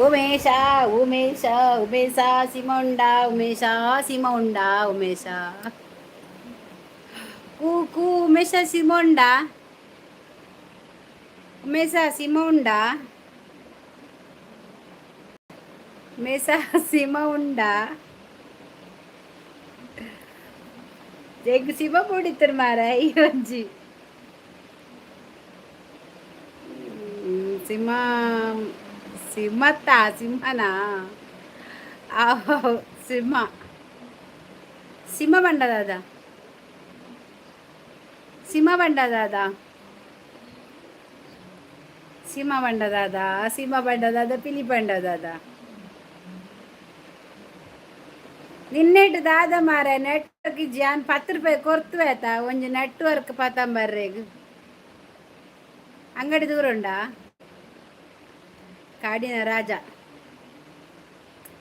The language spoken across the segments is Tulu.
ಉಮೇಶ ಉಮೇಶ ಉಮೇಶ ಸಿಂಹ ಉಂಡಾ? ಉಮೇಶ ಸಿಂಹ ಉಂಡಾ? ಉಮೇಶ ಕೂ ಕೂ. ಉಮೇಶ ಸಿಂಹ ಉಂಡಾ? ಉಮೇಶ ಸಿಂಹ ಉಂಡಾ? ಉಮೇಶ ಸಿಂಹ ಉಂಡಾ? ಜೈಗ್ ಸಿಂಹ ಪೋಡಿತ್ತರ್ ಮಾರ ಈ ಒಂಜಿ ಸಿಂಹ. ಸಿಂಹತ್ತ ಸಿಂಹನಾ? ಸಿಂಹ ಸಿಂಹ ಬಂಡ ದಾದಾ? ಸಿಂಹ ಬಂಡ ದಾದಾ? ಸಿಂಹ ಬಂಡ ದಾದಾ? ಸಿಂಹ ಬಂಡ ದಾದಾ? ಪಿಲಿ ಬಂಡ ದಾದಾ? ನಿನ್ನೆಟ್ ದಾದ ಮಾರ ನೆಟ್ವರ್ಕ್ ಇಜ್ಜಿ. 10 ರೂಪಾಯಿ ಕೊರ್ತು ಆಯ್ತಾ ಒಂಜಿ ನೆಟ್ವರ್ಕ್ ಪತಂಬರ್ರೆಗ್. ಅಂಗಡಿ ದೂರ ಉಂಡಾ? ಕಾಡಿನ ರಾಜ,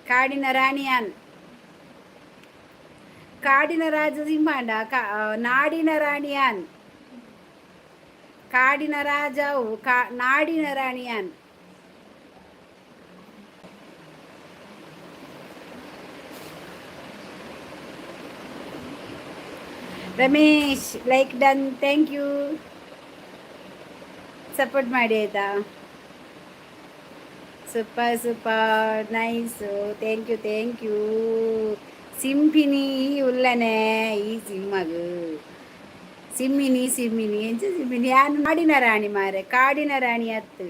ಕಾಡಿನ ರಾಣಿಯಾನ್. ಕಾಡಿನ ರಾಜ ಸಿಂಹಾಂಡ, ನಾಡಿನ ರಾಣಿಯಾನ್. ಕಾಡಿನ ರಾಜವು ಕಾ ನಾಡಿನ ರಾಣಿಯಾನ್. Ramesh, like done, thank you. Support ಮಾಡಿ ಆಯ್ತಾ? Super super, nice, thank you, thank you. ಸಿಂಪಿನಿ ಉಲ್ಲನೆ ಈ ಸಿಂಹಗ್. ಸಿಮ್ಮಿನಿ ಸಿಮ್ಮಿನಿ ಎಂಚ ಸಿಮ್ಮಿನಿ? ಯಾನ್ ನಾಡಿನ ರಾಣಿ ಮಾರೆ, ಕಾಡಿನ ರಾಣಿ ಅತ್ತು.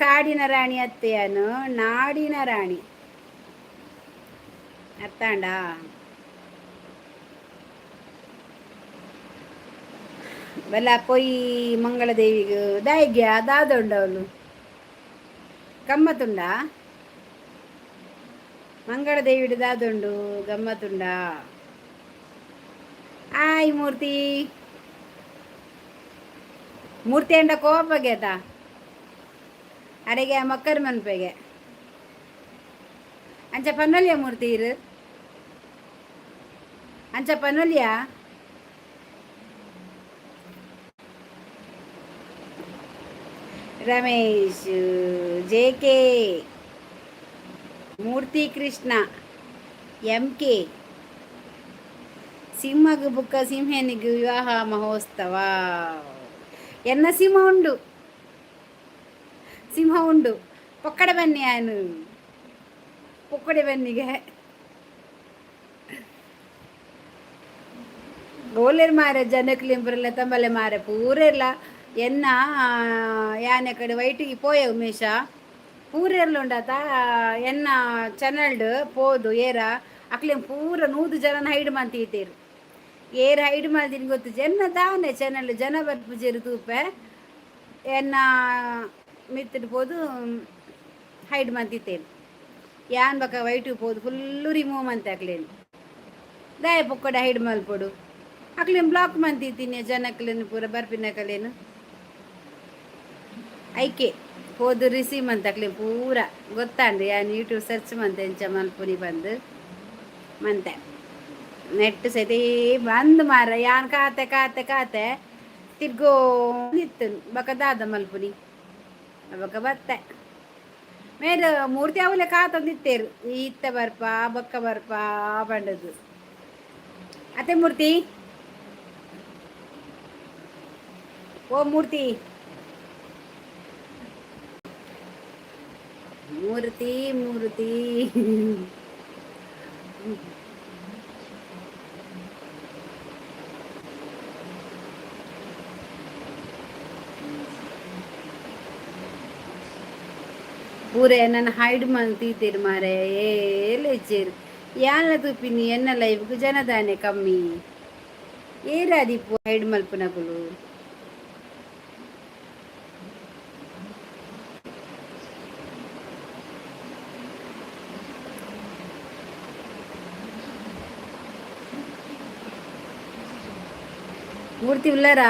ಕಾಡಿನ ರಾಣಿ ಅತ್ತೆ ಯಾನು, ನಾಡಿನ ರಾಣಿ ಅತ್ತಾಂಡ. ಬಲ್ಲ ಪೊಯ್ ಮಂಗಳದೇವಿಗ್ ದಾಯಿಗೆ ದಾದ ಉಂಡವಳು ಗಮ್ಮತ್ತುಂಡ? ಮಂಗಳದೇವಿಡ್ ದಾದುಂಡು ಗಮ್ಮತ್ತುಂಡ? ಆಯ್ ಮೂರ್ತಿ, ಮೂರ್ತಿ ಅಂಡ ಕೋಪಗೆತ ಅಡೆಗೆ ಮಕ್ಕರ್ ಮನ್ಪೆಗೆ ಅಂಚ ಪನ್ನೊಲಿಯ ಮೂರ್ತಿ ಇರು ಅಂಚ ಪನ್ನೊಲಿಯ. ರಮೇಶ್, ಜೆ ಕೆ, ಮೂರ್ತಿ ಕೃಷ್ಣ, ಎಂ ಕೆ. ಸಿಂಹಗ್ ಬುಕ್ಕ ಸಿಂಹನಿಗೆ ವಿವಾಹ ಮಹೋತ್ಸವ. ಎನ್ನ ಸಿಂಹ ಉಂಡು, ಸಿಂಹ ಉಂಡು. ಪೊಕ್ಕಡೆ ಬನ್ನಿ ಆನು, ಪೊಕ್ಕಡೆ ಬನ್ನಿಗೆ. ಗೋಲೆರ್ ಮಾರೆ ಜನಕ್ಲಿಂಬ್ರಲ್ಲ ತಂಬಲೆ ಮಾರೆ ಪೂರೆರ್ಲ. ಎನ್ನ ಯಾನೆ ಕಡೆ ವೈಟಿಗೆ ಪೋಯೆ ಉಮೇಶ, ಪೂರೆರ್ಲ ಉಂಡಾತ. ಎನ್ನ ಚಾನಲ್ಡ್ ಪೋದು ಏರ ಅಕ್ಲೆನ್ ಪೂರ 100 ಜನನ ಹೈಡ್ ಮಂತೀತೇರು. ಏರ್ ಹೈಡ್ ಮಲ್ದಿನ ಗೊತ್ತು. ಜನ ದಾನೆ ಚಾನಲ್ ಜನ ಬರ್ಪುಜೆರ್ ತೂಪೆ. ಎನ್ನ ಮಿತ್ತಡ್ ಪೋದು ಹೈಡ್ ಮಂತಿತ್ತೇರು. ಯಾನ್ ಬಕ ವೈಟ್ ಪೋದು ಫುಲ್ಲು ರಿಮೂವ್ ಮಂತೆ ಅಕ್ಲೇನ್. ದಾಯ ಪೊಕ್ಕಡೆ ಹೈಡ್ ಮಲ್ಪೊಡು? ಅಕ್ಲೇನ್ ಬ್ಲಾಕ್ ಮಂತಿತ್ತೀನಿ ಜನಕ್ಲೆನ್ ಪೂರ ಬರ್ಪಿನಕಲೇನು. ಐಕೆ ಪೋದು ರಿಸೀವ್ ಮಂತೆ ಅಕ್ಲೇನ್ ಪೂರ. ಗೊತ್ತಾಂಡ್ ಯಾನ್ ಯೂಟ್ಯೂಬ್ ಸರ್ಚ್ ಮಂತೆ ಎಂಚ ಮಲ್ಪುನಿ ಬಂದು ಮಂತೆ. ನೆಟ್ ಸೈತ ಬಂದ್ ಮಾರ. ಯಾನ್ ಕಾತೆ ಕಾತೆ ಕಾತೆ ತಿರ್ಗೋ ಇತ್ತು. ಬಕ ದಾದ ಮಲ್ಪುನಿ? ಬಕ ಬತ್ತೆ ಮೇರ್ ಮೂರ್ತಿ ಅವಲೆ ಕಾತೊಂದಿತ್ತೇರು, ಇತ್ತ ಬರ್ಪ ಬೊಕ್ಕ ಬರ್ಪ ಪಂಡದು ಅತ್ತೆ. ಮೂರ್ತಿ, ಓ ಮೂರ್ತಿ, ಮೂರ್ತಿ ಮೂರ್ತಿ. ಪೂರೆ ನನ್ನ ಹೈಡ್ ಮಲ್ತೀತೇರು ಮಾರೆ. ಏಲ್ ಯಾನ್ಲ ತೂಪಿನಿ ಎನ್ನ ಲೈಫ್ಗ್ ಜನದಾನೆ ಕಮ್ಮಿ. ಏರಾದಿಪ್ಪು ಹೈಡ್ ಮಲ್ಪುನಕುಲು? ಮೂರ್ತಿ ಉಲ್ಲಾರಾ?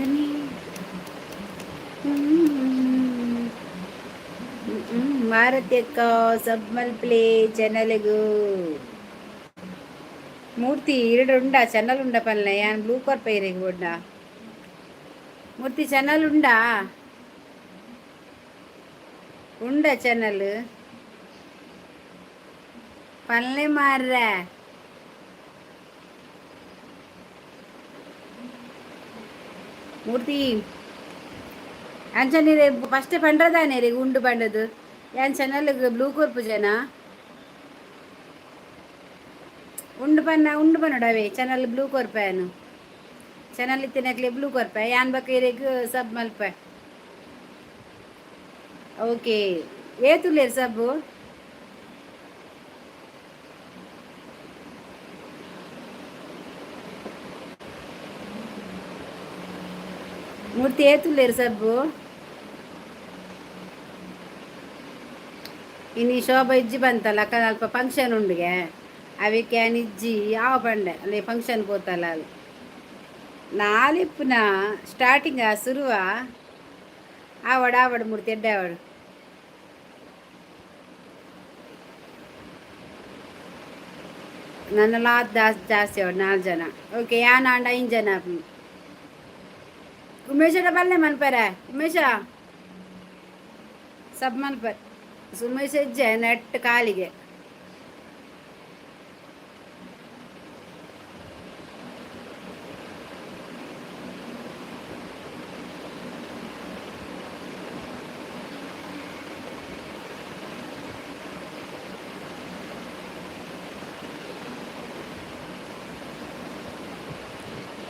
ಅಂಚನೆ. ಭಾರತಿ ಅಕ್ಕ, ಸಬ್ ಮಲ್ಪ್ಲೆ ಚಾನಲ್ಗು. ಮೂರ್ತಿ, ಇರಡು ಉಂಡ ಚಾನಲ್ ಉಂಡ ಪಲ್ಲೆ. ಯಾನ್ ಬ್ಲೂ ಕೊರ್ಪ ಇರೆಗ್ ಬೊಡ್ಡ. ಮೂರ್ತಿ, ಚಾನಲ್ ಉಂಡಾ? ಉಂಡ ಚಾನಲ್ ಪಲ್ಲೆ ಮಾರ್ರೆ. ಮೂರ್ತಿ, ಅಂಚನೆ ಫಸ್ಟ್ ಪಂಡ್ರದಾನೆ ರೀ ಉಂಡು ಪಂಡದು. ಯಾನ್ ಚಾನಲ್ ಬ್ಲೂ ಕೊರ್ಪು ಜನ ಉಂಡು ಪನ್ನ, ಉಂಡು ಪನ್ನೋಡು. ಅವೇ ಚಾನಲ್ ಬ್ಲೂ ಕೊರ್ಪೆ. ಚಾನಲ್ ಇತ್ತಿನಕ್ಲೆ ಬ್ಲೂ ಕೊರ್ಪೆ ಯಾನ್. ಬಕ್ಕ ಇರೆಗ್ ಸಬ್ ಮಲ್ಪೆ. ಓಕೆ, ಏತುಲ್ಲೇರು ಸಬ್ಬು? ಮೂರ್ತಿ, ಏತುಲ್ಲೇರು ಸಬ್ಬು? ಇನಿ ಶೋಭಾ ಇಜ್ಜಿ ಬಂತಲ್ಲ ಅಕ್ಕ, ಅಲ್ಪ ಫಂಕ್ಷನ್ ಉಂಡುಗೆ. ಅವಿಕೆ ಯಾನ್ ಇಜ್ಜಿ ಯಾವ ಪಂಡೆ. ಅಲ್ಲಿ ಫಂಕ್ಷನ್ ಪೋತಲ್ಲ ಅಲ್ಲಿ. ನಾಲಿಪ್ಪುನ ಸ್ಟಾರ್ಟಿಂಗ್ ಸುರುವ. ಆವಡ್ ಆವಡ್ ಮೂರ್ತಿ, ಎಡ್ಡೆ ಆವಡ್. ನನ್ನಲ ಜಾಸ್ತಿ ಜಾಸ್ತಿ ಆವಡ್, ನಾಲ್ಕು ಜನ. ಓಕೆ, ಯಾನ್ ಆಂಡ ಐದು ಜನ. ಉಮೇಶಡ ಬಲ್ಲೆ ಮನ್ಪರೆ. ಉಮೇಶ, ಸಬ್ ಮನ್ಪರೆ. ಉಮೇಶ್ ಹೆಜ್ಜೆ ನೆಟ್ ಕಾಲಿಗೆ.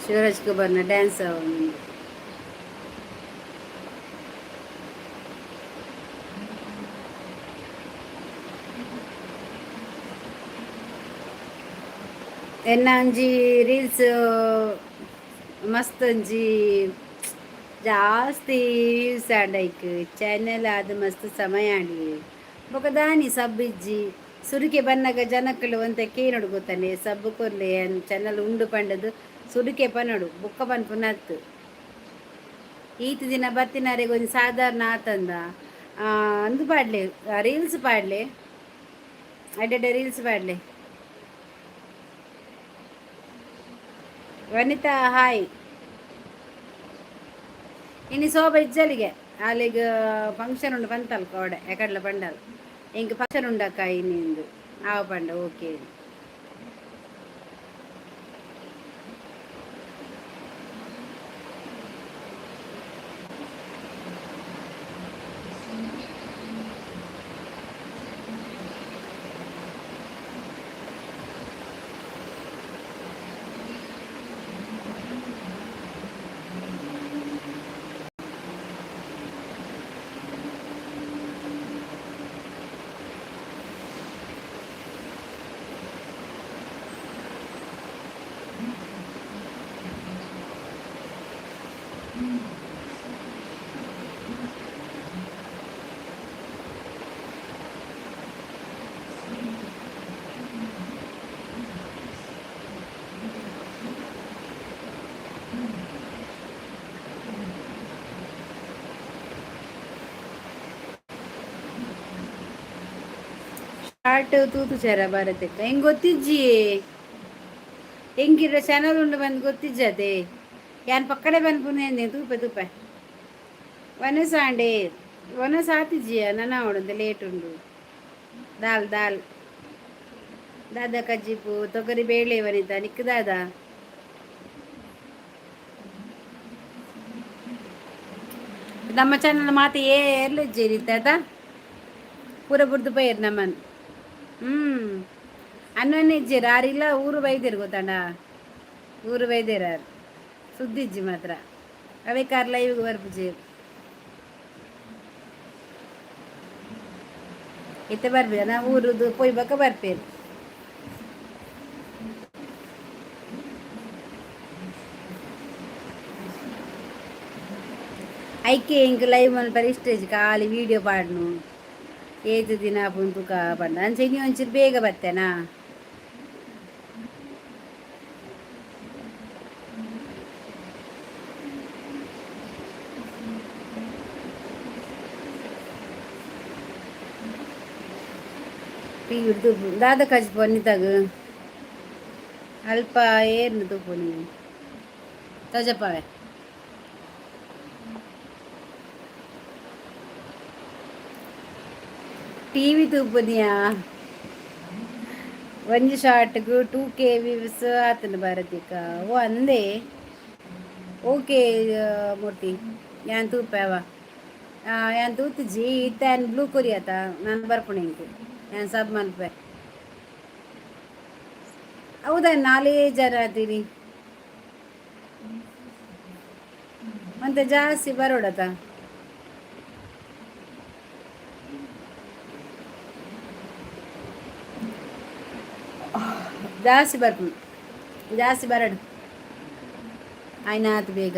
ಶಿವರಾಜ್ ಕುಮಾರ್ನ ಡ್ಯಾನ್ಸ್. ಎನ್ನ ಒಂಜಿ ರೀಲ್ಸ್ ಮಸ್ತ್ ಒಂಜಿ ಜಾಸ್ತಿ ವ್ಯೂಸ್ ಆಂಡ್. ಐಕ್ ಚಾನೆಲ್ ಆದ್ ಮಸ್ತ್ ಸಮಯ ಆಂಡ್. ಬೊಕ ದಾನಿ ಸಬ್ ಇಜ್ಜಿ. ಸುರುಕೆ ಬನ್ನಗ ಜನಕ್ಕಲು ಒಂತೆ ಕೇನೊಡು ಗೊತ್ತಾನೆ. ಸಬ್ ಕೊರ್ಲೆ, ಚಾನಲ್ ಉಂಡು ಪಂಡದು ಸುರುಕೆ ಪನೊಡು, ಬೊಕ್ಕ ಪನ್ಪುನತ್ತು. ಈತ್ ದಿನ ಬತ್ತಿನರೆಗ್ ಒಂಜಿ ಸಾಧಾರಣ ಆತಂದ. ಅಂದು ಪಾಡ್ಲೆ, ರೀಲ್ಸ್ ಪಾಡ್ಲೆ, ಅಡ್ಡೆಡ್ಡೆ ರೀಲ್ಸ್ ಪಾಡ್ಲೆ. ವನಿತಾ, ಹಾಯ್. ಇನಿ ಶೋಭ ಇಜ್ಜಲಿಗೆ. ಅಲ್ಲಿಗೆ ಫಂಕ್ಷನ್ ಉಂಡು ಬಂತಲ್ ಕೋಡೆ. ಎಕಡ್ಲ ಪಂಡಲ್, ಇಂಕ್ ಫಂಕ್ಷನ್ ಉಂಡಕ್ಕ ಇನ್ನಿಂದು ಆವ ಪಂಡ. ಓಕೆ. ಶಾರ್ಟ್ ತೂತು ಚೇರ ಭಾರತಕ್ಕ. ಹೆಂಗ್ ಗೊತ್ತಿಜ್ಜಿ, ಹೆಂಗಿರ ಚಾನಲ್ ಉಂಡು ಬಂದು ಗೊತ್ತಿಜ್ಜದೆ. ಯಾನ್ ಪಕ್ಕಡೆ ಪನ್ಪುನೆ. ತೂಪೆ ತೂಪೆ. ವನಸ ಆಂಡೆ, ವನಸ ಆತಿಜ್ಜಿಯ? ನನ ಅವಡಂತೆ ಲೇಟ್ ಉಂಡು. ದಾಲ್ ದಾಲ್ ದಾದಾ ಕಜ್ಜಿಪು? ತೊಗರಿ ಬೇಳೆ ವನಿತಾ, ನಿಕ್ ದಾದಾ? ನಮ್ಮ ಚಾನಲ್ ಮಾತು ಏರ್ಲಿಜ್ಜಿ ರೀತ ಪೂರ ಬುಡ್ದು ಪೋಯರ್ ನಮ್ಮನ್. ಅನ್ನನೇ ಇಜ್ಜೆರ್ ಆರಿಲ್ಲ. ಊರು ಬೈದೆರ್ ಗೊತ್ತಾಂಡ? ಊರು ಬೈದೇರ್ ಆರ್. ಸುದ್ದಿಜ್ಜಿ ಮಾತ್ರ. ಅವೇ ಕಾರ್ ಲೈವ್ಗೆ ಬರ್ಪುಜೆರ್. ಇತ್ತೆ ಬರ್ಪೆ ನಾ ಊರುದು ಪೋಯ್ ಬೊಕ ಬರ್ಪೇರು. ಐಕೆ ಎಂಕ್ ಲೈವ್ ಮಲ್ಪರೆ ಇಷ್ಟ ಇಜ್ಜಿ. ಖಾಲಿ ವೀಡಿಯೋ ಪಾಡ್ನು. ಏತ್ ದಿನ ಆಪುಂಡು ತುಕ ಪಂಡ. ಅಂಚ ಇನಿ ಒಂಚೂರು ಬೇಗ ಬತ್ತೇನಾ. ಟಿ ತೂಪು ದಾದ ಕಜ್ಪು ವನಿತಾಗ್ ಅಲ್ಪ ಏರ್ನ ತೂಪುನಿ ತಜಪಾವೆ. ಟಿವಿ ತೂಪುನಿಯಾ? ಒಂಜಿ ಶಾರ್ಟ್ಗ್ 2K views ಆತುಂಡು ಭಾರತಿಕ. ಓ ಅಂದೆ, ಓಕೆ ಮೂರ್ತಿ, ಯಾನ್ ತೂಪೆ ಅವ. ಯಾನ್ ತೂತುಜಿ ಇತ್ತೆ. ಯಾನ್ ಬ್ಲೂ ಕೊರಿಯಾತ ನಾನು ಬರ್ಪುಣೆ ಇಂಕ್. ಯಾನ್ ಸಬ್ ಮಲ್ಪೆ. ಹೌದಾ? ನಾಲೇ ಜನ ಆತೀನಿ, ಮತ್ತೆ ಜಾಸ್ತಿ ಬರೋಡತ. ಜಾಸ್ತಿ ಬರ್ಪುಂಡು, ಜಾಸ್ತಿ ಬರಡು ಆಯ್ನಾತ್ ಬೇಗ.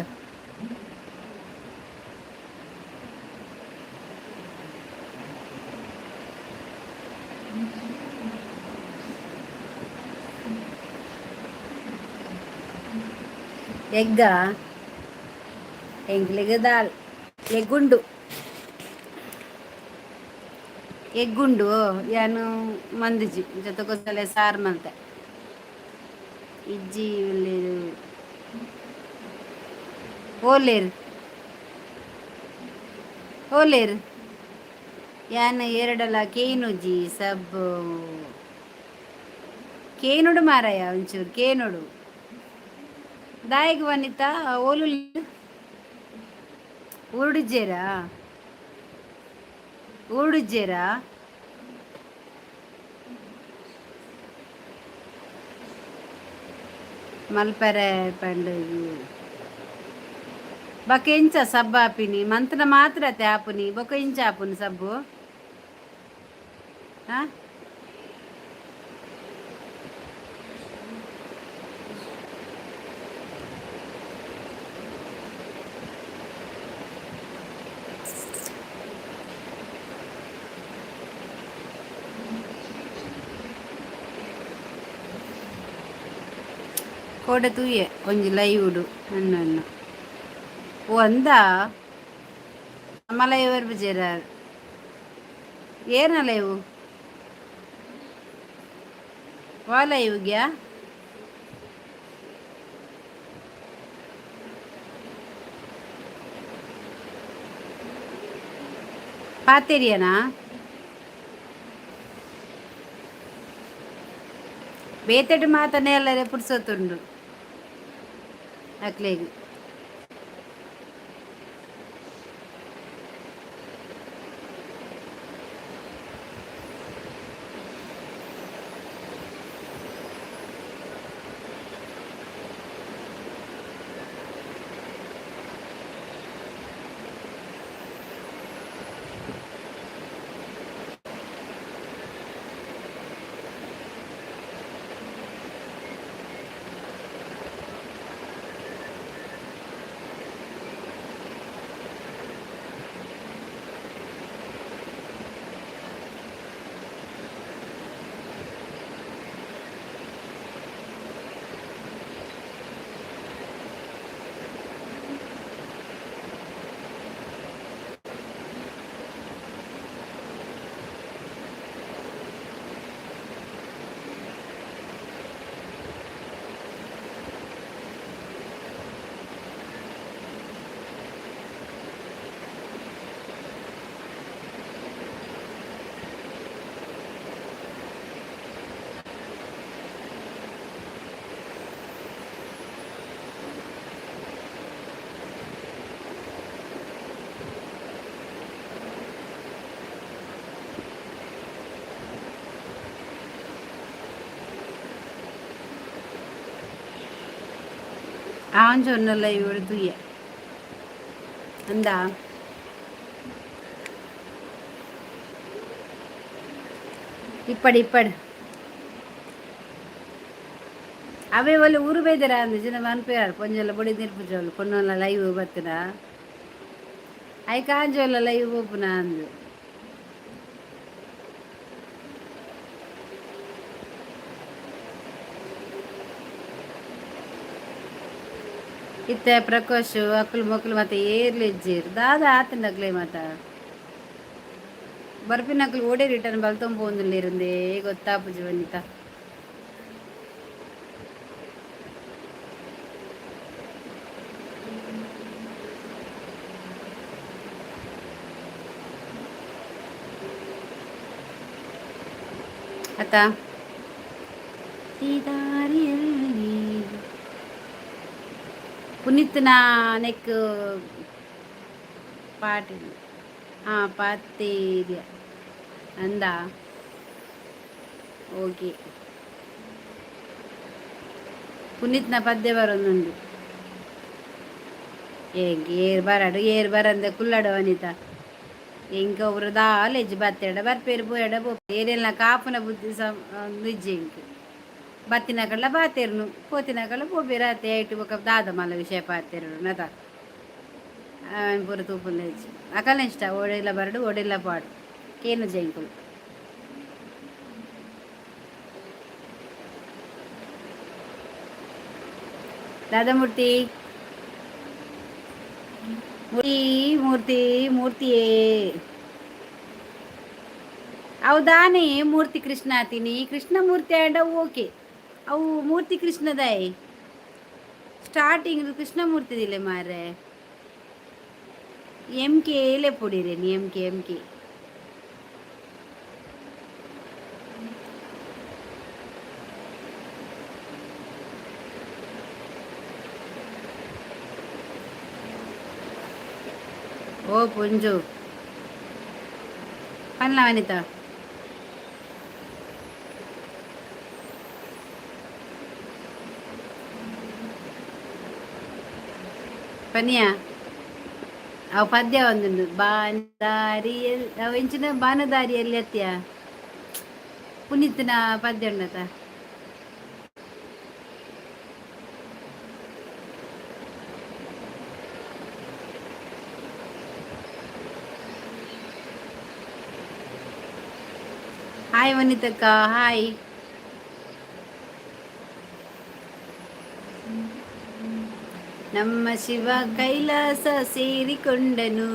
ಎಗ್ಗ ಎಂಕ್ಲೆಗ್ ದಾಲ್ ಎಗ್ಗುಂಡು, ಎಗ್ಗುಂಡು. ಯಾನು ಮಂದಿಜಿ ಜೊತೆಗೊತ್ತಲೆ ಸಾರು ಮಲ್ತೆ. ಇಜ್ಜಿ ಉಲ್ಲೇರು, ಓಲೇರು ಓಲೇರು. ಯಾನ್ ಎರಡಲ ಕೇನುಜಿ ಸಬ್ ಕೇನುಡು ಮಾರಾಯ, ಒಂಚೂರು ಕೇನುಡು. ದಾಯೆಗ್ ವನಿತಾ? ಓಲು ಊರುಡಿಜ್ಜೇರಾ? ಊರುಡಿಜ್ಜೇರಾ? ಮಲ್ಪೆರೆ ಪಂಡ್ ಬೊಕ ಎಂಚ ಸಬ್ಬ ಆಪಿನಿ? ಮಂತ್ನ ಮಾತ್ರ ಅತ್ತೆ ಆಪುನಿ, ಬೊಕ ಇಂಚ ಆಪುನಿ ಸಬ್ಬು? ಆ ಕೋಡೆ ತೂಯೆ ಒಂಜಿ ಲೈವ್ ಅಣ್ಣ ಅಣ್ಣ. ಓ ಅಂದ, ನಮ್ಮ ಲೈವ್ ಬರ್ಪುಜೆರ? ಏರ್ನ ಲೈವ್? ವಾ ಲೈವ್ಗ್ಯಾ? ಪಾತೆರಿಯನಾ? ಬೇತೆಡ್ ಮಾತ ನೇಲರೆ ಪುರ್ಸೊತ್ತುಂಡು ಅಕ್ಲೆಗ್. ಆಂಜೋನ ಲೈವ್ ತೂಯೆ ಅಂದ. ಇಪ್ಪಡ್ ಇಪ್ಪಡ್. ಅವೇ ಒಲ್ಲೆ ಊರು ಬೈದರ ಅಂದ್ ಜನ ಮನ್ಪೇರ್. ಪೊಂಜೊಲ್ಲ ಬೊಡಿ ನಿರ್ಪುಜೋಲು ಪೊಣ್ಣೋಲ ಲೈವ್ ಬತ್ತಿನ ಐಕ್ ಆಂಜೋಲ ಲೈವ್ ಪೋಪುನ ಅಂದ್. ಇತ್ತೆ ಪ್ರಕೋಶ್ ಅಕ್ಲು ಮೊಕ್ಲು ಮತ್ತೆ ಏರ್ಲು ಇಜ್ಜೆರ್. ದಾದ ಆತುಂಡು ಅಕ್ಲೆ ಮಾತ? ಬರ್ಪಿನಕುಲು ಓಡೆ ರಿಟರ್ನ್ ಬಲ್ತೊಂಪೋಂದುಲ್ಲೆರುಂದೇ ಗೊತ್ತಾಪುಜಿ ವನಿತಾ. ಅತ್ತ ಈ ದಾರಿಯಲ್ಲಿ ಪುನೀತ್ನ ನೆಕ್ ಪಾಟಿ ಹಾಂ ಪಾತೇರಿಯ ಅಂದ. ಓಕೆ, ಪುನೀತ್ನ ಪದ್ಯ ಬರೊಂದುಂಡು. ಏಂಗ್ ಏರ್ ಬರಡು, ಏರ್ ಬರಂದೆ ಕುಲ್ಲಡು ವನಿತಾ. ಎಂಕ ಒಬ್ರು ದಾಲೆಜ್ಜಿ, ಬತ್ತೆಡ ಬರ್ಪೇರು, ಪೋಯಡ ಪೋ. ಏರೆಲ್ಲ ಕಾಪುನ ಬುದ್ಧಿ ಸಮ ಇಜ್ಜಿ ಎಂಕ್. ಬತ್ತಿನಕಲ್ಲ ಬಾತೆರ್ನು, ಪೋತಿನಕಲ್ಲ ಪೋಪೆರ್ ಆತೆ. ಐಟ್ ಬೊಕ ದಾದ ಮಲ್ಲ ವಿಷಯ ಪಾತೆರು ನತ ಪೂರ ತೂಪುನ ಇಜ್ಜಿ. ಅಕಲ್ನ ಇಷ್ಟ, ಓಡೆಲ್ಲ ಬರಡು, ಓಡೆಲ್ಲ ಪಾಡು, ಕೇನುಜ ಎಂಕುಲು. ದಾದಾಮೂರ್ತಿ, ಮೂರ್ತಿ, ಮೂರ್ತಿ, ಮೂರ್ತಿಯೇ ಹೌದಾನೆ? ಮೂರ್ತಿ ಕೃಷ್ಣ ಆತೀನಿ, ಕೃಷ್ಣಮೂರ್ತಿ ಆಂಡ ಓಕೆ. ಅವು ಮೂರ್ತಿ ಕೃಷ್ಣದಾಯ್ ಸ್ಟಾರ್ಟಿಂಗ್ ಕೃಷ್ಣಮೂರ್ತಿ ದಿಲೆ ಮಾರ್ರೆ. ಎಮ್ ಕೆ ಲೆಪ್ಪುಡಿರೆ ಎಮ್ ಕೆ, ಎಮ್ ಕೆ. ಓ ಪುಂಜು ಪನ್ಲ ವನಿತಾ. ಪನಿಯ ಅವು ಪದ್ಯ ಒಂದುಂಡು. ಬಾನದಾರಿಯಲ್ಲಿ ಅವು ಎಂಚಿನ ಬಾನದಾರಿಯಲ್ಲಿ ಅತ್ಯ ಪುನೀತ್ನ ಪದ್ಯ ಉಂಡತ. Hi ವನಿತಕ್ಕ, hi. ನಮ್ಮ ಶಿವ ಕೈಲಾಸ ಸೇರಿಕೊಂಡನು,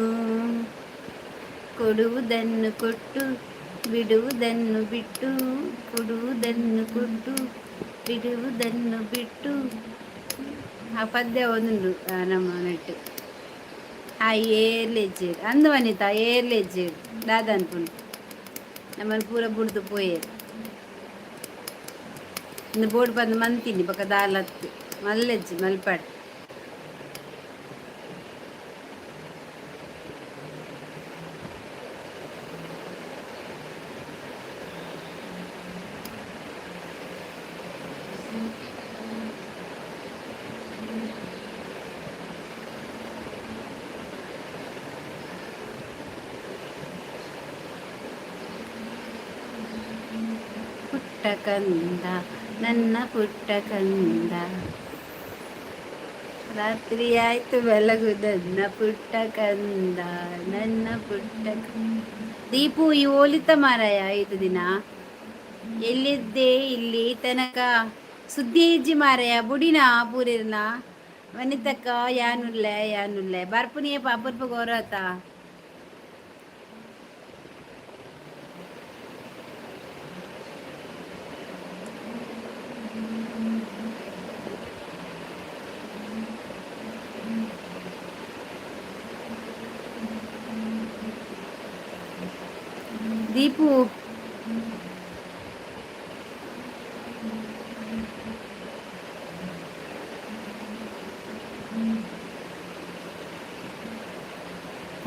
ಕೊಡುವುದನ್ನು ಕೊಟ್ಟು ಬಿಡುವುದನ್ನು ಬಿಟ್ಟು, ಕೊಡುವುದನ್ನು ಕೊಟ್ಟು ಬಿಡುವುದನ್ನು ಬಿಟ್ಟು. ಆ ಪದ್ಯ ಒಂದುಂಡು ನಮ್ಮ ನೆಟ್ಟು. ಹಾಯ್. ಏರ್ಲೆಜ್ಜೇರ್ ಅಂದು ವನಿತಾ, ಏರ್ಲೆಜ್ಜೇರ್ ದಾದ ಅನ್ಪುಂಡು. ನಮ್ಮನ್ನು ಪೂರ ಬುಡ್ದು ಪೋಯೇರು. ಇನ್ನು ಬೋರ್ಡ್ ಬಂದು ಮಂತೀನಿ ಬೊಕ ದಾಲತ್ತು ಮಲ್ಲೆಜ್ಜಿ ಮಲ್ಪಾಡ್. ಪುಟ್ಟ ಕಂದ, ನನ್ನ ಪುಟ್ಟ ಕಂದ, ರಾತ್ರಿ ಆಯ್ತು ಬೆಳಗು, ನನ್ನ ಪುಟ್ಟ ಕಂದ, ನನ್ನ ಪುಟ್ಟ. ದೀಪು, ಈ ಓಲಿತ ಮಾರಾಯ, ಐದು ದಿನ ಎಲ್ಲಿದ್ದೆ? ಇಲ್ಲಿ ತನಕ ಸುದ್ದಿ ಇಜ್ಜಿ ಮಾರಾಯ. ಬುಡಿನ ಪೂರಿರ್ನ. ವನಿತಕ್ಕ, ಯಾನುಲ್ಲೆ, ಯಾನುಲ್ಲೆ. ಬರ್ಪುನಿಯೇ ಪಾಪುರ್ಪ ಗೋರತ. ದೀಪು,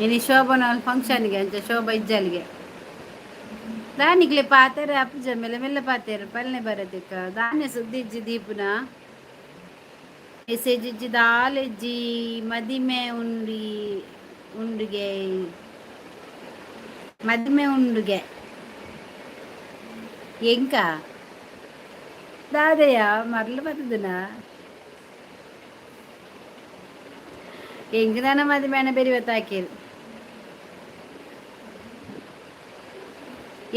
ಇನಿ ಶೋಭನ ಫಂಕ್ಷನ್ಗೆ ಅಂಚ ಶೋಭಾ ಇಜ್ಜಲ್ಗೆ ದಾನಿಗ್ಲೆ ಪಾತೆರ ಅಪ್ಪುಜ, ಮೆಲ್ಲ ಮೆಲ್ಲ ಪಾತೆರ ಪಲ್ನೆ ಬರದಿಕ್ಕ. ದಾನೆ ಸುದ್ದಿ ಇಜ್ಜಿ ದೀಪುನ, ಮೆಸೇಜ್ ಇಜ್ಜಿ, ದಾಲೆಜ್ಜಿ. ಮದಿಮೆ ಉಂಡಿ ಉಂಡುಗೆ, ಮದಿಮೆ ಉಂಡುಗೆ ಎಂಕ ದಾದೆಯ ಮರ್ಲು ಬತ್ತದನ. ಎಂಕ್ ದಾನ ಮದಿಮೆನ ಬೆರಿವತ್ತಾಕೇರು.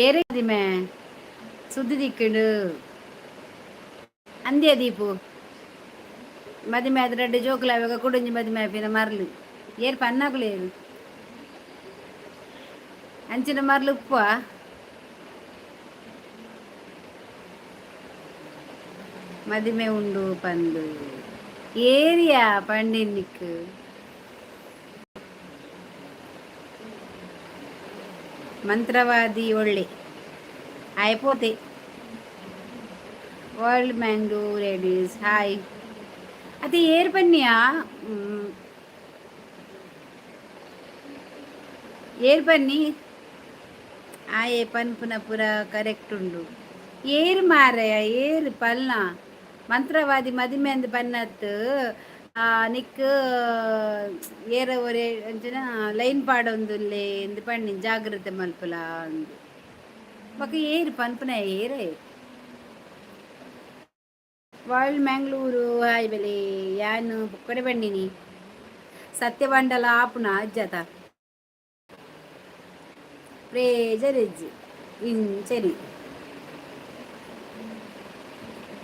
ಏರೆ ಮದಿಮೆ ಸುದ್ದಿ ದಿಕ್ಕಂಡು ಅಂದ್ಯ ದೀಪು? ಮದಿಮೆ ಆದ ರಡ್ಡ್ ಜೋಕುಲು ಆವಾಗ ಕುಡೊಂಜಿ ಮದಿಮೆ ಆಪಿನ ಮರ್ಲು. ಏರ್ ಪನ್ನಾಕುಲು ಏರು? ಅಂಚಿನ ಮರ್ಲು ಉಪ್ಪ. ಮದಿಮೆ ಉಂಡು ಪಂದು ಏರಿಯಾ ಪಂಡಿನಿಕ್. ಮಂತ್ರವಾದಿ ಒಳ್ಳೆ ಆಯ್ಪೋತೆ. World Mangalore ladies hi. ಅದು ಏರ್ ಬನ್ನಿಯಾ? ಏರ್ ಬನ್ನಿ? ಆಯೆ ಪನ್ಪುನ ಪೂರ ಕರೆಕ್ಟ್ ಉಂಡು. ಏರ್ ಮಾರಯ ಏರ್ ಪಲ್ನ? ಮಂತ್ರವಾದಿ ಮದಿಮೆ ಅಂದ್ ಪನ್ನತ್ ನಿಕ್ ಏರ ಒರೆ ಅಂಚಿನ ಲೈನ್ ಪಾಡೊಂದುಲ್ಲೆ ಇಂದ್ ಪಂಡಿನಿ, ಜಾಗ್ರತೆ ಮಲ್ಪುಲ ಅಂದ್. ಬೊಕ ಏರ್ ಪನ್ಪುನ ಏರೇ? ವರ್ಲ್ಡ್ ಮ್ಯಾಂಗ್ಳೂರು ಹಾಯ್ ಬೆಲೆ. ಯಾನ್ ಬೊಕ್ಕಡೆ ಬಂಡಿನಿ ಸತ್ಯವಂಡಲ ಆಪುನ ಅಜ್ಜತ ಪ್ರೇಜರ್ ಇಜ್ಜಿ ಇಂಚನಿ.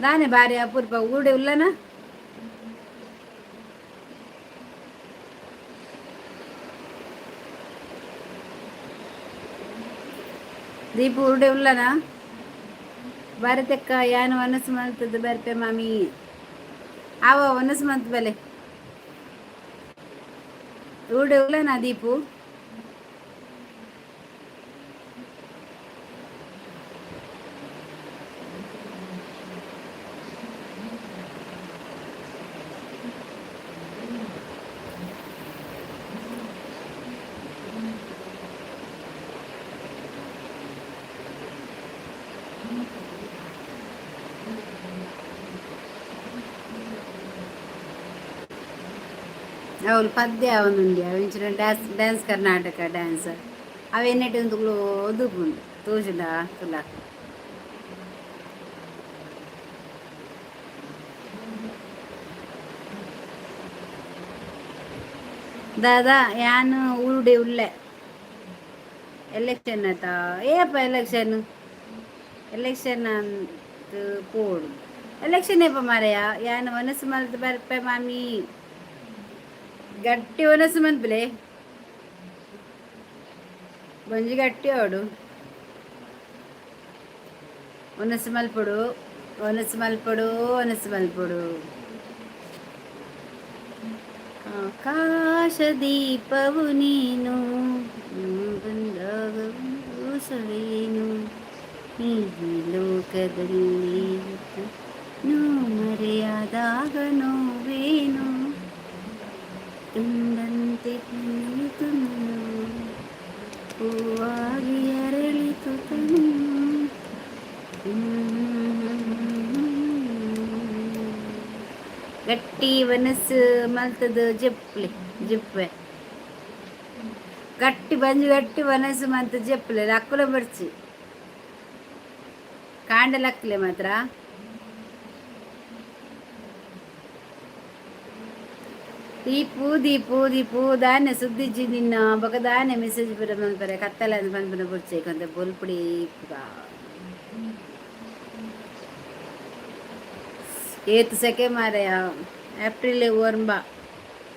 ದಾನೆ ಬಾರಿ ಅಪೂರ್ಪ ಊಡೆ ಉಲ್ಲನ? ದೀಪು ಊರುಡೆ ಉಲ್ಲನ? ಭಾರತಕ್ಕ ಯಾನ್ ವನಸ್ ಮಲ್ತದ ಬರ್ಪೆ ಮಾಮಿ. ಆವ ವನಸ್ ಮಂತ್ ಬಲೆ. ಊರುಡೆ ಉಲ್ಲನ ದೀಪು? ಅವ್ಲು ಪದ್ಯ ಅವನುಂಡಿ ಅವಿಂಚಿನ ಡ್ಯಾನ್ಸ್, ಡ್ಯಾನ್ಸ್ ಕರ್ನಾಟಕ ಡ್ಯಾನ್ಸ್ ಅವೆನ್ನೆಟ್ ಒಂದು ಒದುಪುಂಡು ತೋಜುಂಡ ತುಲ. ದಾದಾ ಯಾನ್ ಊರುಡೆ ಉಲ್ಲೆ. ಎಲೆಕ್ಷನ್ ಆತ ಏಪ? ಎಲೆಕ್ಷನ್ ಎಲೆಕ್ಷನ್ ಅಂತ ಪೋಡು. ಎಲೆಕ್ಷನ್ ಏಪ ಮಾರಾಯ? ಯಾನ್ ಮನಸ್ಸು ಮಲ್ತ್ ಬರ್ಪೆ ಮಾಮಿ. ಗಟ್ಟಿ ಒನಸು ಮನ್ಪುಲೆ, ಒಂಜಿ ಗಟ್ಟಿ ಅವಡು ಒನಸು ಮಲ್ಪೊಡು, ಒನಸು ಮಲ್ಪೊಡು, ಒನಸು ಮಲ್ಪೊಡು. ಆಕಾಶ ದೀಪವು ನೀನು, ಬಂದಾಗ ಸವೇನು, ಈ ಲೋಕದಲ್ಲಿ ಮರೆಯಾದಾಗ ನೋವೇನು, ತುಂಡಂತೆ ಕುಣಿಯಿತು ಮನವು, ಹೂವಾಗಿ ಅರಳಿತು ತನು. ಗಟ್ಟಿ ಮನಸ್ಸು ಮಲ್ತದ ಜೆಪ್ಲೆ ಜೆಪ್ಪೆ. ಗಟ್ಟಿ ಬಂಜಿ ಗಟ್ಟಿ ಮನಸ್ಸು ಮಂತ ಜೆಪ್ಪಲೆ ಲಕ್ಕುಲ ಬರ್ಚಿ ಕಾಂಡ ಲಕ್ಕಲೆ ಮಾತ್ರ. ದೀಪು ದೀಪು ದೀಪು ದಾನೆ ಸುದ್ದಿಜ್ಜಿ ನಿನ್ನ ಬೊಕ ದಾನೆ ಮೆಸೇಜ್ ಪೂರ ಮನ್ಪರೆ? ಕತ್ತಲೆ ಪನ್ಪುನ ಬೊರ್ಚಿ ಕೊಂತೆ ಬೊಲ್ಪುಡಿ. ಏತ್ ಸೆಕೆ ಮಾರಾಯ. ಏಪ್ರಿಲ್ ಒರ್ಂಬ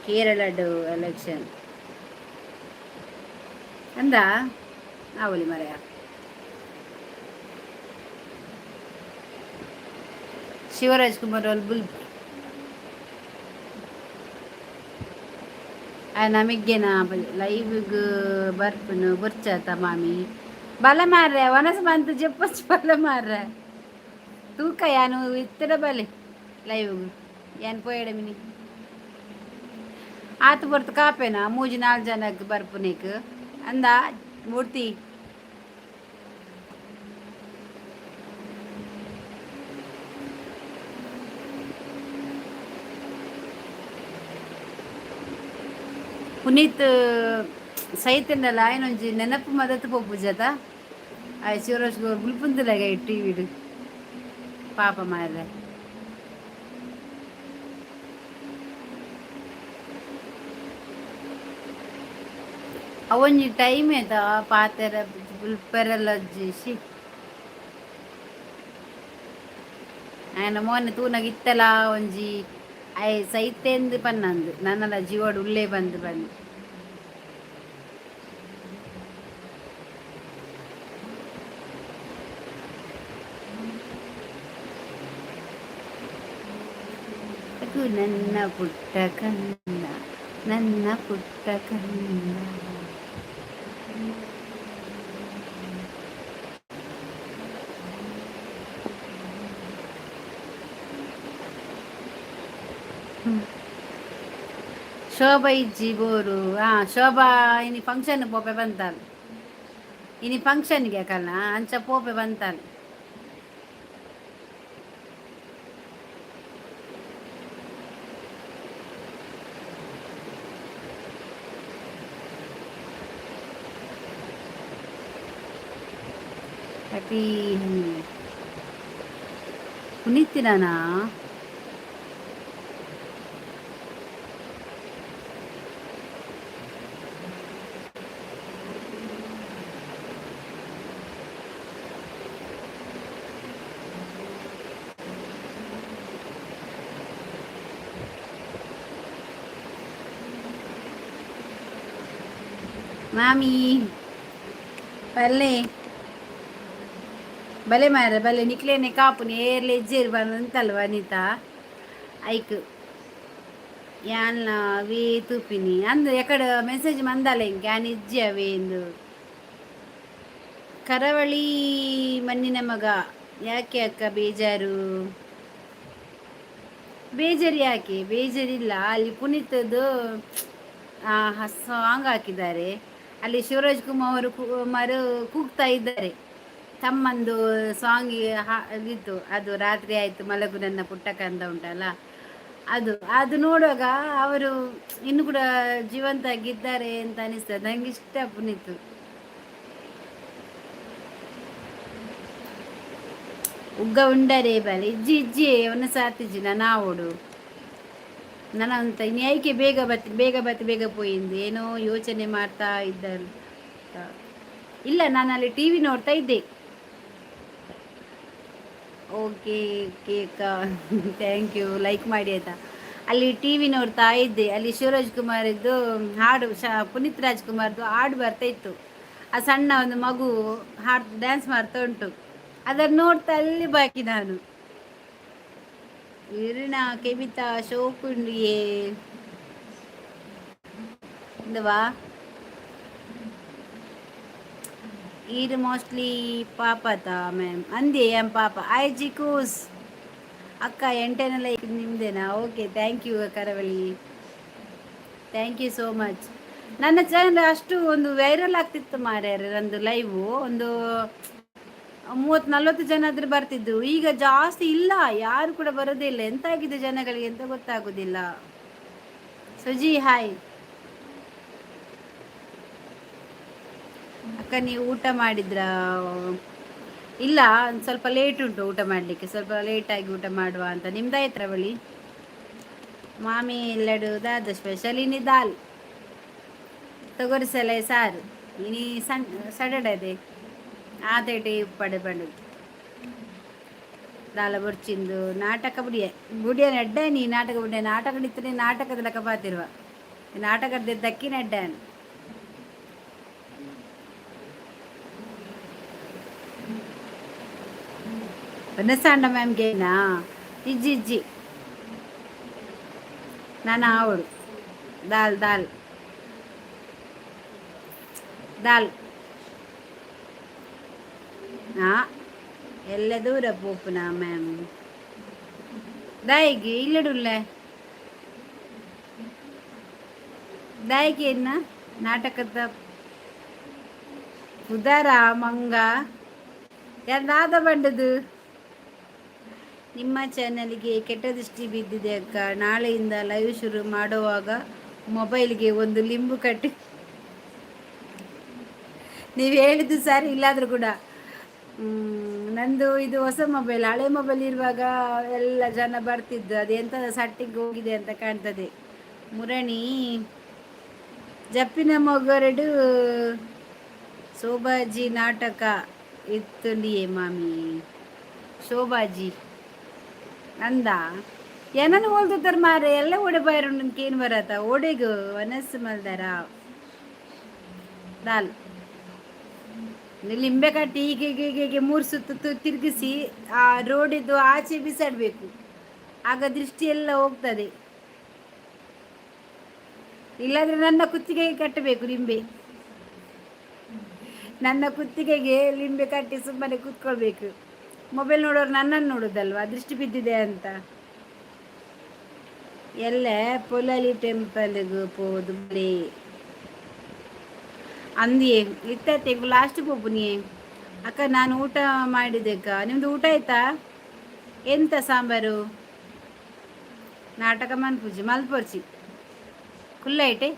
ಕೇರಳಡ್ ಎಲೆಕ್ಷನ್ ಅಂದ ಆವೊಲಿ ಮಾರಾಯ. ಶಿವರಾಜ್ ಕುಮಾರ್ ಅವ್ಲು ಬುಲ್ ನಮಗ್ಗೆನ ಲೈವ್ಗ್ ಬರ್ಪುನು ಬೊರ್ಚಾತ ಮಾಮಿ. ಬಲ ಮಾರ್ರೆ, ವನಸ್ ಮಂತ್ ಜೆಪ್ಪೊಚ್ ಬಲ ಮಾರ್ರೆ. ತೂಕ ಯಾನು ಇತ್ತೆಡ ಬಲೆ ಲೈವ್ಗ್. ಯಾನ್ ಪೋಯೆಡ ಮಿನಿ ಆತ್ ಪೊರ್ತು ಕಾಪೇನಾ ಮೂಜಿ ನಾಲ್ ಜನಕ್ ಬರ್ಪುನೇಕ್ ಅಂದ ಮೂರ್ತಿ. ಪುನೀತ್ ಸೈತಂಡಲ ಆಯ್ನೊಂಜಿ ನೆನಪು ಮದತ್ ಪೋಪುಜತ. ಆಯ್ ಶಿವರಾಜ್ ಬುಲ್ಪುಂದುಲಗ ಟಿವಿಡ್ ಪಾಪ ಮಾರ್ರೆ. ಅವೊಂಜಿ ಟೈಮ್ ಏತ ಪಾತೆರ ಬುಲ್ಪೆರೆಲ she. ಆಯನ ಮೋನೆ ತೂನಗ ಇತ್ತಲ ಒಂಜಿ ಆಯೆ ಸೈತೆಂದು ಪನ್ನಂದು ನನ್ನಲ ಜೀವಡ್ ಉಲ್ಲೇ ಬಂದು ಬಂದು. ಮಲಗು ನನ್ನ ಪುಟ್ಟ ಕಂದ, ನನ್ನ ಪುಟ್ಟ ಕಂದ. ಶೋಭಾ ಇಜ್ಜಿ ಬೋರು. ಹಾಂ, ಶೋಭಾ ಇನಿ ಫಂಕ್ಷನ್ ಪೋಪೆ ಬಂತಾಲ್. ಇನಿ ಫಂಕ್ಷನ್ಗೆ ಅಕಲ್ನ ಅಂಚ ಪೋಪೆ ಬಂತಾಲ್. ಹ್ಯಾಪಿ ಪುನೀತಿನಾನಾ? ಮಾಮಿ ಬಲ್ಲೆ ಬಲೆ ಮಾರ ಬಲೆ, ನಿಕ್ಲೇನೆ ಕಾಪುನಿ ಏರ್ಲೆ ಇಜ್ಜೇರು ಬಂತಲ್ವ ಅನಿತಾ. ಐಕ್ ಯಾನ್ಲ ಅವೇ ತೂಪಿನಿ ಅಂದು ಎಕಡೆ ಮೆಸೇಜ್ ಮಂದಲ್ಲ ಇಂಕ ಯಾನ್ ಇಜ್ಜಿ ಅವೇ ಎಂದು. ಕರಾವಳಿ ಮಣ್ಣಿನ ಮಗ, ಯಾಕೆ ಅಕ್ಕ ಬೇಜಾರು? ಬೇಜಾರು ಯಾಕೆ? ಬೇಜಾರಿಲ್ಲ. ಅಲ್ಲಿ ಪುನೀತದ್ದು ಸಾಂಗ್ ಹಾಕಿದ್ದಾರೆ. ಅಲ್ಲಿ ಶಿವರಾಜ್ ಕುಮಾರ್ ಕುಮಾರ್ ಕೂಗ್ತಾ ಇದ್ದಾರೆ. ತಮ್ಮಂದು ಸಾಂಗ್ ಇತ್ತು ಅದು, ರಾತ್ರಿ ಆಯಿತು ಮಲಗು ನನ್ನ ಪುಟ್ಟ ಕಂದ ಉಂಟಲ್ಲ ಅದು. ಅದು ನೋಡುವಾಗ ಅವರು ಇನ್ನು ಕೂಡ ಜೀವಂತಾಗಿದ್ದಾರೆ ಅಂತ ಅನಿಸ್ತದೆ. ನಂಗೆ ಇಷ್ಟ ಪುನೀತ್. ಉಗ್ಗ ಉಂಡರೆ ಬಲೆ ಇಜ್ಜಿ ಇಜ್ಜಿ ಅವನ ಸಾತಿಜ್ಜಿ ನಾವೋಡು ನನ್ನ ಅಂತ ನ್ಯಾಯಕ್ಕೆ ಬೇಗ ಬತ್ತಿ ಬೇಗ ಬತ್ತಿ ಬೇಗ ಪೋಯಿಂದು ಏನೋ ಯೋಚನೆ ಮಾಡ್ತಾ ಇದ್ದರು. ಇಲ್ಲ, ನಾನು ಅಲ್ಲಿ ಟಿವಿ ನೋಡ್ತಾ ಇದ್ದೆ. Okay cake, thank you, like ಮಾಡಿ ಆಯ್ತಾ. ಅಲ್ಲಿ ಟಿ ವಿ ನೋಡ್ತಾ ಇದ್ದೆ. ಅಲ್ಲಿ ಶಿವರಾಜ್ ಕುಮಾರ್ ಇದ್ದು ಹಾಡು, ಪುನೀತ್ ರಾಜ್ಕುಮಾರ್ದು ಹಾಡು ಬರ್ತಾ ಇತ್ತು. ಆ ಸಣ್ಣ ಒಂದು ಮಗು ಹಾಡು ಡ್ಯಾನ್ಸ್ ಮಾಡ್ತಾ ಉಂಟು. ಅದನ್ನು ನೋಡ್ತಾ ಅಲ್ಲಿ ಬಾಕಿ ನಾನು. ಇರಿನ ಕೆಬಿತ ಶೋಕುಂಡಿಯೇ ಇಂದವಾ ಈರ್ ಮೋಸ್ಟ್ಲಿ ಪಾಪತ ಮ್ಯಾಮ್ ಅಂದೆ ಎಂ ಪಾಪ. ಆಯ್ ಜಿಕೂಸ್ ಅಕ್ಕ, ಎಂಟೆನೆಲ್ಲ ಲೈಕ್ ನಿಮ್ದೇನಾ? ಓಕೆ, thank you Karavali, thank you so much. ನನ್ನ ಚಾನಲ್ ಅಷ್ಟು ಒಂದು ವೈರಲ್ ಆಗ್ತಿತ್ತು ಮಾರ್ಯಾರೆ. ನಂದು ಲೈವು ಒಂದು 30-40 ಜನ ಆದ್ರೆ ಬರ್ತಿದ್ರು. ಈಗ ಜಾಸ್ತಿ ಇಲ್ಲ, ಯಾರು ಕೂಡ ಬರೋದೇ ಇಲ್ಲ. ಎಂತಾಗಿದೆ ಜನಗಳಿಗೆ ಅಂತ ಗೊತ್ತಾಗುದಿಲ್ಲ. ಸುಜಿ ಹಾಯ್. ಅಕ್ಕ, ನೀವು ಊಟ ಮಾಡಿದ್ರಾ? ಇಲ್ಲ, ಒಂದು ಸ್ವಲ್ಪ ಲೇಟ್ ಉಂಟು ಊಟ ಮಾಡಲಿಕ್ಕೆ. ಸ್ವಲ್ಪ ಲೇಟಾಗಿ ಊಟ ಮಾಡುವ ಅಂತ. ನಿಮ್ದಾಯ್ತ್ರ ಬಳಿ? ಮಾಮಿ ಲಡ್ಡು ದಾದ ಸ್ಪೆಷಲ್? ಇನಿ ದಾಲ್ ತೊಗರಿಸಲೆ ಸಾರು. ಇನಿ ಸಣ್ಣ ಸಡಡೆ ಆತೇಟೆ ಉಪ್ಪಡೆ ಪಂಡು ದಾಲ ಬೊರ್ಚಿಂದು ನಾಟಕ ಬುಡಿಯ ಬುಡಿಯ ನೆಡ್ಡೆ. ನೀ ನಾಟಕ ಬುಡಿಯ ನಾಟಕ ನಿತ್ತನೆ ನಾಟಕದ ಲೆಕ್ಕ ಪಾತಿರುವ ನಾಟಕದ ದಕ್ಕಿ ನೆಡ್ಡಾನು. ಸಾಂಡ ಮ್ಯಾಮ್ಗೇನಾ? ಇಜ್ಜಿ ಇಜ್ಜಿ, ನಾನು ಆವಡು ದಾಲ್ ದಾಲ್ ದಾಲ್. ಎಲ್ಲ ದೂರ ಪೋಪುನ ಮ್ಯಾಮ್ ದಾಯಿಗೆ ಇಲ್ಲಡುಲ್ಲೆ ದಾಯಿಗೆ ಎನ್ನ ನಾಟಕದ ಪುದರ ಮಂಗ ದಾದ ಬಂಡದು. ನಿಮ್ಮ ಚಾನಲ್ಗೆ ಕೆಟ್ಟ ದೃಷ್ಟಿ ಬಿದ್ದಿದೆ ಅಕ್ಕ. ನಾಳೆಯಿಂದ ಲೈವ್ ಶುರು ಮಾಡುವಾಗ ಮೊಬೈಲ್ಗೆ ಒಂದು ಲಿಂಬು ಕಟ್ಟಿ. ನೀವು ಹೇಳಿದ್ದು ಸರಿ ಇಲ್ಲಾದರೂ ಕೂಡ ನಂದು ಇದು ಹೊಸ ಮೊಬೈಲ್. ಹಳೆ ಮೊಬೈಲ್ ಇರುವಾಗ ಎಲ್ಲ ಜನ ಬರ್ತಿದ್ದು. ಅದು ಸಟ್ಟಿಗೆ ಹೋಗಿದೆ ಅಂತ ಕಾಣ್ತದೆ. ಮುರಣಿ ಜಪ್ಪಿನ ಮೊಗರಡು ಶೋಭಾಜಿ ನಾಟಕ ಇತ್ತುಂಡಿಯೇ ಮಾಮಿ? ಶೋಭಾಜಿ ಅಂದ ಏನನ್ನು ಹೋಲ್ದುತ್ತಾರ ಮಾರೆ. ಎಲ್ಲ ಓಡೆ ಬಾಯರು ಏನು ಬರತ್ತ ಓಡೆಗು ವನಸ್ಸು ಮಲ್ದಾರ. ದಾಲ್ ಲಿಂಬೆ ಕಟ್ಟಿ ಹೀಗೆ ಹೀಗೆ ಹೀಗೆ ಮೂರು ಸುತ್ತು ತಿರುಗಿಸಿ ಆ ರೋಡಿದ್ದು ಆಚೆ ಬಿಸಾಡಬೇಕು. ಆಗ ದೃಷ್ಟಿ ಎಲ್ಲ ಹೋಗ್ತದೆ. ಇಲ್ಲಾಂದ್ರೆ ನನ್ನ ಕುತ್ತಿಗೆಗೆ ಕಟ್ಟಬೇಕು ಲಿಂಬೆ. ನನ್ನ ಕುತ್ತಿಗೆಗೆ ಲಿಂಬೆ ಕಟ್ಟಿ ಸುಮ್ಮನೆ ಕೂತ್ಕೊಳ್ಬೇಕು. ಮೊಬೈಲ್ ನೋಡೋರು ನನ್ನನ್ನು ನೋಡೋದಲ್ವಾ, ದೃಷ್ಟಿ ಬಿದ್ದಿದೆ ಅಂತ. ಎಲ್ಲ ಪೊಲಲಿ ಟೆಂಪಲ್ಗೆ ಪೋದು ಬಲೆ ಅಂದಿಯೇ ಇತ್ತತ್ತೆ ಲಾಸ್ಟ್ ಪೋಪುನಿಯೇ. ಅಕ್ಕ, ನಾನು ಊಟ ಮಾಡಿದೆ ಅಕ್ಕ. ನಿಮ್ದು ಊಟ ಆಯ್ತಾ? ಎಂತ ಸಾಂಬಾರು? ನಾಟಕ ಮನ್ಪುಜಿ ಮಲ್ಪೊರ್ಚಿ ಕುಲ್ಲೈಟೆ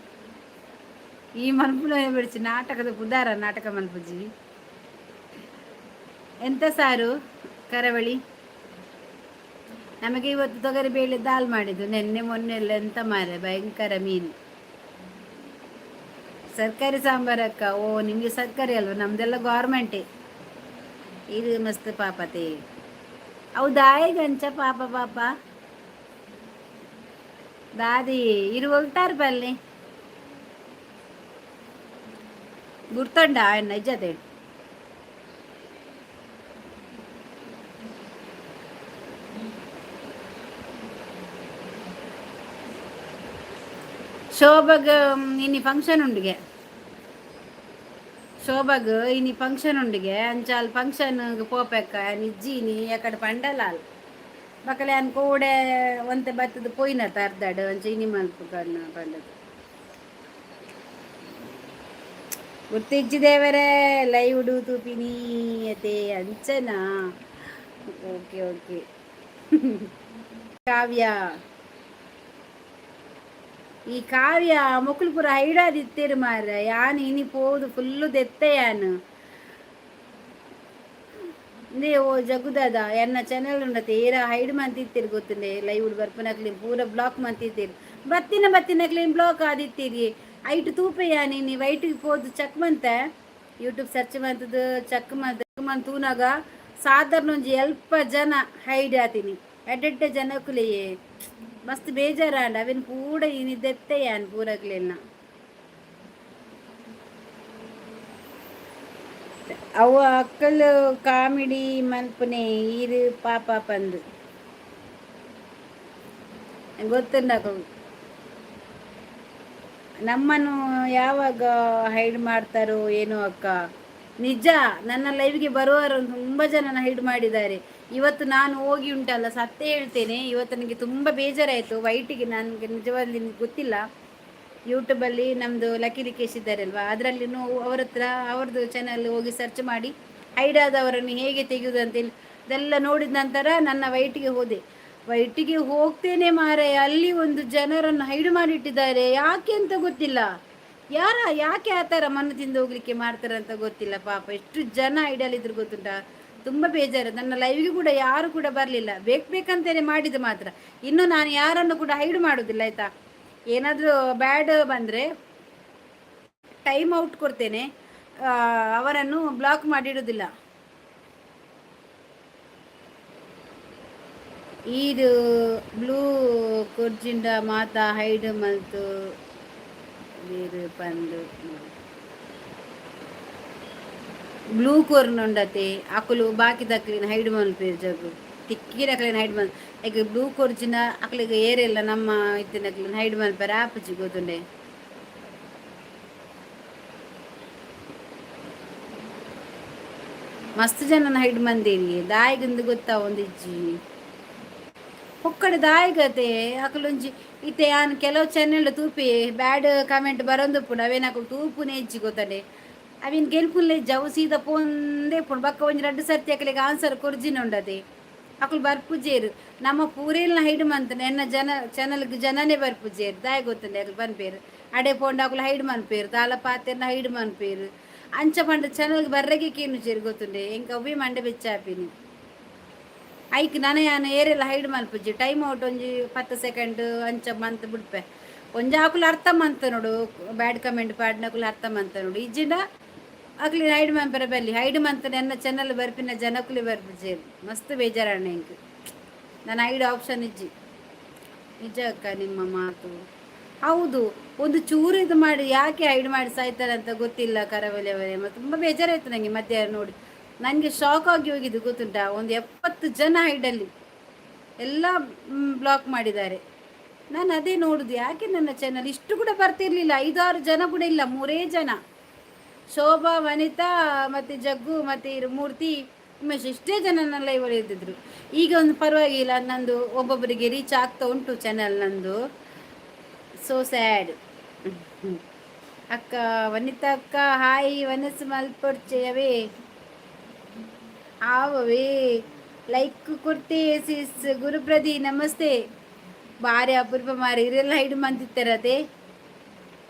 ಈ ಮನ್ಪುನ ಬಿಡಿಸಿ ನಾಟಕದ ಪುದಾರ ನಾಟಕ ಮನ್ಪುಜಿ. ಎಂತ ಸಾರು ಕರಾವಳಿ? ನಮಗೆ ಇವತ್ತು ತೊಗರಿಬೇಳೆ ದಾಲ್ ಮಾಡಿದ್ದು. ನಿನ್ನೆ ಮೊನ್ನೆ ಎಲ್ಲ ಎಂತ ಮಾರೆ, ಭಯಂಕರ ಮೀನು. ಸರ್ಕಾರಿ ಸಾಂಬಾರಕ್ಕ? ಓ, ನಿಮಗೆ ಸರ್ಕಾರಿ ಅಲ್ವಾ? ನಮ್ದೆಲ್ಲ ಗೌರ್ಮೆಂಟೇ. ಇದು ಮಸ್ತ್ ಪಾಪತೆ. ಹೌದಾ? ಗಂಚ ಪಾಪ ಪಾಪ ದಾದಿ ಇರು ಹೋಗ್ತಾರ ಬಲ್ಲಿ ಗುರ್ತಂಡ ನಿಜತೆ. ಶೋಭಗ್ ಇನಿ ಫಂಕ್ಷನ್ ಉಂಡಿಗೆ. ಶೋಭಗ್ ಇನಿ ಫಂಕ್ಷನ್ ಉಂಡಿಗೆ. ಅಂಚಾಲ್ ಫಂಕ್ಷನ್ ಪೋಪೆಕ್ಕ ನಿಜ್ಜಿನಿ ಯಾಕಡೆ ಪಂಡಲಾಲ್ ಬಕಲೆ ಅನ್ ಕೋಡೆ ಒಂತೆ ಬತ್ತದ ಪೋಯಿನ ತರ್ದಾಡು. ಅಂಚ ಇನಿ ಮಲ್ಪು ಕಣ್ಣ ಪಂಡದು ಗುರ್ತಿಜ್ಜಿ ದೇವರೇ. Live do ತೂಪಿನಿ ಅತೆ ಅಂಚನಾ? Okay okay. ಕಾವ್ಯ, ಈ ಕಾವ್ಯ ಮೊಕ್ಲು ಪೂರ ಹೈಡಾದಿತ್ತೇರು ಮಾರ್ರೆ. ಯಾನ್ ಇನಿ ಪೋದು ಫುಲ್ಲು ದೆತ್ತೆ ಯಾನ್. ಇಂದೇ ಓ ಜಗುದಾದ ಎನ್ನ ಚಾನೆಲ್ ಉಂಡತೆ ಏರ ಹೈಡ್ ಮಂತಿತ್ತೀರಿ ಗೊತ್ತುಂಡೆ. ಲೈವ್ ಬರ್ಪನಕ್ಲಿ ಪೂರ ಬ್ಲಾಕ್ ಮಂತಿತ್ತೀರಿ. ಬತ್ತಿನ ಬತ್ತಿನಕ್ಲಿ ಬ್ಲಾಕ್ ಆದಿತ್ತೀರಿ. ಐಟ್ ತೂಪೆ ಯಾನ್ ಇನಿ ವೈಟಿಗೆ ಪೋದು ಚೆಕ್ ಮಂತೆ, ಯೂಟ್ಯೂಬ್ ಸರ್ಚ್ ಮಂತದು ಚೆಕ್ ಮಂತ್ ಮಂತ್ ತೂನಾಗ ಸಾಧಾರಣ ಒಂಜಿ ಎಲ್ಪ ಜನ ಹೈಡ್ ಆತೀನಿ. ಎಡ್ಡೆಡ್ಡೆ ಜನಕುಲೆಯೇ, ಮಸ್ತ್ ಬೇಜಾರಾಂಡ. ಅವೆನ್ ಪೂರ ಇನಿ ದೆತ್ತೆ ಯಾನ್ ಪೂರಕ್ಲೆನ. ಅವು ಅಕ್ಕಲು ಕಾಮಿಡಿ ಮನ್ಪುನೆ, ಈರು ಪಾಪ ಪಂದು ಗೊತ್ತುಂಡಕು. ನಮ್ಮನ್ನು ಯಾವಾಗ ಹೈಡ್ ಮಾಡ್ತಾರೋ ಏನೋ ಅಕ್ಕ. ನಿಜ, ನನ್ನ ಲೈವ್ಗೆ ಬರುವವರು ತುಂಬ ಜನನ ಹೈಡ್ ಮಾಡಿದ್ದಾರೆ. ಇವತ್ತು ನಾನು ಹೋಗಿ ಉಂಟಲ್ಲ, ಸತ್ಯ ಹೇಳ್ತೇನೆ, ಇವತ್ತು ನನಗೆ ತುಂಬ ಬೇಜಾರಾಯಿತು. ವೈಟಿಗೆ ನನಗೆ ನಿಜವಾಗಿ ಗೊತ್ತಿಲ್ಲ. ಯೂಟ್ಯೂಬಲ್ಲಿ ನಮ್ಮದು ಲಕ್ಕಿ ಲಿಕೇಶ್ ಇದ್ದಾರಲ್ವ, ಅದರಲ್ಲಿ ಅವರ ಹತ್ರ ಅವ್ರದ್ದು ಚಾನಲ್ ಹೋಗಿ ಸರ್ಚ್ ಮಾಡಿ ಹೈಡ್ ಆದವರನ್ನು ಹೇಗೆ ತೆಗೆಯುವುದು ಅಂತೇಳಿ ಅದೆಲ್ಲ ನೋಡಿದ ನಂತರ ನನ್ನ ವೈಟಿಗೆ ಹೋದೆ. ವೈಟಿಗೆ ಹೋಗ್ತೇನೆ ಮಾರೆ, ಅಲ್ಲಿ ಒಂದು ಜನರನ್ನು ಹೈಡ್ ಮಾಡಿಟ್ಟಿದ್ದಾರೆ. ಯಾಕೆ ಅಂತ ಗೊತ್ತಿಲ್ಲ. ಯಾರ ಯಾಕೆ ಆ ಥರ ಮಣ್ಣು ತಿಂದು ಹೋಗ್ಲಿಕ್ಕೆ ಮಾಡ್ತಾರೆ ಅಂತ ಗೊತ್ತಿಲ್ಲ. ಪಾಪ, ಎಷ್ಟು ಜನ ಐಡಲ್ ಗೊತ್ತುಂಟಾ? ತುಂಬ ಬೇಜಾರು. ನನ್ನ ಲೈವ್ಗೆ ಕೂಡ ಯಾರು ಕೂಡ ಬರಲಿಲ್ಲ. ಬೇಕು ಬೇಕಂತಲೇ ಮಾಡಿದ್ದು ಮಾತ್ರ. ಇನ್ನು ನಾನು ಯಾರನ್ನು ಕೂಡ ಹೈಡ್ ಮಾಡೋದಿಲ್ಲ, ಆಯಿತಾ? ಏನಾದರೂ ಬ್ಯಾಡ್ ಬಂದರೆ ಟೈಮ್ ಔಟ್ ಕೊಡ್ತೇನೆ, ಅವರನ್ನು ಬ್ಲಾಕ್ ಮಾಡಿಡೋದಿಲ್ಲ. ಇದು ಬ್ಲೂ ಕೊರ್ಜಿಂಡ ಮಾತಾ ಹೈಡ್ ಮಲ್ತು ಬೇರು ಪಂದು. ಬ್ಲೂ ಕೊರ್ನುಂಡತೆ ಅಕುಲು ಬಾಕಿದಕ್ಲಿನ ಹೈಡ್ ಮಲ್ಪೇರು. ಜಗು ತಿಕ್ಕಿನಕ್ಲೆನ ಹೈಡ್ ಮಲ್ ಈಗ ಬ್ಲೂ ಕೊರ್ಜಿನ ಅಕ್ಲಿಗೆ ಏರೆಲ್ಲ ನಮ್ಮ ಇತ್ತಿನಕ್ಲಿನ ಹೈಡ್ ಮಲ್ಪೆರೆ ಆಪುಜಿ, ಗೊತ್ತುಂಡೆ. ಮಸ್ತ್ ಜನನ ಹೈಡ್ ಮಂದೇರಿ. ದಾಯಿಗಂದು ಗೊತ್ತಾ ಒಂದಿಜ್ಜಿ ಪೊಕ್ಕಡೆ ದಾಯಿಗತೆ ಅಕುಲೊಂಜಿ. ಇತ್ತೆ ಯಾನ್ ಕೆಲವು ಚಾನೆಲ್ ತೂಪಿ ಬ್ಯಾಡ್ ಕಮೆಂಟ್ ಬರೊಂದುಪ್ಪುಂಡು. ಅವೇನ್ ಅಕುಲು ತೂಪುನೇ ಇಜ್ಜಿ, ಗೊತ್ತಂಡೆ. ಅವಿನ್ ಗೆಲ್ಪುನ್ಲೆ ಇಜ್ಜಿ, ಅವು ಸೀದಾ ಪೋಂದೇ ಪುಂಡು. ಬೊಕ್ಕ ಒಂಜಿ ರಡ್ಡ್ ಸರ್ತಿ ಅಕಲೆಗ್ ಆನ್ಸರ್ ಕೊರ್ಜಿನ ಉಂಡತೆ, ಅಕುಲು ಬರ್ಪುಜೇರು. ನಮ್ಮ ಪೂರೇಲ್ನ ಹೈಡ್ ಮಂತನ ಎನ್ನ ಜನ ಚಾನಲ್ಗ್ ಜನನೇ ಬರ್ಪುಜೇರು. ದಾಯೆ ಗೊತ್ತುಂಡೆ? ಅಕುಲು ಪನ್ಪೇರು ಅಡೆ ಪೋಂಡ ಅಕುಲು ಹೈಡ್ ಮನ್ಪೇರು, ದಾಲ ಪಾತೆರ್ನ ಹೈಡ್ ಮನ್ಪೇರು. ಅಂಚ ಪಂಡ ಚಾನಲ್ಗ್ ಬರ್ರೆಗೆ ಕೇನುಜೆರ್, ಗೊತ್ತುಂಡೆ. ಎಂಕ್ ಅವ್ವೇ ಮಂಡೆ ಬೆಚ್ಚ ಆಪಿನಿ. ಐಕ್ ನನ ಯಾನ್ ಏರೆಲ್ಲ ಹೈಡ್ ಮಲ್ಪುಜಿ. ಟೈಮ್ ಔಟ್ ಒಂಜಿ 10 ಸೆಕೆಂಡ್ ಅಂಚ ಮಂತ್ ಬುಡ್ಪೆ. ಒಂಜಿ ಅಕುಲು ಅರ್ಥ ಮಂತ ನೋಡು, ಬ್ಯಾಡ್ ಕಮೆಂಟ್ ಪಾಡ್ನಕುಲು ಅರ್ಥ ಮಂತ ನೋಡು. ಇಜ್ಜಿಂಡ ಅಕ್ಲಿ ಹೈಡ್ ಮನ್ಪೆರೆ ಬಲ್ಲಿ. ಹೈಡ್ ಮಂತನ ಎನ್ನ ಚಾನಲ್ ಬರ್ಪಿನ ಜನಕುಲು ಬರ್ಪುಜೆರ್. ಮಸ್ತ್ ಬೇಜಾರಣ್ಣ ಎಂಕ್. ನನ್ನ ಹೈಡ್ ಆಪ್ಷನ್ ಇಜ್ಜಿ. ನಿಜ ಅಕ್ಕ ನಿಮ್ಮ ಮಾತು. ಹೌದು, ಒಂದು ಚೂರು ಇದು ಮಾಡಿ ಯಾಕೆ ಹೈಡ್ ಮಾಡಿ ಸಾಯ್ತಾರೆ ಅಂತ ಗೊತ್ತಿಲ್ಲ ಕರಾವಳಿ ಅವರೇ. ಮತ್ತು ತುಂಬ ಬೇಜಾರಾಯ್ತು ನನಗೆ ಮಧ್ಯಾಹ್ನ ನೋಡಿ. ನನಗೆ ಶಾಕ್ ಆಗಿ ಹೋಗಿದ್ದು ಗೊತ್ತುಂಟಾ? ಒಂದು 70 ಜನ ಹೈಡಲ್ಲಿ. ಎಲ್ಲ ಬ್ಲಾಕ್ ಮಾಡಿದ್ದಾರೆ. ನಾನು ಅದೇ ನೋಡುದು, ಯಾಕೆ ನನ್ನ ಚಾನಲ್ ಇಷ್ಟು ಕೂಡ ಬರ್ತಿರ್ಲಿಲ್ಲ. ಐದಾರು ಜನ ಕೂಡ ಇಲ್ಲ, ಮೂರೇ ಜನ. ಶೋಭಾ, ವನಿತಾ ಮತ್ತು ಜಗ್ಗು ಮತ್ತು ಇರು ಮೂರ್ತಿ, ಉಮೇಶ್, ಇಷ್ಟೇ ಜನ ನನ್ನ ಲೈವಲ್ಲಿ ಇದ್ದಿದ್ರು. ಈಗ ಒಂದು ಪರವಾಗಿಲ್ಲ, ನಂದು ಒಬ್ಬೊಬ್ಬರಿಗೆ ರೀಚ್ ಆಗ್ತಾ ಉಂಟು ಚಾನಲ್ ನಂದು. ಸೋ ಸ್ಯಾಡ್ ಅಕ್ಕ. ವನಿತಾ ಅಕ್ಕ ಹಾಯ್. ವನಸ್ ಮಲ್ಪೊಡ್ಚೆಯವೇ ಆವವೇ. ಲೈಕ್ ಕೊಡ್ತೆ ಸಿಸ್. ಗುರುಪ್ರದಿ ನಮಸ್ತೆ. ಬಾರಿ ಅಪರೂಪ ಮಾರಿ, ಇರೆಲ್ಲ ಹೈಡ್ ಮಂತಿತ್ತಾರತೆ.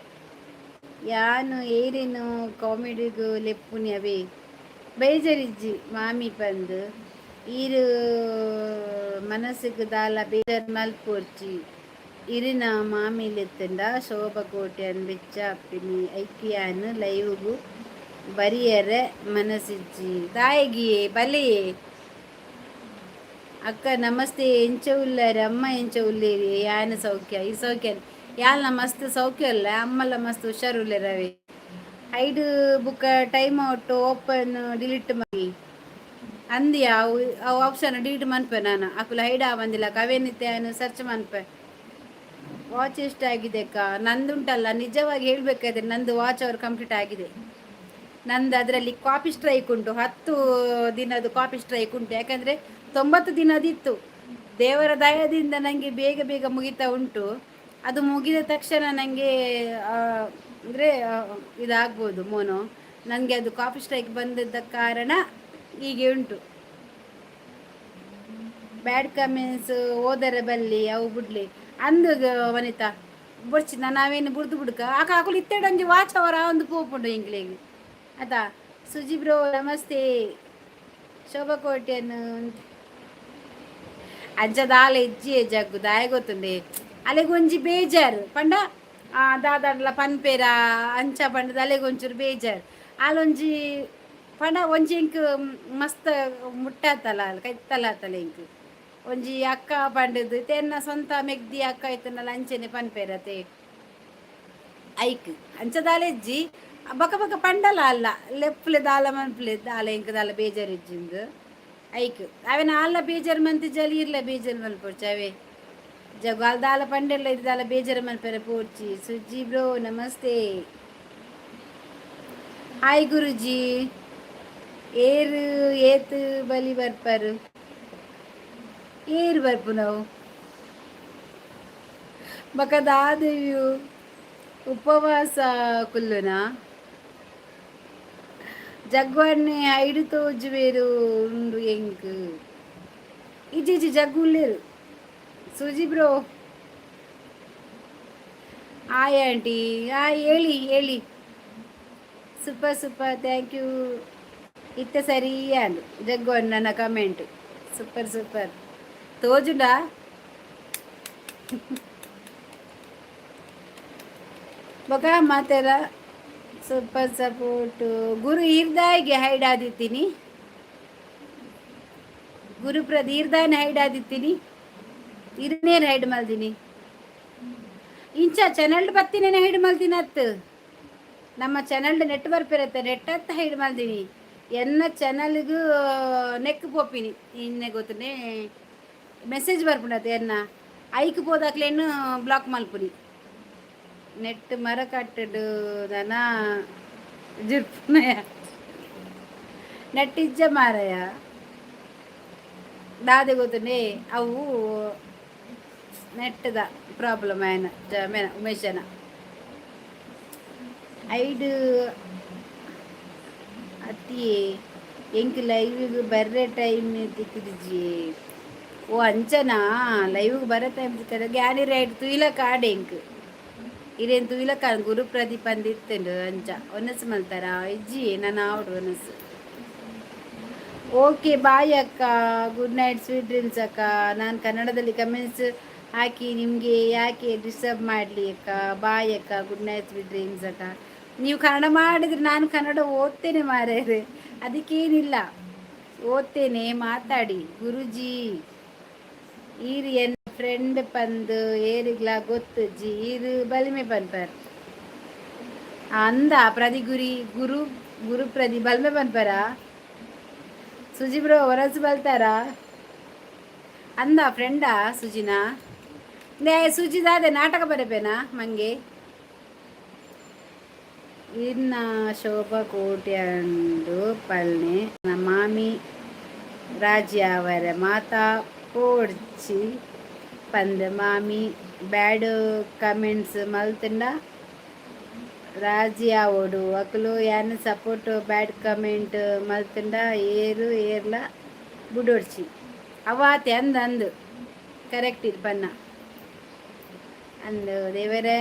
ಯಾನು ಏರೇನು ಕಾಮಿಡಿಗು ಲೆಪ್ಪುನಿ ಅವೇ ಬೇಜಾರಿಜ್ಜಿ ಮಾಮಿ ಬಂದು. ಈರು ಮನಸ್ಸಿಗೆ ದಾಲ ಬೇಜಾರು ಮಲ್ಪೊರ್ಚಿ. ಇರಿನ ಮಾಮಿ ಲೆತ್ತಂಡ ಶೋಭಾ ಕೋಟೆ ಬೆಚ್ಚ ಅಪ್ಪಿನಿ ಐಕಿಯಾನು ಲೈವ್ಗು ಬರಿಯರೆ ಮನಸ್ಸಿಜ್ಜಿ ತಾಯಿಗಿಯೇ ಬಲೆಯೇ. ಅಕ್ಕ ನಮಸ್ತೆ, ಎಂಚ ಉಲ್ಲಾರಿ ಅಮ್ಮ? ಎಂಚ ಉಲ್ಲೇರಿ? ಯಾನ ಸೌಖ್ಯ, ಈ ಸೌಖ್ಯ. ಯಾಲ್ನ ಮಸ್ತ್ ಸೌಖ್ಯ ಅಲ್ಲ, ಅಮ್ಮಲ್ಲ ಮಸ್ತ್ ಹುಷಾರುಲ್ಲೇರವೆ. ಹೈಡ್ ಬುಕ್ಕ ಟೈಮ್ ಔಟ್ ಓಪನ್ ಡಿಲೀಟ್ ಮಾಡಿ ಅಂದಿ. ಅವು ಅವು ಆಪ್ಷನ್ ಡಿಲೀಟ್ ಮನ್ಪೆ ನಾನು. ಅಕುಲು ಹೈಡ್ ಆವಂದಿಲ್ಲ ಕವೇನಿತ್ತೆ ಸರ್ಚ್ ಮನ್ಪೆ. ವಾಚ್ ಎಷ್ಟಾಗಿದೆ ಅಕ್ಕ? ನಂದುಂಟಲ್ಲ, ನಿಜವಾಗಿ ಹೇಳಬೇಕಾದ್ರೆ ನಂದು ವಾಚ್ ಅವರ್ ಕಂಪ್ಲೀಟ್ ಆಗಿದೆ ನಂದು. ಅದರಲ್ಲಿ ಕಾಪಿ ಸ್ಟ್ರೈಕ್ ಉಂಟು, 10 ದಿನದ ಕಾಪಿ ಸ್ಟ್ರೈಕ್ ಉಂಟು. ಯಾಕಂದರೆ 90 ದಿನದಿತ್ತು. ದೇವರ ದಯದಿಂದ ನನಗೆ ಬೇಗ ಬೇಗ ಮುಗಿತಾ ಉಂಟು. ಅದು ಮುಗಿದ ತಕ್ಷಣ ನನಗೆ ಅಂದರೆ ಇದಾಗ್ಬೋದು ಮೋನು. ನನಗೆ ಅದು ಕಾಪಿ ಸ್ಟ್ರೈಕ್ ಬಂದಿದ್ದ ಕಾರಣ ಹೀಗೆ ಉಂಟು. ಬ್ಯಾಡ್ ಕಮೆಂಟ್ಸ್ ಓದರ ಬಲ್ಲಿ, ಅವು ಬುಡ್ಲಿ ಅಂದು ವನಿತಾ ಬೊಡ್ಚಿ. ನಾನು ಅವೇನು ಬುಡ್ದು ಬುಡ್ಕ ಆಕ. ಅಕುಲು ಇತ್ತೆಡೊಂಜಿ ವಾಚ್ ಅವರ ಒಂದು ಪೋಪುಂಡು ಎಂಕ್ಲೆಗ್ ಆತಾ. ಸುಜಿ ಬ್ರೋ ನಮಸ್ತೆ. ಶೋಭಾ ಕೋಟೆಯನ್ನು ಅಜ್ಜ ದಾಲ ಇಜ್ಜಿ ಜಗ್ಗು ದಾಯ ಗೊತ್ತುಂಡೆ. ಅಲೆಗೊಂಜಿ ಬೇಜಾರು ಪಂಡ ದಾದಾಡ್ಲ ಪನ್ಪೇರ ಅಂಚ ಪಂಡದ ಅಲೆಗೊಂಚೂರು ಬೇಜಾರು. ಅಲ್ಲೊಂಜಿ ಪಂಡ ಒಂಜಿ ಇಂಕ್ ಮಸ್ತ್ ಮುಟ್ಟಾತಲ್ಲ, ಕೈತಲಾತಲ್ಲ. ಇಂಕ್ ಒಂಜಿ ಅಕ್ಕ ಪಂಡದು ತೆನ್ನ ಸ್ವಂತ ಮೆಗ್ದಿ ಅಕ್ಕ ಇತ್ತನಲ್ಲ, ಅಂಚೆನೆ ಪನ್ಪೇರತೆ ಐಕ್. ಅಂಚದಾಲೆಜ್ಜಿ ಬಕ ಬಕ ಪಂಡಲ ಅಲ್ಲ ಲೆಪ್ಪುಲೆ ದಾಲ ಮನ್ಪುಲೆ ದಾಲ. ಇಂಕ್ ದಾಲ ಬೇಜಾರು ಇಜ್ಜಿಂದು ಐಕ್. ಅವೇನ ಅಲ್ಲ ಬೇಜಾರು ಮಂತಿ ಜಲಿ ಇರ್ಲ ಬೇಜಾರು ಮಲ್ಪೊಡ್ಚಿ ಅವೇ ಜಗ್ಗು. ದಾಲ ಪಂಡೆಲ್ಲ ಇದು ದಾಲ ಬೇಜಾರು ಮನ್ಪೆರೆ ಪೋಡ್ಚಿ. ಸುಜ್ಜಿ ಬ್ರೋ ನಮಸ್ತೆ. ಹಾಯ್ ಗುರುಜಿ. ಏರು ಏತ್ ಬಲಿ ಬರ್ಪರು? ಏರು ಬರ್ಪು ನಾವು ಬಕದಾದೆಯು ಉಪವಾಸ ಕುಲ್ಲುನಾ? ಜಗ್ಗುವನ್ನೇ ಐಡು ತೋಜುವೇರು ಉಂಡು ಎಂಕ್. ಇಜ್ಜಿ ಇಜ್ಜಿ, ಜಗ್ಗು ಉಲ್ಲೇರು. Suji bro hi. Aunty hi ಹೇಳಿ ಹೇಳಿ. Super super, thank you. ಇತ್ತ ಸರಿ ಅಂದು ಜಗ್ಗು ನನ್ನ ಕಮೆಂಟ್. ಸೂಪರ್ ಸೂಪರ್ ತೋಜುಂಡಾ? ಬೊಕ ಮಾತೆರ ಸೂಪರ್ ಸಪೋರ್ಟ್. ಗುರು ಈರ್ದಾಯಿಗೆ ಹೈಡ್ ಆದಿತ್ತೀನಿ. ಗುರುಪ್ರದ್ ಈರ್ದಾನೆ ಹೈಡ್ ಆದಿತ್ತೀನಿ. ಇರನೇರು ಹೈಡ್ ಮಲ್ದಿನಿ? ಇಂಚ ಚಾನಲ್ ಬತ್ತಿನೇನೆ ಹೈಡ್ ಮಲ್ದಿನ ಅತ್ತು. ನಮ್ಮ ಚಾನಲ್ ನೆಟ್ವರ್ಕ್ ಇರುತ್ತೆ, ನೆಟ್ ಹತ್ತ ಹೈಡ್ ಮಲ್ದಿನಿ. ಎನ್ನ ಚಾನಲ್ಗೂ ನೆಕ್ ಪೋಪಿನಿ ಇನ್ನೆ ಗೊತ್ತನೆ ಮೆಸೇಜ್ ಬರ್ಪುಂಡತ್ತೆ ಎನ್ನ. ಐಕ್ ಪೋದಾಕ್ಲೇನು ಬ್ಲಾಕ್ ಮಲ್ಪುನಿ. ನೆಟ್ ಮರ ಕಟ್ಟಡು ದನ ಜುರ್ಪುನಯ. ನೆಟ್ ಇಜ್ಜ ಮಾರಯ. ದಾದೆ ಗೊತ್ತುಂಡೆ, ಅವು ನೆಟ್ಟದ ಪ್ರಾಬ್ಲಮ್ ಆಯ್ನ ಮೇನ ಉಮೇಶನ ಐಡು ಅತ್ತಿಯೇ. ಎಂಕ್ ಲೈವಿಗೆ ಬರ್ರೆ ಟೈಮ್ ತಿಕ್ಕಿದಿಜ್ಜಿ. ಓ ಅಂಚನಾ? ಲೈವ್ಗೆ ಬರೋ ಟೈಮ್ ತಿಕ್ಕದ. ಗ್ಯಾನಿ ರೈಟ್ ತುಯ್ಲ ಕಾಡೆ ಎಂಕ್ ಇರೇನು ತುಯ್ಲ ಕಾಡ್. ಗುರು ಪ್ರದೀಪ್ ಅಂದಿತ್ತುಂಡು. ಅಂಚ ಒನಸ್ ಮಲ್ತಾರ? ಇಜ್ಜಿ, ನಾನು ಆವಡು ಒನಸ್. ಓಕೆ ಬಾಯ್ ಅಕ್ಕ, ಗುಡ್ ನೈಟ್, ಸ್ವೀಟ್ ಡ್ರೀಮ್ಸ್ ಅಕ್ಕ. ನಾನು ಕನ್ನಡದಲ್ಲಿ ಕಮೆಂಟ್ಸ್ ಹಾಕಿ ನಿಮಗೆ ಯಾಕೆ ಡಿಸ್ಟರ್ಬ್ ಮಾಡಲಿ ಅಕ್ಕ? ಬಾಯ್ ಅಕ್ಕ, ಗುಡ್ ನೈಟ್, ಸ್ವೀಟ್ ಡ್ರೀಮ್ಸ್ ಅಕ್ಕ. ನೀವು ಕನ್ನಡ ಮಾಡಿದ್ರೆ ನಾನು ಕನ್ನಡ ಓದ್ತೇನೆ ಮಾರ್ರೆ, ಅದಕ್ಕೇನಿಲ್ಲ, ಓದ್ತೇನೆ. ಮಾತಾಡಿ ಗುರುಜಿ. ಈರ್ ಎನ್ ಫ್ರೆಂಡ್ ಪಂದು ಏರಿಗ್ಲ ಗೊತ್ತುಜ್ಜಿ. ಈರು ಬಲಿಮೆ ಪನ್ಪರ್ ಅಂದ ಪ್ರದಿ ಗುರಿ ಗುರು ಗುರು ಪ್ರದಿ ಬಲ್ಮೆ ಪನ್ಪರ. ಸುಜಿ ಬ್ರೋ, ವರಸು ಬಲ್ತಾರಾ? ಅಂದ ಫ್ರೆಂಡಾ ಸುಜಿನಾ? ನೇ ಸುಜಿ ದಾದೆ ನಾಟಕ ಬರೆಪೇನಾ ಮಂಗೆ? ಇನ್ನ ಶೋಭಾ ಕೋಟ್ಯಂಡು ಪಲ್ನೆ ಮಾಮಿ ರಾಜಿ ಅವರ ಮಾತಾ ಪೋಡ್ಚಿ ಪಂದ್. ಮಾಮಿ ಬ್ಯಾಡ್ ಕಮೆಂಟ್ಸ್ ಮಲ್ತಂಡ ರಾಜಿ ಆವೊಡು. ಅಕುಲು ಯಾನ್ ಸಪೋರ್ಟ್. ಬ್ಯಾಡ್ ಕಮೆಂಟ್ ಮಲ್ತಂಡ ಏರು ಏರ್ಲ ಬುಡೊಡ್ಚಿ. ಅವಾತೆ ಅಂದ್ ಅಂದ್, ಕರೆಕ್ಟ್ ಇರ್ ಪನ್ನ. ಅಂದ್ ದೇವರೇ,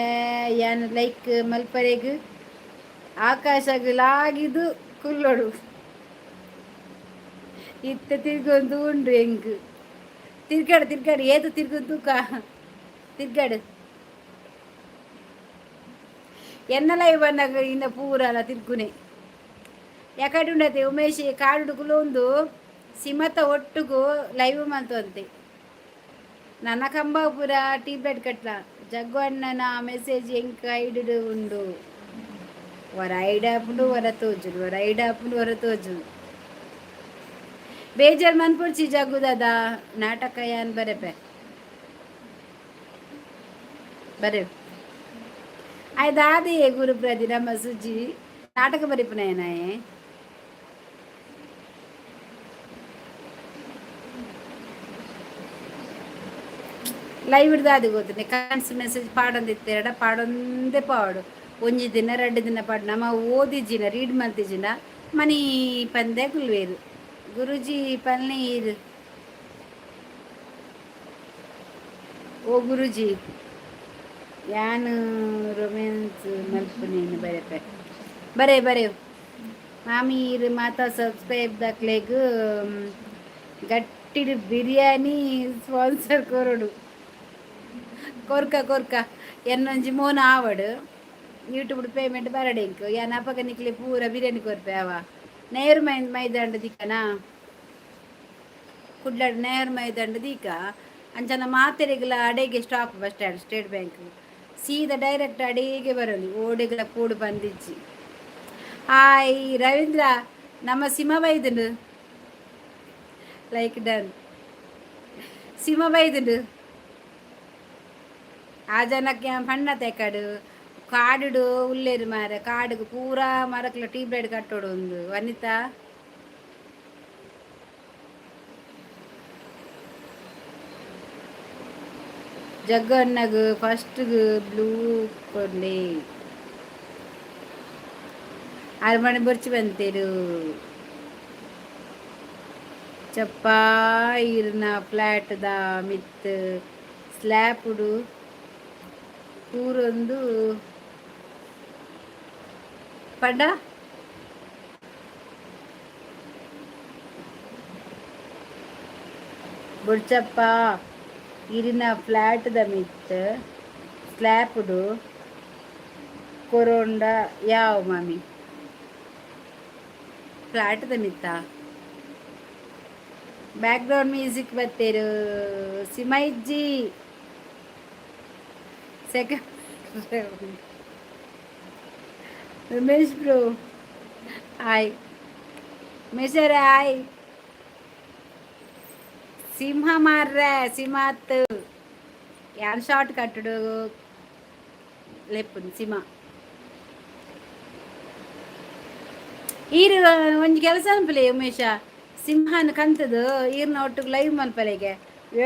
ಯಾನ್ ಲೈಕ್ ಮಲ್ಪರೆಗ್ ಆಕಾಶಗ್ ಲಾಗಿದು ಕುಲ್ಲೊಡು. ಇತ್ತೆ ತಿರ್ಗೊಂದು ಉಂಡು ಎಂಕ್. ತಿರ್ಗಾಡು ತಿರ್ಗಾಡು, ಏತು ತಿರ್ಗೊಂದು ತೂಕ. ತಿರ್ಗಾಡು, ಎನ್ನ ಲೈವ್ ಬಂದಾಗ ಇನ್ನ ಪೂರಲ ತಿರ್ಗುನೆ. ಯಾಕಡೆ ಉಂಡತೆ ಉಮೇಶ್ ಕಾಡು ಕುಲೊಂದು ಸಿಮತ ಒಟ್ಟುಗು ಲೈವ್ ಮಂತಂತೆ. ನನ್ನ ಕಂಬಾಪುರ ಟೀ ಬ್ಲೈಟ್ ಕಟ್ಲ. ಜಗ್ಗು ಅಣ್ಣನ ಮೆಸೇಜ್ ಎಂಕ್ ಐಡ್ ಉಂಡು. ವರ ಐಡ್ ಆಪುಂಡು, ವರ ತೋಜುಂಡು. ವರ ಐಡ್ ಆಪುಂಡು, ವರ ತೋಜುಂಡು. ಬೇಜಾರ್ ಮನ್ಪೊಡ್ಚಿ ಜಗ್ಗು ದಾದ. ನಾಟಕ ಯಾನ್ ಬರೆಪೆ, ಬರೆ. ಆಯ್ ದಾದೆ ಗುರುಪ್ರದಿ, ನಮ್ಮ ಸುಜಿ ನಾಟಕ ಬರೆಪುನಾಯನಾಯೆ. ಲೈವ್ ದಾದಿ ಗೊತ್ತುಂಡೆ? ಕಮೆಂಟ್ಸ್ ಮೆಸೇಜ್ ಪಾಡೊಂದಿತ್ತೆರಡ ಪಾಡೊಂದೇ ಪಾಡು. ಒಂಜಿ ದಿನ, ರಡ್ಡ್ ದಿನ ಪಾಡು. ನಮ ಓದಿಜಿನ, ರೀಡ್ ಮಲ್ತಿಜಿನ ಮನಿ ಪಂದೆ ಕುಲ್ವೇರು. ಗುರುಜಿ ಪಲ್ನೆ ಈರ್. ಓ ಗುರುಜಿ, ಯಾನ್ ರೊಮ್ಯಾನ್ಸ್ ಮಲ್ಪುನೇನು ಬರೆಪೆ. ಬರೆ ಬರೆ. ಮಾಮಿ, ಈರ್ ಮಾತಾ ಸಬ್ಸ್ಕ್ರೈಬ್ ದಕ್ಲೆಗ್ ಗಟ್ಟಿಡ್ ಬಿರಿಯಾನಿ ಸ್ಪಾನ್ಸರ್ ಕೊರೊಡು. ಕೊರ್ಕ ಕೊರ್ಕ. ಎನ್ನೊಂಜಿ ಮೋನ ಆವಡ್, ಯೂಟ್ಯೂಬ್ ಪೇಮೆಂಟ್ ಬರಡೆ ಎಂಕ್. ಯಾನ್ ಅಪಗ ನಿಕ್ಲೆ ಪೂರ ಬಿರಿಯಾನಿ ಕೊರ್ಪೆ ಅವ. ನೇರು ಮೈ ಮೈದಾಂಡ್ ದಿಕ್ಕನಾ? ಕುಡ್ಲಡ್ ನೇರು ಮೈದಾಂಡ್ ದೀಕ. ಅಂಚನ ಮಾತೆರೆಗ್ಲ ಅಡೆಗೆ stop. Bus stand, state bank ಸೀದಾ ಡೈರೆಕ್ಟ್ ಅಡೆಗೆ ಬರಲಿ. ಓಡೆಗ್ಲ ಪೋಡು ಬಂದಿಜ್ಜಿ. ಹಾಯ್ ರವೀಂದ್ರ, ನಮ್ಮ ಸಿಂಹ ಬೈದುಂಡು. Like done. ಸಿಂಹ ಬೈದುಂಡು. ಆ ಜನಕ್ಕೆ ಪಣ್ಣ ತೆಕಡು ಕಾಡುಡು ಉಲ್ಲೇರು ಮಾರೆ. ಕಾಡುಗು ಪೂರಾ ಮರಕ್ಲ ಟೀ ಬ್ಲೈಟ್ ಕಟ್ಟೋಡು ಒಂದು. ವನಿತಾ, ಜಗ್ಗಣ್ಣಗ್ ಫಸ್ಟ್ ಬ್ಲೂ ಕೊರ್ಲೆ. ಅರಮನೆ ಬೊರ್ಚಿ ಬಂತೇರು. ಚಪ್ಪಾ, ಇರ್ನ ಫ್ಲಾಟ್ the ಮಿತ್ ಸ್ಲ್ಯಾಪುಡು ಪೂರೊಂದು ಪಂಡ. ಬೊಡ್ಚಪ್ಪ, ಇರಿನ ಫ್ಲಾಟ್ ದ ಮಿತ್ ಸ್ಲ್ಯಾಪುಡು ಕೊರೊಂಡ ಯಾವ್ ಮಾಮಿ. ಫ್ಲಾಟ್ ದ ಮಿತ್ತ ಬ್ಯಾಕ್ ಗ್ರೌಂಡ್ ಮ್ಯೂಸಿಕ್ ಬತ್ತೇರು. ಸಿಮೈಜ್ಜಿ. Second Umesh bro, hi. ಉಮೇಶರೇ, hi. ಸಿಂಹ ಮಾರ್ರೆ, ಸಿಂಹತ್ ಯಾನ್ ಶಾರ್ಟ್ ಕಟ್ಟುಡು ಲೆಪ್ಪುನು ಸಿಂಹ. ಈರು ಒಂಜಿ ಕೆಲಸ ಅನ್ಪಲೆ ಉಮೇಶ, ಸಿಂಹನ ಕಂತದು ಈರ್ನ ಒಟ್ಟುಗು ಲೈವ್ ಮನ್ಪಲೆಗೆ.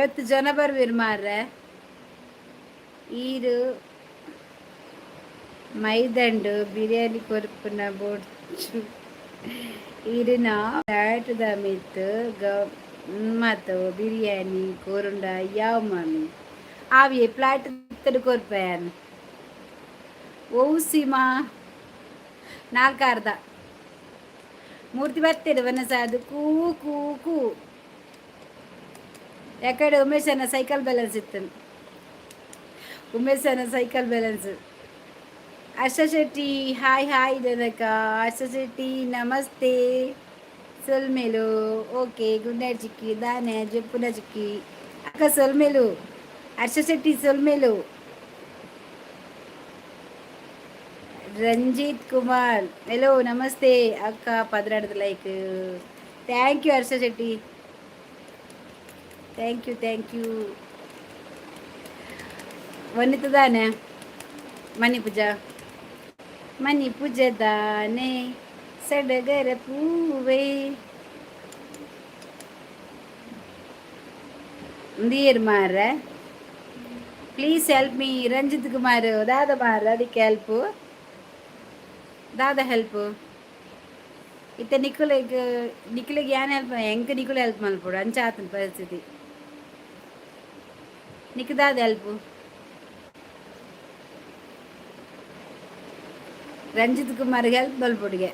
ಏತ್ ಜನ ಬರ್ವೀರ್ ಮಾರ್ರೆ. ಈರು ಮೈದಂಡು ಬಿರಿಯಾನಿ ಕೊರ್ಪುನ ಬೋಡ್ಚು. ಈರಿನ ಫ್ಲಾಟ್ದ ಮಿತ್ ಗಮ್ಮತ್ ಬಿರಿಯಾನಿ ಕೊರುಂಡ ಯಾವ ಮಾಮಿ. ಆವಿಯೇ ಫ್ಲಾಟ್ ಮಿತ್ತಡ್ ಕೊರ್ಪೆ ಯಾನ್. ಒವು ಸೀಮಾ? ನಾಲ್ಕಾರ್ದ ಮೂರ್ತಿ ಬರ್ತೇನೆ ವನಸ. ಅದು ಕೂ ಕೂ ಕೂ. ಯಾಕಡೆ ಉಮೇಶನ ಸೈಕಲ್ ಬ್ಯಾಲೆನ್ಸ್ ಇತ್ತು. ಉಮೇಶನ cycle balance. Harsha Shetty, hi hi Janaka. Harsha Shetty, namaste. ಸೊಲ್ಮೆಲು. ಓಕೆ, ಗುಡ್ ನೈಟ್ ಚಿಕ್ಕಿ. ದಾನೆ ಜಪ್ಪುನ ಚಿಕ್ಕಿ ಅಕ್ಕ. ಸೊಲ್ಮೆಲು ಹರ್ಷ ಶೆಟ್ಟಿ, ಸೊಲ್ಮೆಲು. ರಂಜಿತ್ ಕುಮಾರ್, ಹಲೋ, ನಮಸ್ತೆ ಅಕ್ಕ. 12 like. Thank you Harsha Shetty, Thank you, thank you. ವನಿತದಾನೆ ಮನಿ ಪೂಜಾ, ಮನಿ ಪೂಜೆದಾನೆ ಸಡಗರ ಪೂವೆ. ನೀರ್ ಮಾರ್ರೆ, ಪ್ಲೀಸ್ ಹೆಲ್ಪ್ ಮೀ. ರಂಜಿತ್ ಕುಮಾರ್, ದಾದ ಮಾರ ಅದಕ್ಕೆ ಹೆಲ್ಪ್? ದಾದ ಹೆಲ್ಪ್ ಇತ್ತೆ ನಿಕುಲೆಗ್? ನಿಕುಲೆಗ್ ಯಾನ್ ಹೆಲ್ಪ್, ಎಂಕ್ ನಿಕುಲು ಹೆಲ್ಪ್ ಮಲ್ಪೊಡು, ಅಂಚ ಆತನ ಪರಿಸ್ಥಿತಿ. ನಿಕ್ ದಾದ ಹೆಲ್ಪ್? ರಂಜಿತ್ ಕುಮಾರ್ ಹೆಲ್ಪ್ ಮಲ್ಪೊಡಿಗೆ.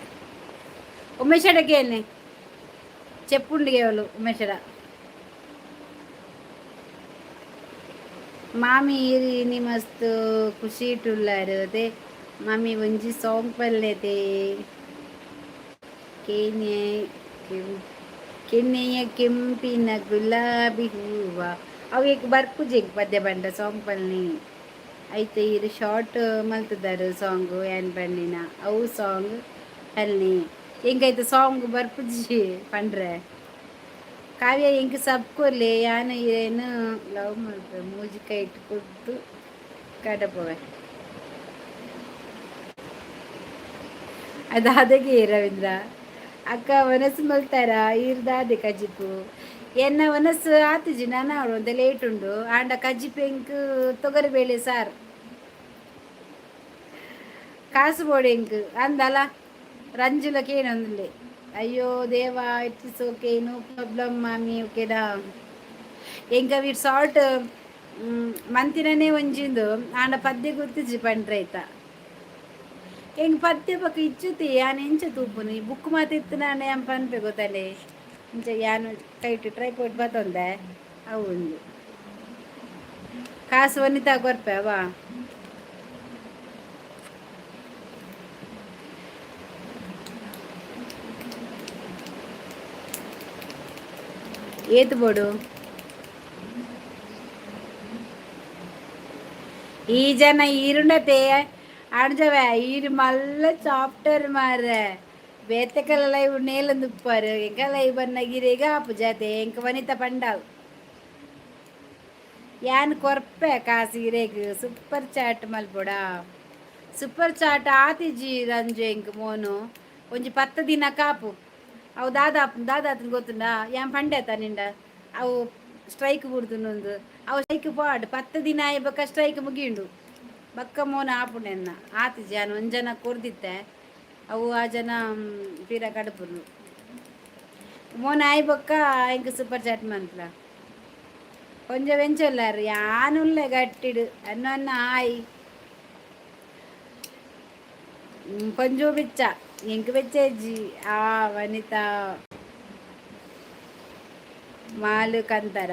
ಉಮೇಶಡಕ್ಕೆ ಚೆಪ್ಪುಂಡಿಗೆ ಅವಳು ಉಮೇಶಡ. ಮಾಮಿ ಇನಿ ಮಸ್ತ್ ಖುಷಿ ಉಲ್ಲಾರು ಅದೇ. ಮಾಮಿ ಒಂಜಿ ಸಾಂಗ್ ಪಲ್ಲೆತೆ. ಕೆನೆ ಕೆನ್ನೆಯ ಕೆಂಪಿನ ಗುಲಾಬಿ ಹೂವ. ಅವು ಈಗ ಬರ್ಪುಜಿ ಪದ್ಯ ಬಂಡ ಸಾಂಗ್ ಪಲ್ನಿ. ಐತೆ ಇರು ಶಾರ್ಟ್ ಮಲ್ತದಾರು ಸಾಂಗ್ ಏನ್ ಪಂಡಿನ ಅವು ಸಾಂಗ್ ಪಲ್ನಿ. ಎಂಕೈತೆ ಸಾಂಗ್ ಬರ್ಪುಜಿ ಪಂಡ್ರೆ. ಕಾವ್ಯ, ಎಂಕ್ ಸಬ್ ಕೊರ್ಲೆ, ಯಾನ್ ಏನು ಲವ್ ಮಲ್ಪೆ, ಮೂಜಿ ಕೈಟ್ ಕೊದ್ದು ಕಡಪವೆ. ಅದು ಅದಕ್ಕೆ ರವೀಂದ್ರ ಅಕ್ಕ ವನಸು ಮಲ್ತಾರ? ಈರ್ದಾದೆ ಕಜಿಪು? ಎನ್ನ ವನಸ್ಸು ಆತಿಜಿ, ನಾನು ಅವಳು ಒಂತೆ ಲೇಟ್ ಉಂಡು. ಆಂಡ ಕಜಿಪು ಎಂಕ್ ತೊಗರಿಬೇಳೆ ಸಾರು. ಕಾಸು ಬೋಡು ಎಂಕ್ ಅಂದಲ್ಲ ರಂಜುಲ ಕೇನೊಂದುಲ್ಲೆ. ಅಯ್ಯೋ ದೇವಾ. It is okay, no problem ಮಾಮಿ. ಓಕೆನಾ? ಎಂಕ ವಿಟ್ ಸಾಲ್ಟ್ ಮಂತಿನನೇ ಒಂಜಿಂದು. ಆಂಡ ಪದ್ಯ ಗೊತ್ತಿಜ್ಜಿ ಪಂಡ್ರೆ ಆಯ್ತಾ? ಎಂಕ್ ಪದ್ಯ ಬೊಕ ಇಚ್ಚುತಿ ಯಾನ್ ಎಂಚ ತೂಪುನು? ಈ ಬುಕ್ ಮಾತ ಇತ್ತು ನಾನು ಯಾನ್ ಪನ್ಪೆ ಗೊತ್ತಲೆ. ಇಂಚ ಯಾನ್ ಕೈಟ್ ಟ್ರೈಪೋಡ್ ಬತ್ತೊಂದೆ ಅವು ಒಂದು. ಕಾಸು ವನಿತಾ ಕೊರ್ಪೆ ಅವಾ? ಏತ್ ಬೋಡು? ಈ ಜನ ಈರುಂಡತೆ ಅಣ್ಜವೆ, ಈರು ಮಲ್ಲ ಚಾಪ್ಟರ್ ಮಾರ್ರೆ. ಬೇತೆಕಲ್ಲ ಲೈವ್ ನೇಲೊಂದುಪ್ಪರು, ಎಂಕ ಲೈವ್ ಬನ್ನಗ ಇರೆಗ್ ಆಪುಜತೆ. ಎಂಕ ವನಿತಾ ಪಂಡಾಲ್, ಯಾನ್ ಕೊರ್ಪೆ ಕಾಸು ಇರೆಗ್, ಸೂಪರ್ ಚಾಟ್ ಮಲ್ಪೊಡ. ಸೂಪರ್ ಚಾಟ್ ಆತಿಜಿ ರಂಜು. ಎಂಕ್ ಮೋನು ಒಂಜಿ 10 ದಿನ ಕಾಪು. ಅವು ದಾದ ದಾದ ಆತನ ಗೊತ್ತುಂಡಾ? ಯಾನ್ ಪಂಡೆ ನಿಂಡ, ಅವು ಸ್ಟ್ರೈಕ್ ಬುಡ್ದುಂಡು. ಅವು ಸ್ಟ್ರೈಕ್ ಪಾಡ್ 10 ದಿನ ಆಯಿ ಬೊಕ್ಕ ಸ್ಟ್ರೈಕ್ ಮುಗಿಯುಂಡು. ಬೊಕ್ಕ ಮೋನ ಆಪುಂಡು. ಎನ್ನ ಆತಿಜಿ. ಯಾನ್ ಒಂಜನ ಕೊರ್ದಿತ್ತೆ, ಅವು ಆ ಜನ ಪಿರ ಕಡಪುನು. ಮೋನ ಆಯಿ ಬೊಕ್ಕ ಎಂಕ್ ಸೂಪರ್ ಚಾಟ್ ಮನ್ಪುಲ. ಒಂಜ ವೆಂಚೊಲ್ಲಾರು ಯಾನುಲ್ಲೆ ಗಟ್ಟಿಡು ಅನ್ನ ಅನ್ನ. ಹಾಯ್ ಪಂಜೋ ಬೆಚ್ಚ, ಎಂಕ್ ಬೆಚ್ಚ ಇಜ್ಜಿ. ಆ ವನಿತಾ ಮಾಲು ಕಂತರ.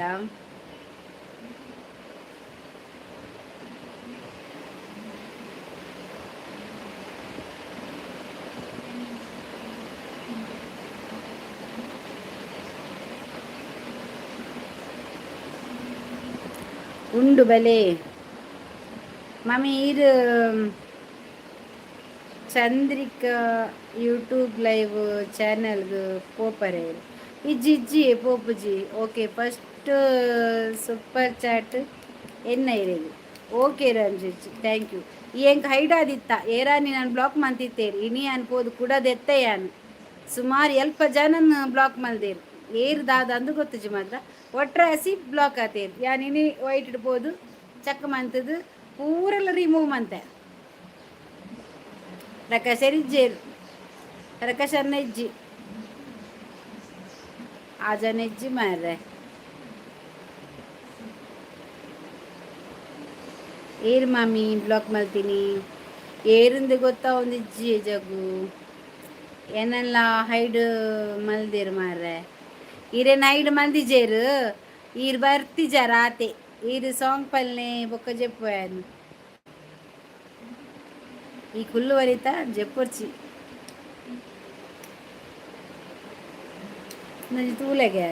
ಉಂಡು ಬಲೆ ಮಾಮಿ. ಈರ್ ಚಂದ್ರಿಕಾ ಯೂಟ್ಯೂಬ್ ಲೈವ್ ಚಾನೆಲ್ಗ್ ಪೋಪರೆ? ಇಜ್ಜಿ ಇಜ್ಜಿ, ಪೋಪುಜಿ. ಓಕೆ, ಫಸ್ಟ್ ಸೂಪರ್ ಚಾಟ್ ಎನ್ನ ಇರೇಗ್. Okay Ranjith, thank you. ಎಂಕ್ ಹೈಡ್ ಆದಿತ್ತ ಏರಾನಿ ನಾನು ಬ್ಲಾಕ್ ಮಂತಿತ್ತೇರಿ. ಇನಿ ಯಾನ್ ಪೋದು ಕುಡದೆತ್ತ. ಯಾನ್ ಸುಮಾರು ಎಲ್ಪ ಜನನ್ ಬ್ಲಾಕ್ ಮಲ್ದೇರು. ಏರು ದಾದ ಅಂದು ಗೊತ್ತುಜಿ ಮಾತ್ರ. ಒಟ್ರಾಸಿ ಬ್ಲಾಕ್ ಆತೇರು. ಯಾನ್ ಇನಿ ವೈಟ್ ಪೋದು ಚಕ್ ಮಂತದು ಪೂರೆಲ್ಲ ರಿಮೂವ್ ಮಂತೆ. ಪ್ರಕಾಶ್ ಇಜ್ಜೇರು, ಪ್ರಕಾಶ್ ಅನ್ನ ಇಜ್ಜಿ, ಆ ಜನ ಇಜ್ಜಿ ಮಾರ್ರೆ. ಏರು ಮಾಮಿ ಬ್ಲಾಕ್ ಮಲ್ತೀನಿ? ಏರಿಂದ ಗೊತ್ತಾ ಒಂದಿಜ್ಜಿ ಜಗು. ಏನೆಲ್ಲ ಹೈಡ್ ಮಲ್ದಿರು ಮಾರ್ರೆ. ಈರೇನು ಹೈಡ್ ಮಲ್ದಿಜೇರು? ಈರ್ ಬರ್ತಿಜಾರ ಆತೆ. ಈರು ಸಾಂಗ್ ಪಲ್ನೆ ಬೊಕ್ಕ ಜೆಪ್ಪು. ಈ ಕುಲ್ಲು ವರಿತ ಜೆಪ್ಪೊರ್ಚಿ ಒಂಜಿ ತೂಲೆಗೆ.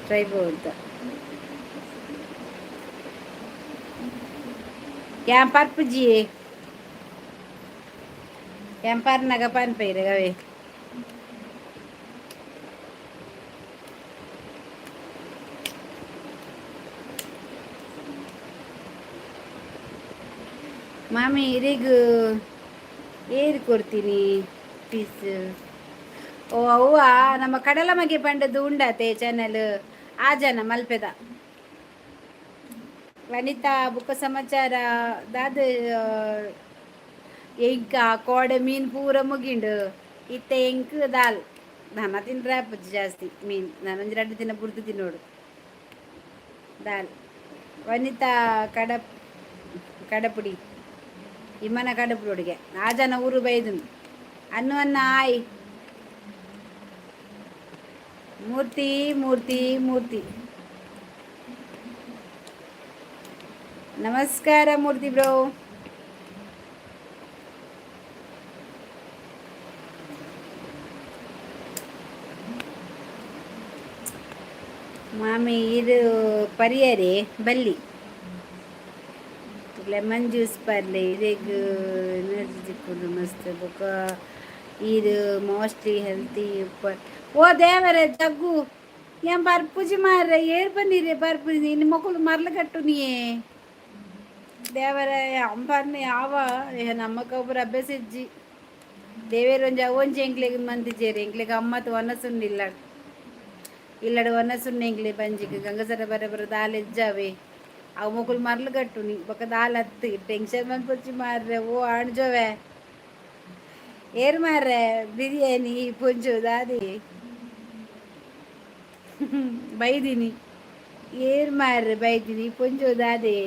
ಟ್ರೈಪೋಡ್ ಯಾನ್ ಪರ್ಪುಜಿ, ಯಾನ್ ಪರ್ನಗ ಪನ್ಪೈರ್ ಅವೇ. ಮಾಮಿ, ಇರಿಗ್ ಏರು ಕೊಡ್ತೀನಿ ಪೀಸ್. ಓ ಅವ್ವ, ನಮ್ಮ ಕಡಲ ಮಗೆ ಪಂಡದ್ದು ಉಂಡಾತೆ ಚಾನಲ್, ಆ ಜನ ಮಲ್ಪೆದ. ವನಿತಾ, ಬುಕ್ಕ ಸಮಾಚಾರ ದಾದ? ಎಂಕ ಕೋಡೆ ಮೀನು ಪೂರ ಮುಗಿಂಡು. ಇತ್ತೆ ಎಂಕ್ ದಾಲ್ ದಾನ ತಿಂದ್ರೆ ಆಪುಜಿ ಜಾಸ್ತಿ ಮೀನು. ನಾನೊಂದು 2 ದಿನ ಬುಡ್ದು ತಿನ್ನೋಡು ದಾಲ್. ವನಿತಾ, ಕಡ ಕಡಪುಡಿ ಇಮ್ಮನ ಕಡಪುಡಿ ಹುಡುಗೆ. ಆ ಜನ ಊರು ಬೈದು. ಅನ್ನು ಅನ್ನ, ಆಯ್. ಮೂರ್ತಿ ಮೂರ್ತಿ ಮೂರ್ತಿ, ನಮಸ್ಕಾರ ಮೂರ್ತಿ ಬ್ರೋ. ಮಾಮಿ, ಇದು ಪರಿಯರೆ ಬಲ್ಲಿ ಲೆಮನ್ ಜ್ಯೂಸ್ ಪರ್ಲೆ. ಇರೆಗ್ ಎನರ್ಜಿ ತಿಕ್ಕುಂಡು ಮಸ್ತ್. ಬೊಕ ಈರ್ ಮೋಸ್ಟ್ಲಿ ಹೆಲ್ತಿ. ಓ ದೇವರೇ, ಜಗ್ಗು, ಏನ್ ಬರ್ಪುಜಿ ಮಾರ್ರೆ? ಏರ್ ಬನ್ನಿರಿ ಬರ್ಪುಜಿ. ಇನ್ನು ಮಕ್ಕಳು ಮರ್ಲು ಕಟ್ಟುನಿಯೇ. ದೇವರೇ, ಅಂಬರ್ನಿ ಯಾವ ನಮ್ಮಕ್ಕ ಒಬ್ಬರು ಅಭ್ಯಾಸ ಇಜ್ಜಿ. ದೇವೇರ್ ಒಂಜಿ ಅವೊಂಜಿ ಎಂಕ್ಲೆಗ್ ಮಂದಿಜೇರು. ಎಂಕ್ಲೆಗ್ ಅಮ್ಮತ್ ವನಸುಂಡಿಲ್ಲ ಇಲ್ಲಡೆ. ವನಸುಂಡು ಎಂಕ್ಲೆ ಬಂಜಿಗ್ ಗಂಗಸರ ಬರ ಬರ ದಾಲ ಇಜ್ಜಾವೆ. ಅವು ಮೊಕುಲು ಮರ್ಲು ಕಟ್ಟುನಿ. ಬೊಕ ದಾಲ ಅತ್ತು ಟೆನ್ಷನ್ ಮನ್ಪೊಚ್ಚಿ ಮಾರ್ರೆ. ಓ ಆಣ್ಜೋವೆ, ಏರ್ ಮಾರ್ರೆ ಬಿರಿಯಾನಿ ಪುಂಜು ದಾದಿ ಬೈದಿನಿ? ಏರ್ ಮಾರ್ರೆ ಬೈದಿನಿ ಪುಂಜು ದಾದಿ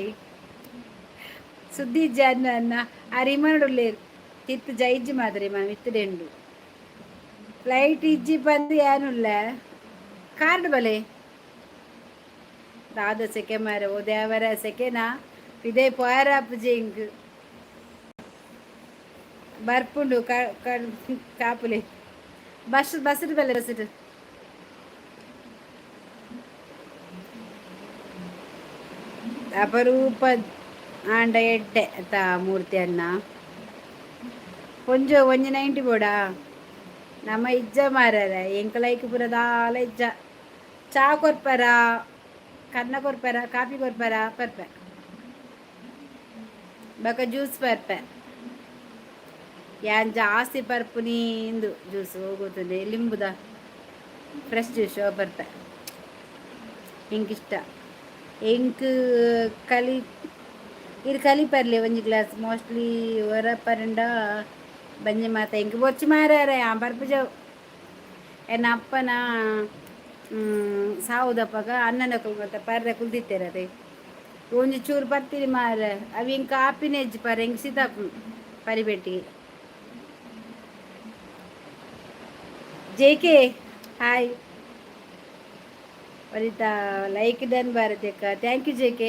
ಸುದ್ದಿ ಇಜ್ಜಿ ಅನ್ನ. ಆ ರಿಮನುಡುಲ್ಲೇರು ತಿತ್ತು ಜೈಜ್ ಮಾತ್ರ ಮಾಮ ಇತ್ತುಡೆಂಡು. ಫ್ಲೈಟ್ ಇಜ್ಜಿ ಬಂದು ಏನುಲ್ಲ ಕಾರ್ಡ್ ಬಲೆ. ದಾದ ಸೆಕೆ ಮಾರೆ? ಓ ದೇವರ, ಸೆಕೆನಾ? ಪಿದೆ ಪೋಯರಾಪುಜಿ ಇಂಕ್. ಬರ್ಪುಂಡು ಕಾಪುಲೆ. ಬಸ್ ಬಸ್ಡ್ ಬಲೆ, ಬಸ್ಡ್. ಅಪರೂಪ ಆಂಡ ಎಡ್ಡೆ ತಾ ಮೂರ್ತಿ ಅನ್ನ. ಒಂಜಿ ಒಂಜಿ 90 ಬೋಡಾ? ನಮ್ಮ ಇಜ್ಜ ಮಾರರೆ. ಎಂಕ್ ಲೈಕ್ ಪೂರ ದಾಲ ಇಜ್ಜ. ಚಾ ಕೊರ್ಪರ, ಕನ್ನ ಕೊರ್ಪರ, ಕಾಫಿ ಕೊರ್ಪರ, ಪರ್ಪೆ. ಬೊಕ ಜ್ಯೂಸ್ ಪರ್ಪೆ. ಯಾನ್ ಜಾಸ್ತಿ ಪರ್ಪುನಿ ಇಂದು ಜ್ಯೂಸ್ ಹೋಗುತ್ತದೆ ಲಿಂಬುದ ಫ್ರೆಶ್ ಜ್ಯೂಸ್ ಪರ್ಪೆ. ಎಂಕ್ ಇಷ್ಟ. ಎಂಕ್ ಕಲಿ ಇರ್ ಕಲಿ ಪರ್ಲೆ ಒಂಜಿ ಗ್ಲಾಸ್. ಮೋಸ್ಟ್ಲಿ ಒರ ಪರಂಡ ಬಂಜಿ ಮಾತ ಎಂಕ್ ಬೊಚ್ಚಿ ಮಾರ್ಯಾರೆ. ಆ ಪರ್ಪುಜವು. ಎನ್ನ ಅಪ್ಪನ ಸಾವುದಪ್ಪಗ ಅಣ್ಣನಕುಲು ಮಾತ ಪರ್ರೆ ಕುಲ್ದಿತ್ತೆರತೆ. ಒಂಜಿ ಚೂರು ಪತ್ತಿರಿ ಮಾರ್ರೆ. ಅವು ಎಂಕ್ ಆಪಿನ ಇಜ್ಜಿ ಪರ. ಎಂಕ್ ಸೀತಾಪು ಪರಿಬೆಟ್ಟಿಗೆ. J K, hi. Vanitha, like done. Bharati ಅಕ್ಕ, thank you. J K,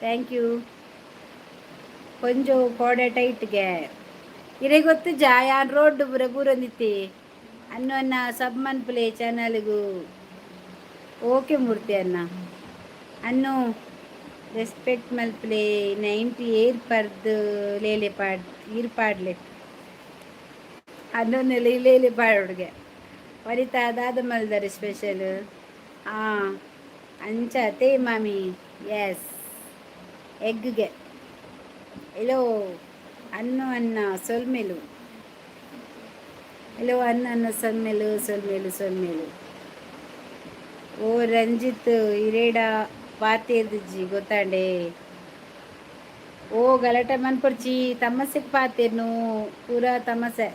thank you. ಕೊಂಚ ಕೋಡೆ ಟೈಟ್ಗೆ ಇರೆ ಗೊತ್ತು ಜಾ. ಯಾನ್ ರೋಡ್ ಪೂರ ಬೂರೊಂದಿತ್ತಿ. ಅನ್ನು ಅನ್ನ, ಸಬ್ ಮನ್ಪುಲೆ ಚಾನಲ್ಗು. ಓಕೆ ಮೂರ್ತಿ ಅನ್ನ. ಅನ್ನು ರೆಸ್ಪೆಕ್ಟ್ ಮಲ್ಪುಲೆ. 90 ಏರ್ ಪರ್ದ್ ಲೇಲೆ ಪಾಡ್ ಈರ್ ಪಾಡ್ಲೆ. ಅನ್ನೊನ್ನೆಲ್ಲ ಲೇಲೆ ಪಾಡುಗೆ. ವನಿತಾ, ದಾದ ಮಲ್ದಾರೆ ಸ್ಪೆಷಲ್? ಹಾಂ, ಅಂಚ ತೇ ಮಾಮಿ. ಎಸ್, ಎಗ್ಗೆ. ಎಲೋ ಅನ್ನು ಅನ್ನ, ಸೊಲ್ಮೆಲು. ಎಲೋ ಅನ್ನ ಅನ್ನ, ಸೊಲ್ಮೆಲು ಸೊಲ್ಮೆಲು ಸೊಲ್ಮೆಲು. ಓ ರಂಜಿತ್, ಇರೇಡ ಪಾತೇರ್ದಿಜ್ಜಿ ಗೊತ್ತಾಂಡೆ. ಓ ಗಲಾಟೆ ಮನ್ಪೊಡ್ಚಿ, ತಮಸೆಗ್ ಪಾತೆರ್ನು. ಪೂರ ತಮಸೆ.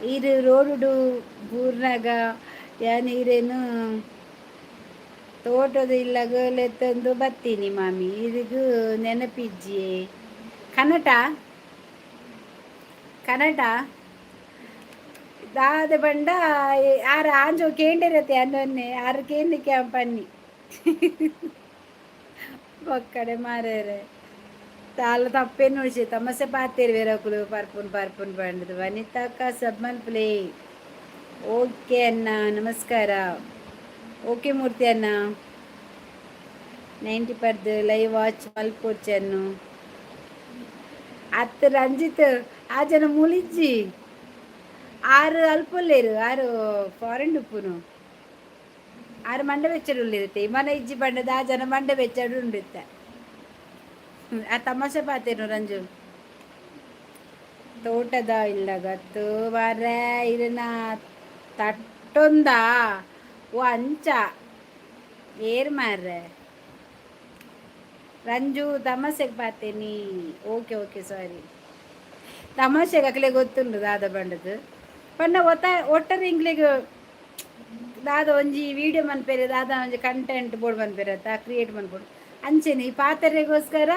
ಈರು ರೋಡುಡು ಬೂರ್ನಾಗ ಯಾನ್ ಈರೇನು ತೋಟದ ಇಲ್ಲಗ ಲೆತ್ತೊಂದು ಬತ್ತೀನಿ ಮಾಮಿ. ಇರಿಗ್ ನೆನಪಿಜ್ಜಿ. ಕನ್ನಟ ಕನ್ನಟ ದಾದ ಬಂಡ ಆರ್ ಆಂಜೋ ಕೇಂಡಿರತ್ತೆ ಅನ್ನೊನ್ನೆ. ಆರು ಕೇಂದ್ರಕ್ಕೆ ಪನ್ನಿ ಒಕ್ಕಡೆ ಮಾರೇರೆ. ತಾಲ ತಪ್ಪೇನು ಉಳಿಸಿ ತಮಸೆ ಪಾತೇರು ಬೇರಕುಲು ಪರ್ಪುನ್ ಪರ್ಪುನ್ ಪಂಡದು. ವನಿತಾಕ್ಕ, ಸಬ್ ಮಲ್ಪುಲೆ. ಓಕೆ ಅಣ್ಣ, ನಮಸ್ಕಾರ. ಓಕೆ ಮೂರ್ತಿ ಅಣ್ಣ. 90 ಪರ್ದು ಲೈವ್ ವಾಚ್ ಮಲ್ಪೊಡ್ಚಿ ಅನ್ನು. ಅತ್ ರಂಜಿತ್, ಆ ಜನ ಮುಳಿಜ್ಜಿ. ಆರು ಅಲ್ಪೊಲ್ಲೇರು. ಆರು ಫಾರಿನ್ ಉಪ್ಪುನು. ಆರು ಮಂಡೆ ಬೆಚ್ಚಡು ಉಳ್ಳಿರುತ್ತೆ. ಮನ ಇಜ್ಜಿ ಪಂಡದ ಆ ಜನ ಮಂಡೆ ಬೆಚ್ಚಡು ಉಂಡಿತ್ತೆ. ಆ ತಮಾಷೆ ಪಾತೇನು ರಂಜು. ತೋಟದ ಇಲ್ಲಗತ್ತು ಮಾರ್ರೆ, ಇದನ್ನ ತಟ್ಟೊಂದ. ಓ ಅಂಚ ಏರ್ ಮಾರ್ರೆ. ರಂಜು, ತಮಾಷೆಗೆ ಪಾತೇನಿ. ಓಕೆ ಓಕೆ, ಸಾರಿ. ತಮಾಷೆಗೆ ಅಕ್ಲೆ ಗೊತ್ತುಂಡು ದಾದ ಬಂಡದು ಪಂಡ. ಒತ್ತ ಒಟ್ಟರೆ ಇಂಗ್ಲಿಗ್ ದಾದ ಒಂಜಿ ವಿಡಿಯೋ ಮನ್ಪೆರೆ, ದಾದ ಒಂಜಿ ಕಂಟೆಂಟ್ ಬೋರ್ಡ್ ಮನ್ಪೆರತ್ತ, ಕ್ರಿಯೇಟ್ ಮನ್ಪೊಡು. ಅಂಚೆನೆ ಈ ಪಾತೆರೆಗೋಸ್ಕರ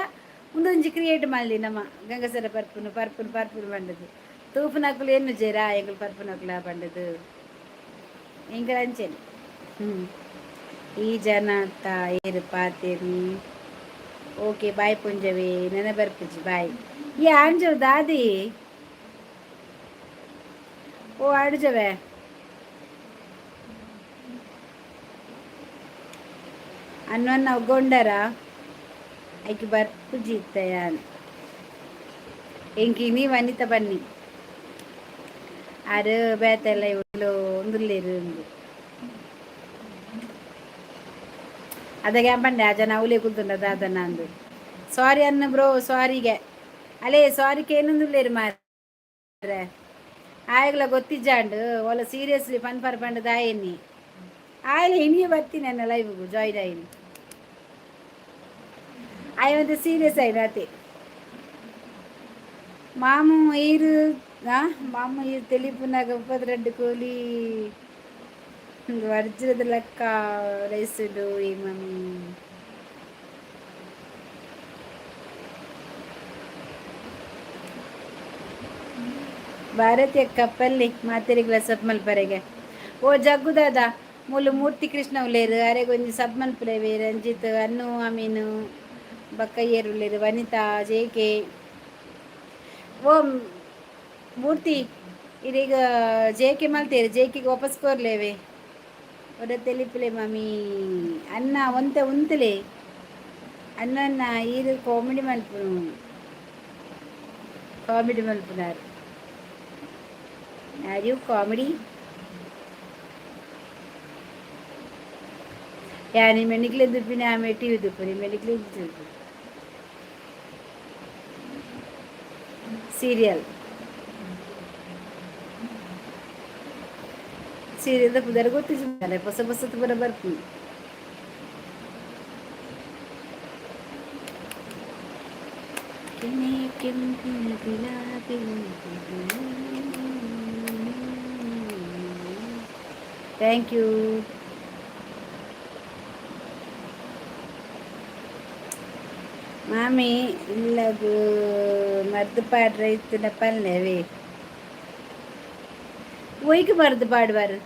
ಉಂದೊಂಜಿ ಕ್ರಿಯೇಟ್ ಮಲ್ದಿ. ನಮ್ಮ ಗಂಗಸರ ಪರ್ಪುನು ಪರ್ಪುನು ಪರ್ಪುನು ಬಂಡದು ತೂಪುನಕುಲು ಏನು ಜೇರಾ, ಎಂಕುಲು ಪರ್ಪುನಕುಲ ಬಂಡದು ಎಂಕಲ್ ಅಂಚೆನೆ. ಈ ಜನ ಏರು ಪಾತೆರ್ನಿ. ಓಕೆ, ಬಾಯ್ ಪುಂಜವೇ, ನೆನ ಬರ್ಪುಜಿ, ಬಾಯ್. ಈ ಆಂಜವ್ ದಾದಿ. ಓ ಆಡ್ಜವೆ. ಅನ್ನೊನ್ನ ಒಗ್ಗೊಂಡರ ಐಕ್ ಬರ್ಪುಜಿ ಇತ್ತಯಾನ್. ಎಂಕಿ ನೀ ವನಿತ ಬನ್ನಿ ಆರು ಬೇತೆಲ್ಲ ಇವ್ಲು ಒಂದುಲ್ಲೇರು ಉಂದು. ಅದಕ್ಕೆ ಪಂಡೆ ಆ ಜನ ಅವಲೇ ಕುಲ್ತುಂಡ ದಾದನ ಅಂದು. ಸಾರಿ ಅನ್ನ ಬ್ರೋ, ಸಾರಿಗೆ ಅಲೇ ಸಾರಿ ಕೇನೊಂದುಲ್ಲೇರು ಮಾರ್ರೆ. ಆಯಗ್ಲ ಗೊತ್ತಿಜ್ಜಾಂಡು. ಓಲ ಸೀರಿಯಸ್ಲಿ ಪನ್ ಪರ್ ಪಂಡ ದಾಯೆನ್ನಿ ಆಯ್ಲ. ಇನಿಯೇ ಬರ್ತೀನಿ ನನ್ನ ಲೈವ್ಗು ಜಾಯ್ನ್ ಆಯ್ನಿ. ಆಯ್ ಸೀರಿಯಸ್ ಆಯ್ತು. ಮಾಮು ಈರು ಮಾಮು ಈರು ತೆಲಿಪುನಾಗ 32 ಕೂಲಿ ವಜ್ರದ ಲೆಕ್ಕ ರೈಸುಡು ಈ ಮಮ್ಮಿ. ಭಾರತೀಯ ಕಪ್ಪಲ್ಲಿ ಮಾತೆರಿಗ್ಲ ಸಬ್ ಮಲ್ಪರೆಗೆ. ಓ ಜಗ್ಗು ದಾದ, ಮೂಲು ಮೂರ್ತಿ ಕೃಷ್ಣ ಉಲ್ಲೇರು. ಅರೆಗೊಂಜಿ ಸಬ್ ಮಲ್ಪುಲೇವೆ. ರಂಜಿತ್, ಅನ್ನು ಅಮೀನು, ಬಕ್ಕಯ್ಯರು ಉಲ್ಲೇರು, ವನಿತಾ, ಜೆ ಕೆ. ಓ ಮೂರ್ತಿ, ಇದೀಗ ಜೆ ಕೆ ಮಲ್ತೇರು. ಜೆ ಕೆಗೆ ವಾಪಸ್ ಕೊರ್ಲೇವೆ. ಒಡ ತೆಲಿಪುಲೆ ಮಮ್ಮಿ. ಅನ್ನ ಒಂತೆ ಉಂತಲೆ ಅನ್ನ. ಈರು ಕಾಮಿಡಿ ಮಲ್ಪುನು, ಕಾಮಿಡಿ ಮಲ್ಪುನಾರು. Are you comedy? ಯಾನಿ ಮೆನಿಕ್ಲೆ ದುಪ್ಪಿನ ಆಮೆ ಟಿವಿ ದುಪ್ಪುನಿ ಮೆನಿಕ್ಲೆ ಸೀರಿಯಲ್. ಸೀರಿಯಲ್ ಪುದರ್ ಗೊತ್ತಿಜ್ಜಿ, ಹೊಸ ಹೊಸತು ಪೂರ ಬರ್ಪುಂಡು. ಕೆಂಪಿನ ಗುಲಾಬಿ. Thank you ಮಾಮಿ. ಇಲ್ಲಗು ಮದ್ದು ಪಾಡ್ರೆ ಇತ್ತಿನ ಪಲ್ಲೆವೇ. ಒಯ್ಕ್ ಮರ್ದು ಪಾಡ್ವಾರು,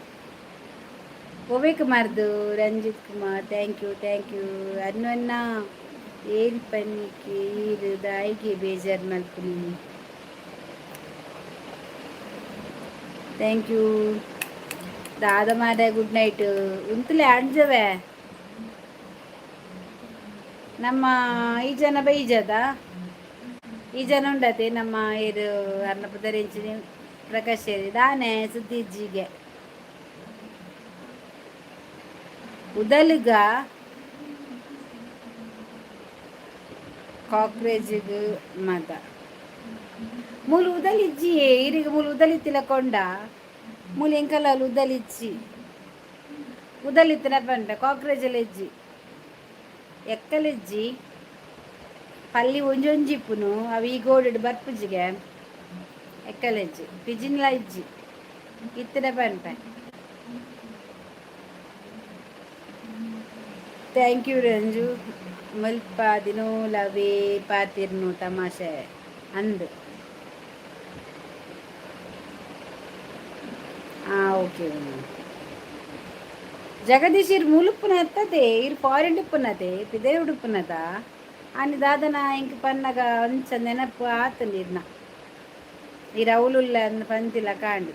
ಒವೇಕ್ ಮರ್ದು. Ranjith Kumar, thank you, thank you. ಅನ್ನ ಏನ್ ಪನ್ನಿಕ್ಕೆ ಈರು ದಾಯಿಗೆ ಬೇಜಾರು ಮಲ್ಪುನಿ? Thank you. ದಾದ ಮಾರೆ, ಗುಡ್ ನೈಟ್. ಉಂತುಲೆ ಅಂಜವೆ. ನಮ್ಮ ಈ ಜನ ಬೈಜದ ಈ ಜನ ಉಂಡತೆ. ನಮ್ಮ ಏರು ಅರ್ನ ಪುದರೆಂಚಿನಿ ಪ್ರಕಾಶ್ ದಾನೆ ಸುದ್ದಿಜ್ಜಿಗೆ ಉದಲ್ಗ ಕಾಕ್ರೇಜಿಗ್ ಮದ ಮೂಲು ಉದಲಿಜ್ಜಿ ಇರಿಗೆ. ಮೂಲು ಉದಲಿತ್ತಿಲ ಕೊಂಡ. ಮೂಲು ಎಂಕಲ ಉದಲಿಚ್ಚಿ ಉದಲಿತ್ತಿನ ಪಂಡ. ಕಾಕ್ರೇಜ್ ಇಜ್ಜಿ, ಎಕ್ಕಲಿಜ್ಜಿ. ಪಲ್ಲಿ ಒಂಜೊಂಜಿ ಇಪ್ಪುನು. ಅವು ಈ ಗೋಡೆಡ್ ಬರ್ಪುಜಿಗೆ. ಎಕ್ಕಲೆಜ್ಜಿ, ಪಿಜಿನ್ಲ ಇಜ್ಜಿ. ಇತ್ತಿನ ಪನ್ಪೆ. Thank you Ranju. ಮುಲ್ಪ ದಿನೋಲವೇ ಪಾತಿರ್ನು ತಮಾಷೆ ಅಂದ್. ಓಕೆ ಜಗದೀಶ್, ಇರ್ ಮುಲುಪುನತ್ತದೆ. ಇರ್ ಫಾರಿನ್ ಉಪ್ಪುನತೆ, ಪಿದೆ ಉಡುಪುನದ ಆನಿ ದಾದನ ಇಂಕ್ ಪನ್ನಗ ಅಂಚ ನೆನಪು ಆತಂದು ಇರ್ನ. ಇರ್ ಅವಲುಲ್ಲ ಪಂತಿಲ ಕಾಂಡು.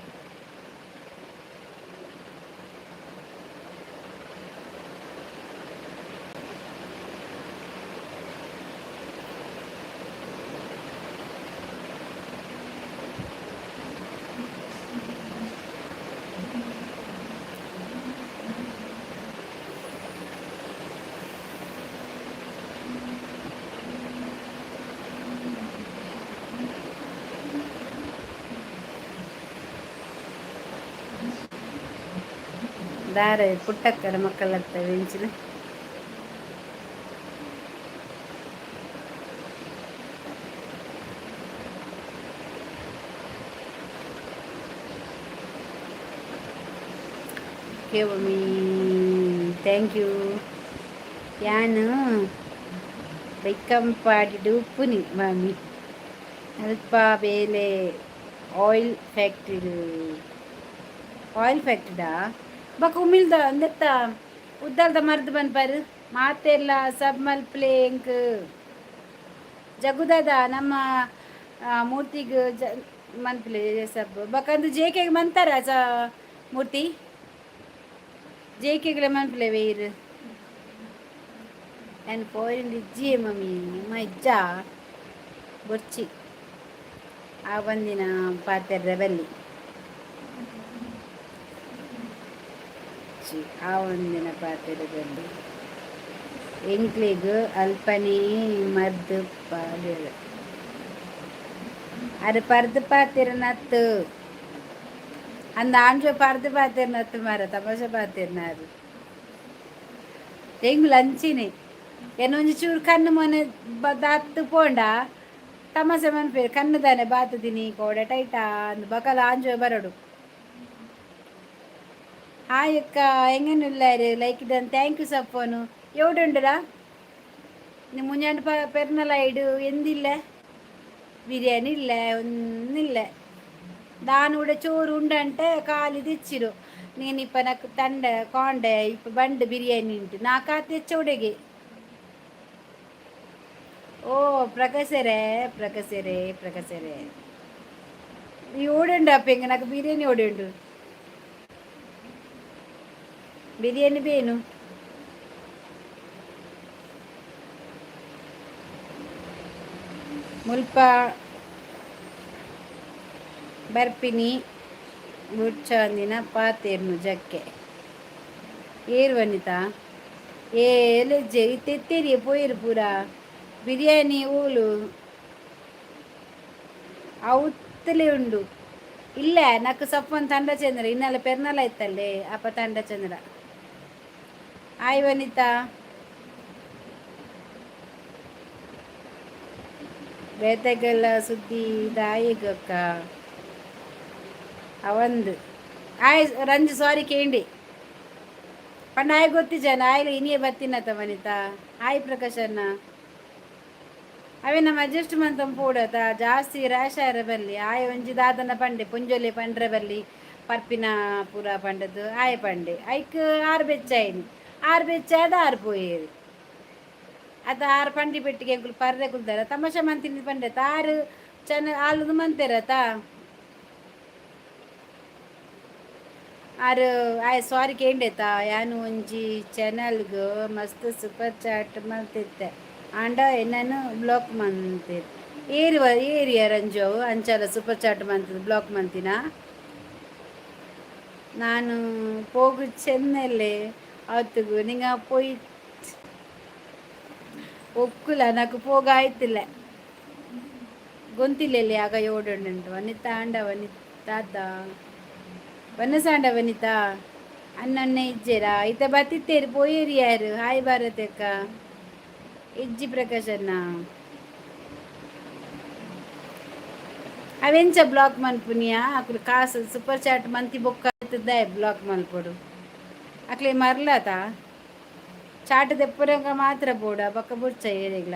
ದಾರೆ ಪುಟ್ಟಕ್ಕರ ಮಕ್ಕಳತ್ತ ಎಂಚಿನ. Okay mummy, thank you. ಯಾನು ಬೈಕಂಪಾಡಿಡು ಉಪ್ಪುನಿ ಮಾಮಿ. ಅಲ್ಪ ಬೇಲೆ ಆಯಿಲ್ ಫ್ಯಾಕ್ಟ್ರಿ, ಆಯಿಲ್ ಫ್ಯಾಕ್ಟ್ರಿಡಾ? ಬೊಕ ಉಮಿಲ್ದ ಅಂದೆತ್ತ ಉದ್ದಲ್ದ ಮರ್ದ್ ಪನ್ಪರ್ ಮಾತೆರ್ಲ ಸಬ್ ಮಲ್ಪುಲೆ ಎಂಕ್. ಜಗುದಾದ ನಮ್ಮ ಮೂರ್ತಿಗ್ ಜ ಮನ್ಪುಲೆ ಸಬ್. ಬೊಕ ಅಂದು ಜೇಕೆಗ್ ಮಂತಾರ ಚ ಮೂರ್ತಿ ಜೇಕೆಗ್ಲ ಮನ್ಪುಲೆ ವೇರು. ಯಾನ್ ಪೋರಿಂಡ್ ಇಜ್ಜಿಯೇ ಮಮ್ಮಿ, ಅಮ್ಮ ಇಜ್ಜಾ ಬೊರ್ಚಿ ಆ ಬಂದಿನ ಪಾತೆರ್ರೆ ಬಲ್ಲಿ. ಆ ಒಂದಿನ ಪಾತೆರ ಬಲ್ಲಿ. ಎಂಕ್ಲೆಗ್ ಅಲ್ಪನೇ ಮರ್ದ್ ಪಾಡ್ಯೆರ್. ಅರೆ ಪರ್ದ್ ಪಾತೆರನತ್ತು ಅಂದ ಆಂಜೋ ಪರ್ದ್ ಪಾತೆರನತ್ತು ಮಾರ, ತಮಾಷೆ ಪಾತೆರ್ನಾರು. ಎಂಗುಲು ಅಂಚಿನೆ. ಎನ್ನೊಂಜಿ ಚೂರು ಕಣ್ಣು ಮೊನೆ ದಾತ್ ಪೋಂಡ ತಮಾಷೆ ಮನ್ಪೇರು, ಕಣ್ಣು ದಾನೆ ಬಾತುದಿನಿ ಕೋಡೆ ಟೈಟಾ ಅಂದ್. ಬಕಲ ಆಂಜೋ ಬರಡು. ಹಾಯ್ ಅಕ್ಕ, ಎಂಗನುಲ್ಲಾರು? Like done, thank you. ಸಪ್ಪೋನು ಎವಡುಂಡುರಾ? ನಿ ಮುಂಜಾನೆ ಪೆರ್ನಲ ಐಡು ಎಂದಿಲ್ಲ, ಬಿರಿಯಾನಿ ಇಲ್ಲ, ഒന്നില്ല. ದಾನು ಕೂಡ ಚೋರು ಉಂಡಂಟೆ ಖಾಲಿ తెచ్చిರು. నేను ಇಪ್ಪ నాకు ತಂಡ ಕಾಂಡೆ ಇಪ್ಪ ಬಂಡ್ ಬಿರಿಯಾನಿ ಉಂಟು ನಾಕಾತ್ తెచ్చೋಡೆಗೆ. ಓ ಪ್ರಕಾಶರೇ, ಪ್ರಕಾಶರೇ, ಪ್ರಕಾಶರೇ, ಈ ಓಡುಂಡು ಅಪ್ಪ ಹಿಂಗೆ నాకు ಬಿರಿಯಾನಿ ಓಡುಂಡು. ಬಿರಿಯಾನಿ ಬೇನು. ಮುಲ್ಪ ಬರ್ಪಿನಿ ಬುಡ್ಚಂದಿನ ಪಾತೆರ್ನು ಜಕ್ಕೆ ಏರು ವನಿತಾ. ಏ ಎಲೆಜ್ಜೆ ಇತ್ತೆತ್ತೇರಿಯ ಪೋಯಿರು ಪೂರ. ಬಿರಿಯಾನಿ ಓಲು ಅವತ್ತಲೇ ಉಂಡು. ಇಲ್ಲ నాకు ಸಪ್ಪನ್ ತಂಡ ಚಂದ್ರ ಇನ್ನೆಲ್ಲ ಪೆರ್ನಲ ಇತ್ತಲ್ಲೇ ಅಪ್ಪ ತಂಡ ಚಂದ್ರ. ಆಯ್ ವನಿತಾ. ಬೇತೆಗೆಲ್ಲ ಸುದ್ದಿ ದಾಯಿಗಕ್ಕ ಅವಂದು. ಆಯ್ ರಂಜು, ಸಾರಿ ಕೇಂಡಿ ಪಂಡ ಆಯ್ ಗೊತ್ತಿಜನ ಆಯ್ಲ ಇನಿಯೇ ಬತ್ತಿನತ ವನಿತಾ. ಆಯ್ ಪ್ರಕಾಶಣ್ಣ. ಅವೇ ನಮ್ಮ ಅಡ್ಜಸ್ಟ್ ಮಂತಂ ಪೋಡತ ಜಾಸ್ತಿ ರ್ಯಾಶ್ ಆರ ಬಲ್ಲಿ. ಆಯ್ ಒಂಜಿ ದಾದನ ಪಂಡೆ ಪುಂಜೊಲೆ ಪಂಡ್ರೆ ಬಲ್ಲಿ ಪರ್ಪಿನ ಪೂರ ಪಂಡದು ಆಯ್ ಪಂಡೆ. ಐಕ್ ಆರು ಬೆಚ್ಚಾಯಿನಿ, ಆರು ಬೆಚ್ಚಾದ ಆರು ಪೋಯೇರು ಅದ. ಆರು ಪಂಡಿ ಪೆಟ್ಟಿಗೆ ಎಂಕುಲು ಪರ್ರೆ ಕುಲ್ದಾರ ತಮಾಷೆ ಮಂತಿನಿ ಪಂಡೆ ಆರು ಚೆನ್ನ ಆಲುದು ಮಂತೇರತ ಆರು. ಆಯ್ ಸಾರಿ ಕೇಂಡೇತ. ಯಾನು ಒಂಜಿ ಚಾನಲ್ಗ್ ಮಸ್ತ್ ಸೂಪರ್ ಚಾಟ್ ಮಲ್ತಿತ್ತೆ, ಆಂಡ ಎನ್ನನು ಬ್ಲಾಕ್ ಮಂತೇರ್. ಏರು ಏರಿಯ ರಂಜು ಅಂಚಾಲ ಸೂಪರ್ ಚಾಟ್ ಮಂತದ ಬ್ಲಾಕ್ ಮಂತಿನ? ನಾನು ಪೋಗು ಚೆನ್ನಲ್ಲೇ ಅವತ್ತುಗು ನಿಂಗ ಪೋಯಿ ಒಕ್ಕುಲ నాకు ಪೋಗ ಆಯ್ತಿಲ್ಲ ಗೊಂತಿಲ್ಲ. ಆಗ ಓಡೋಂಡು ವನಿತಾ ಅಂಡ ವನಿತಾದ ವನಸಾಂಡ ವನಿತಾ ಅನ್ನೊನ್ನೆ ಇಜ್ಜೇರಾ ಇತ್ತ ಬತ್ತಿತ್ತೇರು ಪೋಯೇರಿ ಯಾರು. ಹಾಯ್ ಭಾರತಕ್ಕ. ಇಜ್ಜಿ ಪ್ರಕಾಶಣ್ಣ. ಅವೆಂಚ ಬ್ಲಾಕ್ ಮನ್ಪುನಿಯಾ? ಅಕ್ಲು ಕಾಸು ಸೂಪರ್ ಚಾಟ್ ಮಂತಿ ಬೊಕ್ಕ ಆಯ್ತದ ಬ್ಲಾಕ್ ಮಲ್ಪೊಡು. ಅಕ್ಲೆ ಮರ್ಲಾತ ಚಾಟ್ ದೆಪ್ಪುರಂಗ ಮಾತ್ರ ಬೋಡ ಬೊಕ್ಕ ಬುಡ್ಚ ಏರೆಗ್ಲ.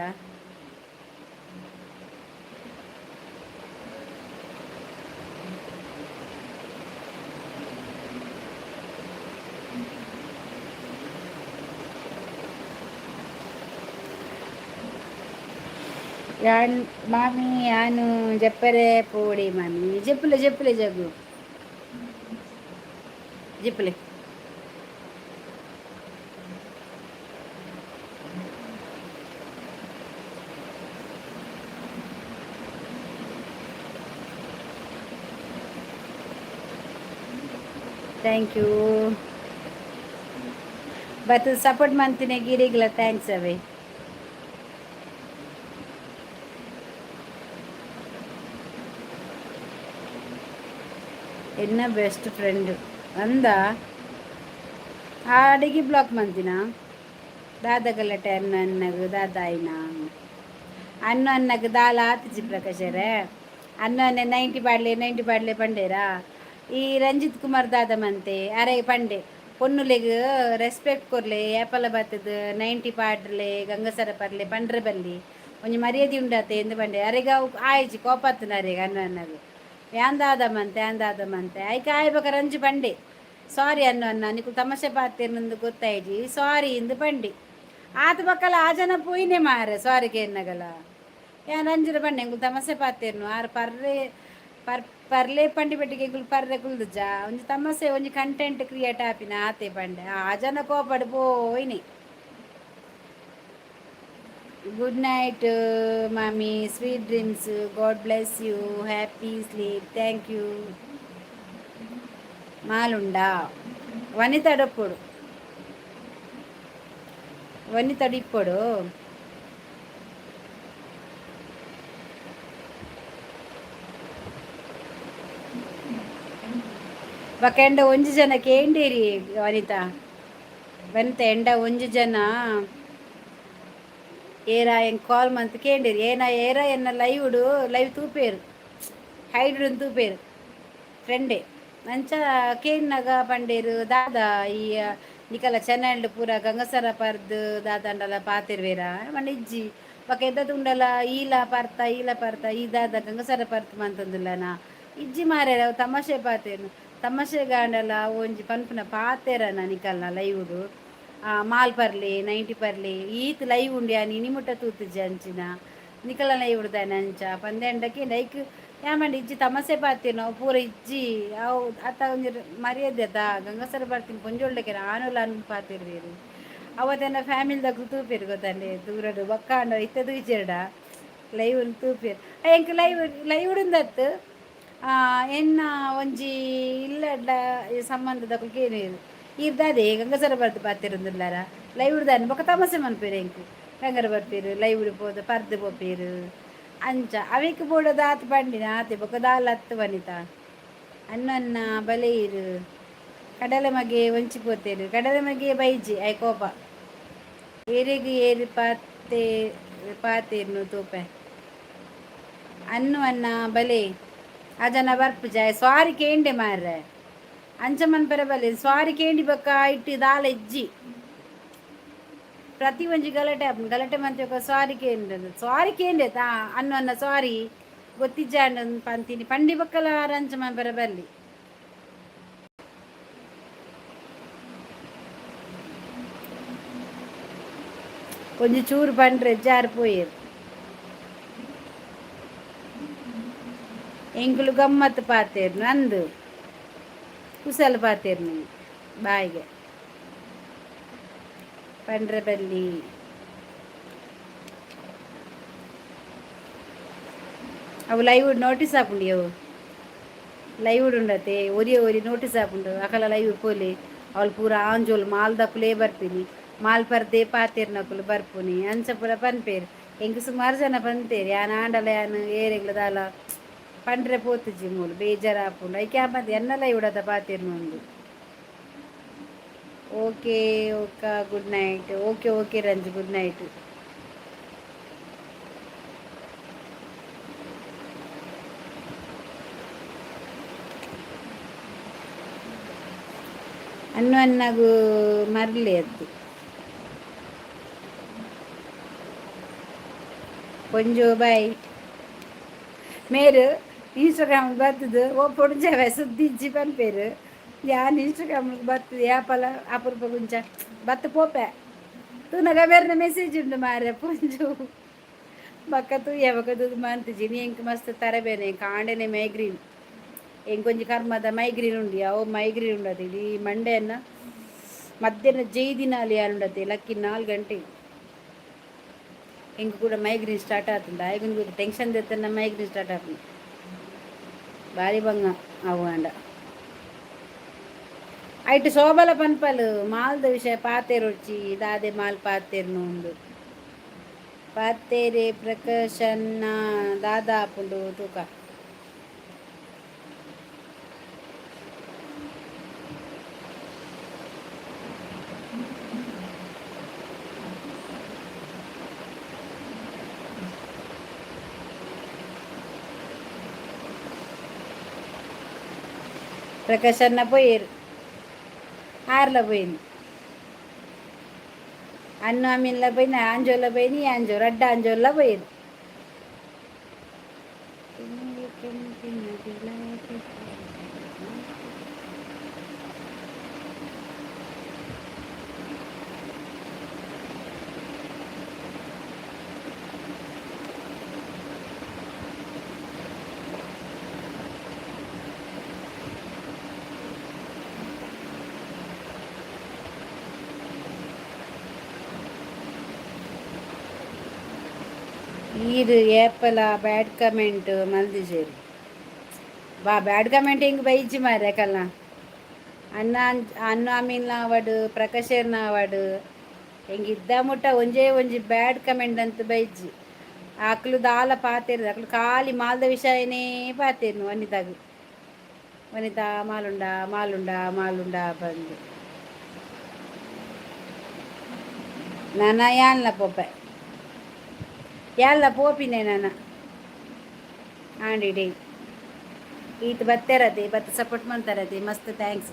ಯಾನ್ ಮಾಮಿ ಯಾನು ಜಪ್ಪರೆ ಪೋಡಿ ಮಾಮಿ. ಜಪ್ಪುಲೆ ಜಪ್ಪುಲೆ ಜಗ್ಗು ಜಪ್ಪುಲೆ. Thank you. But support ಮಂತಿನ ಗಿರಿಗ್ಲ thanks ಅವೇ. ಎನ್ನ ಬೆಸ್ಟ್ ಫ್ರೆಂಡ್ ಅಂದ. ಆಡಿಗೆ ಬ್ಲಾಕ್ ಮಂತಿನ ದಾದ ಗಲಾಟೆ ಅನ್ನ ಅನ್ನಗ ದಾದ ಆಯ್ನ ಅನ್ನ ಅನ್ನಗ ದಾಲ ಆತಿಜಿ ಪ್ರಕಾಶರೇ. ಅನ್ನ ಅನ್ನೆ 90 ಪಾಡ್ಲೆ 90 ಪಾಡ್ಲೆ ಪಂಡೇರಾ. ಈ ರಂಜಿತ್ ಕುಮಾರ್ ದಾದ ಮಂತೆ ಅರೆ ಪಂಡೆ ಪೊನ್ನುಲೆಗ್ ರೆಸ್ಪೆಕ್ಟ್ ಕೊರ್ಲೆ, ಏಪಲ ಬತ್ತದ 90 ಪಾಡ್ಲೆ ಗಂಗಸರ ಪರ್ಲೆ ಪಂಡ್ರೆ ಬಲ್ಲಿ, ಒಂಜಿ ಮರ್ಯಾದೆ ಉಂಡಾತೆ ಎಂದು ಪಂಡೆ. ಅರೆಗ ಅವು ಆಯ್ಜಿ ಕೋಪತ್ತನ ಅರೆಗ ಅನ್ನ ಅನ್ನಗ ಯಾನ್ ದಾದ ಮಂತೆ ಯಾನ್ ದಾದ ಮಂತೆ ಐಕೆ ಆಯ್ಬಕ ರಂಜು ಪಂಡೆ ಸಾರಿ ಅನ್ನು ಅನ್ನ ನಿಕು ತಮಾಷೆ ಪಾತೇರ್ನಂದು ಗೊತ್ತಾಯ್ಜಿ ಸಾರಿ ಇಂದು ಪಂಡಿ. ಆತ ಬಕ್ಕಲ ಆ ಜನ ಪೋಯಿನೆ ಮಾರೆ ಸಾರಿ ಕೇನ್ನಗಲ. ಯಾನ್ ರಂಜುರ ಪಂಡೆ ಎಂಕುಲು ತಮಾಷೆ ಪಾತೇರ್ನು ಆರ್ ಪರ್ರೆ ಪರ್ ಪರ್ಲೆ ಪಂಡಿ ಪೆಟ್ಟಿಗೆ ಎಂಕುಲು ಪರ್ರೆ ಕುಲ್ದುಜ, ಒಂಜಿ ತಮಾಷೆ ಒಂಜಿ ಕಂಟೆಂಟ್ ಕ್ರಿಯೇಟ್ ಆಪಿನ ಆತೆ ಪಂಡೆ. ಆ ಜನ ಕೋಪಡ್ ಪೋಯಿನಿ. ಗುಡ್ ನೈಟ್ ಮಾಮಿ, sweet dreams, God bless you, happy sleep, thank you. ಮಾಲುಂಡಾ ವನಿತಡಪ್ಪೊಡು ವನಿತಡಿಪ್ಪೊಡು. ಬೊಕ ಎಂಡ ಒಂಜಿ ಜನ ಕೇಂಡೇರಿ ವನಿತಾ ವನಿತಾ ಎಂಡ ಒಂಜಿ ಜನ ಏರ ಎಂಕ್ ಕಾಲ್ ಮಂತ್ ಕೇಂಡೇರಿ ಏನ ಏರ ಎನ್ನ ಲೈವ್ಡು ಲೈವ್ ತೂಪೇರು ಹೈಡ್ ತೂಪೇರು ಫ್ರೆಂಡೇ. ಅಂಚ ಕೇನ್ನಗ ಪಂಡೇರು ದಾದ ಈ ನಿಕಲ ಚೆನ್ನಲ್ಡ್ ಪೂರ ಗಂಗಸರ ಪರ್ದ್ ದಾದಾಂಡಲ ಪಾತೆರ್ವೇರ ಪಂಡ ಇಜ್ಜಿ. ಬೊಕ ಎದ್ದದುಂಡಲ ಈಲ ಪರ್ತ ಈಲ ಪರ್ತ ಈ ದಾದ ಗಂಗಸರ ಪರ್ತ್ ಮಂತೊಂದುಲ್ಲನಾ. ಇಜ್ಜಿ ಮಾರ್ರೆ, ಅವು ತಮಾಷೆ ಪಾತೆರ್ನು. ತಮಾಷೆಗಾಂಡಲ ಒಂಜಿ ಪನ್ಪುನ ಪಾತೆರನ ನಿಕಲ್ನ ಲೈವ್ಡು ಮಾಲ್ ಪರ್ಲಿ 90 ಪರ್ಲಿ ಈತ್ ಲೈವ್ ಉಂಡು ಯಾನ್ ಇನಿ ಮುಟ್ಟ ತೂತುಜಿ ಅಂಚಿನ ನಿಕಲ್ನ ಲೈವ್ ದಾನೆ ಅಂಚ ಪಂದೆಂಡಕ್ಕೆ ಲೈಕ್ ಯಾಮಂಡ ಇಜ್ಜಿ ತಮಾಷೆ ಪಾತೆರ್ನು ಅವು ಪೂರ ಇಜ್ಜಿ ಅವು ಅತ್ತ ಒಂಜಿ ಮರ್ಯಾದೆ ಅತ್ತ ಗಂಗಸರ ಬರ್ತೀನಿ ಪೊಂಜೊಳ್ಳೆಗೆ ಆನುಲ ಅನ್ ಪಾತೆರ್ವೆರ್. ಅವತ್ತೆನ್ನ ಫ್ಯಾಮಿಲಿದಕುಲು ತೂಪೆರ್ ಗೊತ್ತಂಡೆ ದೂರಡ್ ಬೊಕ್ಕ ಆಂಡ ಇತ್ತೆ ತೂಜೆರ್ಡ ಲೈವ್ ತೂಪೆರ್ ಎಂಕ್ ಲೈವ್ ಲೈವ್ ಉಂದತ್ತು ಎನ್ನ ಒಂಜಿ ಇಲ್ಲಡ್ಲ ಸಂಬಂಧದಕುಲು ಕೇನುವೆರ್ ಈರ್ ದಾದೆ ಗಂಗಸರ ಬರ್ದು ಪಾತೆರೊಂದುಲ್ಲಾರ ಲೈವ್ ದಾನೆ. ಬೊಕ ತಮಾಷೆ ಮನ್ಪೆರ್ ಎಂಕ್ ಗಂಗರ ಬರ್ಪೆರ್ ಲೈವ್ ಪೋದು ಪರ್ದು ಪೋಪೆರ್ ಅಂಚ ಅವೆಕ್ ಬೋಡಾದ್ ಆತ್ ಪಂಡಿನ ಆತೆ ಬೊಕ ದಾಲ ಅತ್ತ್. ವನಿತಾ ಅನ್ನ ಬಲೆ ಇರು ಕಡಲೆ ಮಗೆ ಒಂಚಿ ಪೋತೇರು ಕಡಲೆ ಮಗೆ ಬೈಜಿ I ಕೋಪ ಏರೆಗ್ ಏರು ಪಾತೆ ಪಾತೇರ್ನು ತೂಪೆ ಅನ್ನು ಅನ್ನ ಬಲೆ ಆ ಜನ ಬರ್ಪುಜ ಸಾರಿ ಕೇಂಡೆ ಮಾರ್ರೆ ಅಂಚ ಮನ್ಪೆರೆ ಬಲೆ ಸಾರಿ ಕೇಂಡಿ ಬೊಕ್ಕ ಇಟ್ಟು ದಾಲ ಇಜ್ಜಿ. ಪ್ರತಿ ಒಂಜಿ ಗಲಾಟೆ ಆಪುಂಡು ಗಲಾಟೆ ಮಂತೆ ಸಾರಿ ಕೇಂಡ ಸಾರಿ ಕೇಂಡೆ ತಾ ಅನ್ನು ಅನ್ನ ಸಾರಿ ಗೊತ್ತಿಜ್ಜಾಂಡ ಪಂತೀನಿ ಪಂಡಿ ಬೊಕ್ಕಲ ಅಂಚ ಮನ್ಪೆರೆ ಬಲ್ಲಿ. ಒಂಜಿ ಚೂರು ಪಂಡ್ರೆ ಜಾರ್ ಪೋಯೆರ್. ಎಂಕುಲು ಗಮ್ಮತ್ತು ಪಾತೆರ್ನು ಅಂದು ಕುಸಲ್ ಪಾತೆರ್ನು ಬಾಯಿಗೆ ಪಂಡ್ರೆ ಬಲ್ಲಿ. ಅವು ಲೈವ್ ನೋಟಿಸ್ ಆಪುಂಡು ಅವು ಲೈವ್ ಉಂಡತೆ ಒರಿಯ ಒರಿ ನೋಟಿಸ್ ಆಪುಂಡು ಅಕಲ ಲೈವ್ ಪೋಲಿ ಅವಳು ಪೂರ ಆಂಜೋಲು ಮಾಲ್ದಕುಲೇ ಬರ್ಪಿನಿ ಮಾಲ್ ಪರ್ದೆ ಪಾತೆರ್ನಕುಲು ಬರ್ಪುನಿ ಅಂಚ ಪೂರ ಪನ್ಪೇರು. ಎಂಕ್ ಸುಮಾರು ಜನ ಪಂತೇರು ಯಾನ್ ಆಂಡಲ ಯಾನ್ ಏರೆಗ್ಲ ದಾಲ ಪಂಡ್ರೆ ಪೋತುಜಿ ಮೂಲು ಬೇಜಾರಾಪುಂಡು ಐಕೆ ಆಪಂದ್ ಎನ್ನಲ ಇಡದ ಪಾತೆರ್ನು ಉಂದು. Okay okay good night. Okay okay Ranju, good night. ಅನ್ನು ಅನ್ನಗು ಮರ್ಲಿ ಅತ್ತು ಪೊಂಜು ಬಾಯ್ ಮೇರು ಇನ್ಸ್ಟಾಗ್ರಾಮ್ ಬರ್ತದೆ ಓ ಪೊಡ್ಜವೆ ಸುದ್ದಿ ಇಜ್ಜಿ ಪನ್ಪೇರು. ಯಾನ್ ಇನ್ಸ್ಟಾಗ್ರಾಮ್ ಬರ್ತದೆ ಯಾಪಲ ಅಪರೂಪ ಗುಂಚ ಬತ್ತು ಪೋಪೆ ತೂನಗ ಬೇರೆ ಮೆಸೇಜ್ ಉಂಡು ಮಾರ್ರೆ ಪೊಂಜು ಬೊಕ್ಕ ತೂಯ ಬೊಕ್ಕ ತೂದು ಮಂತುಜಿ. ಎಂಕ್ ಮಸ್ತ್ ತರಬೇನೆ ಎಂಕ್ ಆಂಡೆನೆ ಮೈಗ್ರೀನ್ ಎಂಕೊಂಜಿ ಕರ್ಮದ ಮೈಗ್ರೀನ್ ಉಂಡು ಅವು ಮೈಗ್ರೀನ್ ಉಂಡತೆ ಇಡೀ ಮಂಡೆಯನ್ನ ಮಧ್ಯಾಹ್ನ ಜೈದಿನಾಲಿ ಯಾರುಂಡತೆ ಲಕ್ಕಿ 4 ಗಂಟೆ ಎಂಕ್ ಕೂಡ migraine start ಆತುಂಡು ಆಯ್ಗುಂದು tension ದೆತ್ತನ migraine start ಆಪುಂಡು ಬಾರಿ ಬಂಗ ಅವು ಆಂಡ ಐಟ್ ಶೋಭಲ ಪನ್ಪಲ್ ಮಾಲ್ದ ವಿಷಯ ಪಾತೆರೊಡ್ಚಿ ದಾದೆ ಮಾಲ್ ಪಾತೆರ್ನು ಉಂದು ಪಾತೆರೆ ಪ್ರಕಾಶನ್ನ ದಾದ ಆಪುಂಡು ತೂಕ. ಪ್ರಕಾಶನ್ನ ಪೋಯೇರು, ಆರ್ಲ ಪೋಯಿನಿ. ಅನ್ನು ಅಮ್ಮಿನ್ಲ ಪೋಯಿನ, ಆಂಜೋಲ ಪೋಯಿನಿ, ಆಂಜೋ ರಡ್ಡ ಆಂಜೋಲ ಪೋಯೇರು. ಈರ್ ಏಪಲ ಬ್ಯಾಡ್ ಕಮೆಂಟ್ ಮಲ್ದಿಜೆರ್. ಬಾ, ಬ್ಯಾಡ್ ಕಮೆಂಟ್ ಹಿಂಗೆ ಬೈಜಿ ಮಾರ್ರೆ ಕಲ್ಲ. ಅನ್ನ ಅನ್ನ ಅಮೀನ್ಲ ಆವಡ್, ಪ್ರಕಾಶರ್ನ ಆವಡ್, ಹಿಂಗೆ ಇದ್ದ ಮುಟ್ಟ ಒಂಜೇ ಒಂಜಿ ಬ್ಯಾಡ್ ಕಮೆಂಟ್ ಅಂತ ಬೈಜಿ. ಅಕ್ಲು ದಾಲ ಪಾತೆರ್, ಅಕ್ಲು ಖಾಲಿ ಮಾಲ್ದ ವಿಷಯನೇ ಪಾತೆರ್ನು. ವನಿತಾಗ್, ವನಿತಾ ಮಾಲುಂಡ ಮಾಲುಂಡ ಮಾಲುಂಡ ಬಂದು ನಾನ ಯಾನ್ಲ ಪೋಪೆ, ಯಾನ್ಲ ಪೋಪಿನೆ ನಾನ ಆಂಡಿಡಿ. ಈತ್ ಬತ್ತೆರತೆ, ಬತ್ತ ಸಪೋರ್ಟ್ ಮಾಡ್ತಾರತೆ, ಮಸ್ತ್ thanks.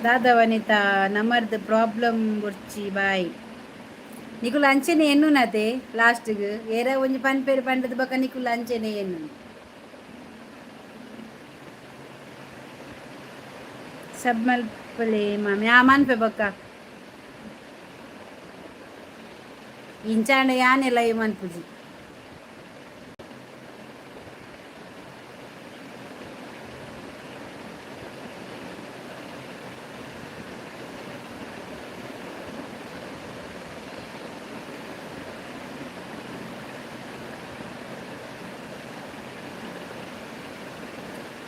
ದಾದ ವನಿತಾ, ನಮ್ಮರ್ದು ಪ್ರಾಬ್ಲಮ್ ಬೊರ್ಚಿ, ಬಾಯ್. ನಿಕುಲು ಅಂಚೆನೆ ಎನ್ನುನತೆ. ಲಾಸ್ಟ್ಗ್ ಏರ ಒಂಜಿ ಪನ್ಪೇರು ಪಂಡದ ಬೊಕ ನಿಕುಲು ಅಂಚೆನೆ ಎನ್ನು. ಸಬ್ ಮಲ್ಪಲೆ ಮಾಮಿ. ಆ ಮನ್ಪೆ ಬೊಕ್ಕ. ಇಂಚಾಂಡ ಯಾನೆ ಲೈವ್ ಮನ್ಪುಜಿ.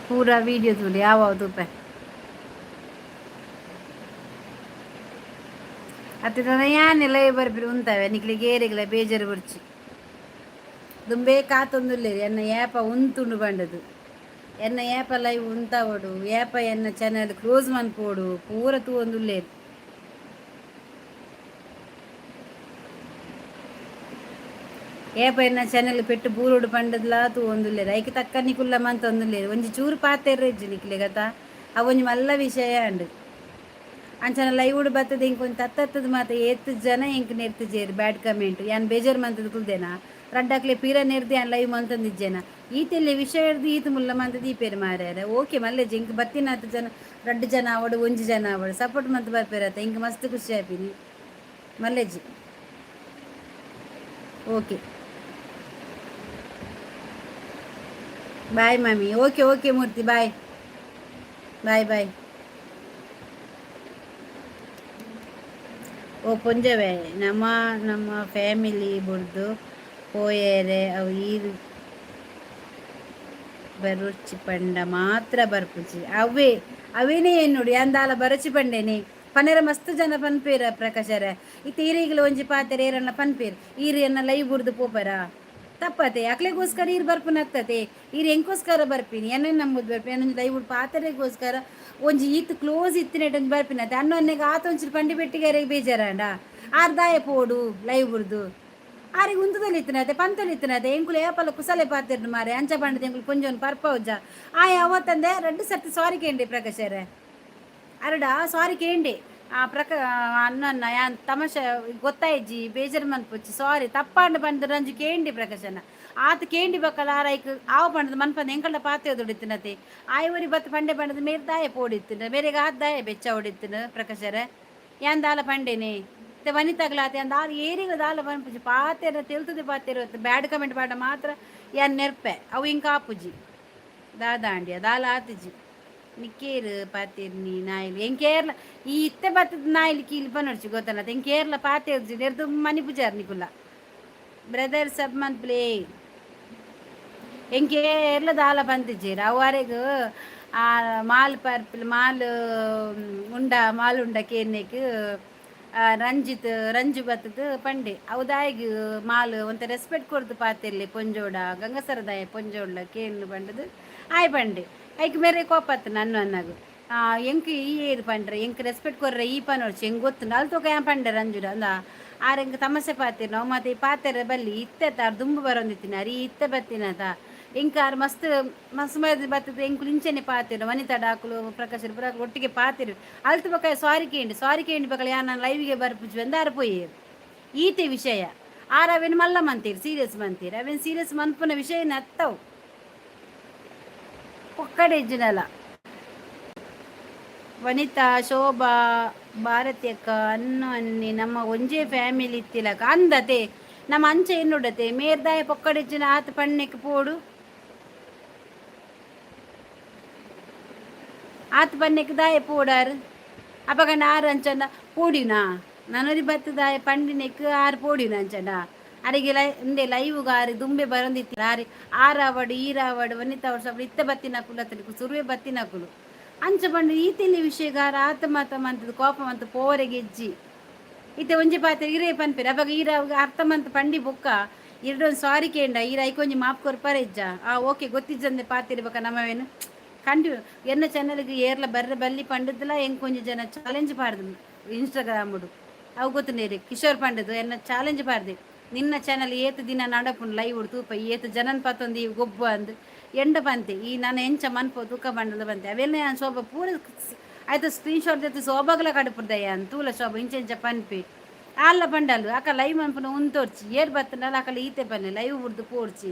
ಪೂರ ವೀಡಿಯೋ ತೂಲೆ, ಯಾವ ತೂಪೆ. ಅತ್ತೆ ಯಾನೆ ಲೈವ್ ಬರ್ಪಿರಿ ಉಂತವೆ. ನಿಕ್ಲೆಗ್ ಏರೆಗ್ಲ ಬೇಜಾರು ಬೊರ್ಚಿ. ದುಂಬೇ ಕಾತೊಂದುಲ್ಲೆರ್ ಎನ್ನ ಏಪ ಉಂತುಂಡು ಪಂಡದು. ಎನ್ನ ಏಪ ಲೈವ್ ಉಂತಾವೊಡು, ಏಪ ಎನ್ನ ಚಾನಲ್ ಕ್ಲೋಸ್ ಮನ್ಪೋಡು, ಪೂರ ತೂವೊಂದುಲ್ಲೆರ್. ಏಪ ಎನ್ನ ಚಾನಲ್ ಪೆಟ್ಟು ಬೂರೊಡು ಪಂಡದ್ಲಾ ತೂವೊಂದುಲ್ಲೆರ್. ಐಕ್ ತಕ್ಕ ನಿಕುಲ್ಲ ಮಂತೊಂದುಲ್ಲೆರ್. ಒಂಜಿ ಚೂರು ಪಾತೆರ್ರೆ ಇಜ್ಜಿ ನಿಕ್ಲೆಗತ. ಅವೊಂಜಿ ಮಲ್ಲ ವಿಷಯ ಆಂಡ್. ಅಂಚನ ಲೈವ್ ಬತ್ತದ ಇಂಕ್ ಒಂಜಿ ತತ್ತತ್ತದ ಮಾತ ಏತ್ ಜನ ಎಂಕ್ ನೆರ್ತಿಜೆರ್ ಬ್ಯಾಡ್ ಕಮೆಂಟ್. ಯಾನ್ ಬೇಜಾರ್ ಮಂತದ ಕುಲ್ದೇನಾ? ರಡ್ಡಕ್ಲೆ ಪೀರ ನೆರ್ದು ಯಾನ್ ಲೈವ್ ಮಂತೊಂದಿಜ್ಜೆನ? ಈತೆಲ್ಯ ವಿಷಯ ಹಿಡ್ದು ಈತ್ ಮುಲ್ಲ ಮಂತ್ ದೀಪೇರು ಮಾರ್ಯಾರ. ಓಕೆ, ಮಲ್ಲೆಜಿ. ಇಂಕ್ ಬತ್ತಿನಾತ್ ಜನ, ರಡ್ಡ್ ಜನ ಆವಡ್, ಒಂಜಿ ಜನ ಆವಡ್, ಸಪೋರ್ಟ್ ಮಂತ್ ಬರ್ಪೇರತ್ತ, ಇಂಕ್ ಮಸ್ತ್ ಖುಷಿ ಆಪಿನಿ. ಮಲ್ಲೆಜಿ. ಓಕೆ, ಬಾಯ್ ಮಾಮಿ. ಓಕೆ ಓಕೆ ಮೂರ್ತಿ, ಬಾಯ್ ಬಾಯ್ ಬಾಯ್. ಓ ಪೊಂಜವೆ, ನಮ್ಮ ನಮ್ಮ ಫ್ಯಾಮಿಲಿ ಬುಡ್ದು ಪೋಯೆರೆ ಅವು ಈರ್ ಬರೊರ್ಚಿ ಪಂಡ ಮಾತ್ರ ಬರ್ಪುಜಿ. ಅವೇ ಅವೇನೇ ಎನ್ನುಡು. ಯಾನ್ ಬರಚಿ ಪಂಡೇನೆ. ಪನೆರ ಮಸ್ತ್ ಜನ ಪನ್ಪೇರ ಪ್ರಕಾಶರ. ಇತ್ತೆ ಈರೆಗ್ಲ ಒಂಜಿ ಪಾತೆರ ಏರನ್ನ ಪನ್ಪೇರ್, ಈರ್ ಎನ್ನ ಲೈವ್ ಬುಡ್ದು ಪೋಪೆರಾ? ತಪ್ಪತೆ. ಅಕ್ಲೆಗೋಸ್ಕರ ಈರ್ ಬರ್ಪುನತ್ತದೆ. ಈರ್ ಎಂಕೋಸ್ಕರ ಬರ್ಪಿನಿ? ಎನ್ನ ನಂಬುದು ಬರ್ಪಿ. ಒಂಜಿ ಲೈವ್ ಪಾತೆರೆಗೋಸ್ಕರ, ಒಂಜಿ ಈತ್ ಕ್ಲೋಸ್ ಇತ್ತಿನೆಟ್ ಒಂಜಿ ಬರ್ಪಿನತ್ತೆ. ಅನ್ನೊನ್ನೆಗ್ ಆತೊಂಚೂರು ಪಂಡಿ ಬೆಟ್ಟಿಗಾರೆಗ್ ಬೇಜಾರಾಂಡ? ಆರ್ ದಾಯ ಪೋಡು ಲೈವ್ ಬುಡ್ದು? ಆರಿಗೆ ಉಂತುದಲ್ಲಿ ಇತ್ತಿನತೆ, ಪಂತೊಲಿ ಇತ್ತಿನತೆ. ಎಂಕುಲು ಏಪಲ ಕುಸಲೆ ಪಾತೆರ್ನು ಮಾರೆ. ಅಂಚ ಪಂಡದ ಎಂಕುಲು ಪೊಂಜೊನ್ ಪರ್ಪೌಜ. ಆಯೆ ಅವತ್ತಂದೆ ರಡ್ಡು ಸರ್ತಿ ಸಾರಿ ಕೇಂಡೆ ಪ್ರಕಾಶರೇ. ಅರಡ ಸಾರಿ ಕೇಂಡೆ. ಆ ಪ್ರಕ ಅನ್ನ ಯಾನ್ ತಮಾಷೆ ಗೊತ್ತಾಯ್ಜಿ, ಬೇಜಾರು ಮನ್ಪುಚ್ಚಿ, ಸಾರಿ, ತಪ್ಪಾಂಡ ಪಂದ್ ರಂಜು ಕೇಂಡಿ ಪ್ರಕಾಶನ. ಆತ ಕೇಂಡಿ ಬಕ್ಕಲ ಆರೈಕ್ ಆವು ಪಂಡದ ಮನ್ಪಂದ ಎಂಕಲ್ಡ ಪಾತೆ ದುಡಿತ್ತಿನತೆ. ಆಯ್ ಒರಿ ಬತ್ತು ಪಂಡೆ ಪಂಡದ ಮೇರ್ ದಾಯ ಪೋಡಿತ್ತಿನ, ಮೇರೆಗೆ ಆತ್ ದಾಯ ಬೆಚ್ಚ ಹೊಡಿತ್ತಿನ ಪ್ರಕಾಶರ? ಯಾನ್ ದಾಲ ಪಂಡೇನೆ? ಮತ್ತೆ ವನಿತಾಗ್ಲಾತೆ ಅಂದ ದಾಲ ಏರಿಗ ದಾಲ ಪನ್ಪುಜಿ. ಪಾತೆರ ತೆಲ್ತದೆ, ಪಾತೆರ. ಬ್ಯಾಡ್ ಕಮೆಂಟ್ ಪಾಡ ಮಾತ್ರ ಯಾನ್ ನೆರ್ಪೆ. ಅವು ಇಂಕ ಆಪುಜಿ. ದಾದಾಂಡ್ಯ ದಾಲ ಆತುಜಿ. ನಿಕ್ಕೇರು ಪಾತೆರ್ನಿ ನಾಯಿಲು ಎಂಕೇರ್ಲ ಈ ಇತ್ತೆ ಬತ್ತದ ನಾಯಿಲು ಕೀಲು ಪನೊಡ್ಚಿ ಗೊತ್ತನತ. ಎಂಕೇರ್ಲ ಪಾತೆರ್ಜಿ, ನೆರ್ದು ಮನಿ ಪೂಜಾರ್ ನಿಕುಲ್ಲ. ಬ್ರದರ್ ಸಬ್ ಮನ್ಪ್ಲೇ. ಎಂಕೇರ್ಲ ದಾಲ ಪಂತಿಜೆರ್. ಅವು ಅರೆಗ್ ಆ ಮಾಲ್ ಪರ್ಪಿಲ್ ಮಾಲ್ ಉಂಡ ಮಾಲ್ ಉಂಡ ಕೇನ್ನೆಕ್ ರಂಜಿತ್ ರಂಜು ಬತ್ತದ ಪಂಡೆ. ಅವು ದಾಯಿಗ್ ಮಾಲ್ ಒಂತೆ ರೆಸ್ಪೆಕ್ಟ್ ಕೊರ್ದು ಪಾತೆರ್ಲೆ ಪೊಂಜೋಡ, ಗಂಗಸರದಾಯ ಪೊಂಜೋಡ್ಲ ಕೇನ್ನು ಪಂಡದು ಆಯ್ ಪಂಡೆ. ಐಕ್ ಮೇರೆ ಕೋಪತ್ತು ನನ್ನು ಅನ್ನಾಗ. ಎಂಕ್ ಈ ಏರ್ ಪಂಡ್ರೆ ಎಂಕ್ ರೆಸ್ಪೆಕ್ಟ್ ಕೊರ್ರೆ ಈ ಪನೊಡ್ಚಿ, ಎಂಕ್ ಗೊತ್ತುಂಡು. ಅಲ್ ತೋಕ ಯಾನ್ ಪಂಡೆ ರಂಜುಡ ಅಂದ. ಆರ್ ಎಂಕ್ ತಮಸೆ ಪಾತೆರ್ನ ಅವು ಮಾತ ಈ ಪಾತೆರ ಬಲ್ಲಿ ಇತ್ತೆ ಆರ್ ದುಂಬು ಬರೊಂದಿತ್ತಿನ ಆರ್ ಈ ಇತ್ತೆ ಬತ್ತಿನತ. ಎಂಕ್ ಆರ್ ಮಸ್ತ್ ಮಸ್ತ್ ಬತ್ತುದು ಎಂಕುಲು ಇಂಚನೆ ಪಾತೆರ್ನ ವನಿತಾ ಡಾಕುಲು ಪ್ರಕಾಶ್ ಪೂರ ಒಟ್ಟಿಗೆ ಪಾತೆರು. ಅಲ್ತ್ ಬೊಕ ಸಾರಿ ಕೇಂಡಿ, ಸಾರಿ ಕೇಂಡಿ ಬೊಕ ಯಾನ್ ಲೈವ್ಗೆ ಬರ್ಪುಜಿ ಅಂದ್ ಆರ್ ಪೋಯೆರ್. ಈತೆ ವಿಷಯ. ಆರ್ ಅವೆನ್ ಮಲ್ಲ ಮಂತೆರ್, ಸೀರಿಯಸ್ ಮಂತೆರ್. ಅವೆನ್ ಸೀರಿಯಸ್ ಮನ್ಪುನ ವಿಷಯ ಅತ್ತವು. ಪೊಕ್ಕಡೆ ಇಜ್ಜಿನಲ. ವನಿತಾ, ಶೋಭಾ, ಭಾರತಿ ಅಕ್ಕ, ಅನ್ನು ಅನ್ನಿ ನಮ್ಮ ಒಂಜೇ ಫ್ಯಾಮಿಲಿ ಇತ್ತಿಲಕ ಅಂದತೆ. ನಮ್ಮ ಅಂಚೆ ಎನ್ನುಡತೆ ಮೇರ್ದಾಯ ಪೊಕ್ಕಡೆಜ್ಜಿನ ಆತ್ ಪಣ್ಣೆಕ್ ಪೋಡು. ಆತ್ ಪಣ್ಣೆಕ್ ದಾಯ ಪೋಡಾರ್. ಅಪಗಂಡ ಆರು ಅಂಚಂಡ ಪೋಡಿನಾ ನನೊರಿ ಬತ್ತದಾಯ ಪಂಡಿನೆಕ್ ಆರು ಪೋಡಿನ ಅಂಚಂಡ ಅರೆಗೆ ಲೈ ಉಂದೆ ಲೈವ್ಗ್ ಆರು ದುಂಬೆ ಬರೊಂದಿತ್ತಿ ಆರು ಆರಾವಡ್ ಈರಾವಡ್ ವನಿತಾ ಅವಡ್ ಇತ್ತೆ ಬತ್ತಿನಕುಲು ಅತ್ತನಿಕ್ ಸುರುವೆ ಬತ್ತಿನಕುಲು. ಅಂಚ ಪಂಡ ಈತೆಲ್ಲಿ ವಿಷಯಗಾರ ಆತ ಮಾತ ಮಂತದ ಕೋಪ ಮಂತ ಪೋವರೆಗೆ ಇಜ್ಜಿ. ಇತ್ತೆ ಒಂಜಿ ಪಾತೆರ ಇರೇ ಪನ್ಪೆರ್. ಅಪಗ ಈರ ಅರ್ಥ ಮಂತ್ ಪಂಡಿ ಬೊಕ್ಕ ಇರ್ಡೊಂದು ಸಾರಿ ಕೇಂಡ ಈರ ಐಕೊಂಜಿ ಮಾಪ್ ಕೊರ್ಪರೆ ಇಜ್ಜ? ಆ ಓಕೆ ಗೊತ್ತಿಜ್ಜಂದೆ ಪಾತೆರಿ ಬೊಕ್ಕ ನಮವೇನು ಕಂಟಿನ್ಯೂ ಎನ್ನ ಚಾನಲ್ಗೆ ಏರ್ಲ ಬರ್ರೆ ಬಲ್ಲಿ ಪಂಡದಲ ಎಂಕೊಂಜಿ ಜನ ಚಾಲೆಂಜ್ ಪಾಡ್ದು ಇನ್ಸ್ಟಾಗ್ರಾಮುಡು. ಅವು ಗೊತ್ತುಂಡೇರಿ ಕಿಶೋರ್ ಪಂಡದು ಎನ್ನ ಚಾಲೆಂಜ್ ಪಾಡ್ದೆ. ನಿನ್ನ ಚಾನಲ್ ಏತ್ ದಿನ ನಡಪುಂಡು ಲೈವ್ ತೂಪ ಏತ್ ಜನನ್ ಪತ್ತೊಂದು ಈ ಗೊಬ್ಬು ಅಂದ್ ಎಂಡ ಪಂತೆ. ಈ ನನ್ನ ಎಂಚ ಮನ್ಪು ತೂಕ ಬಂಡದ ಪಂತೆ. ಅವೆಲ್ಲ ಯಾನ್ ಶೋಭ ಪೂರ ಆಯ್ತು ಸ್ಕ್ರೀನ್ ಶಾಟ್ ದೆತ್ತ್ ಶೋಭಾಗ್ಲ ಕಡುಪುಡ್ದಯ್ಯ ತೂಲ ಶೋಭ ಇಂಚ ಇಂಚ ಪನ್ಪಿ. ಆಲ್ಲ ಪಂಡಲು ಅಕ ಲೈವ್ ಮನ್ಪುನ ಉಂತೊರ್ಚಿ ಏರ್ ಬತ್ತಂಡಲ ಅಕಲ ಈತೆ ಪನ್ನೆ ಲೈವ್ ಬುಡ್ದು ಪೋಡ್ಚಿ.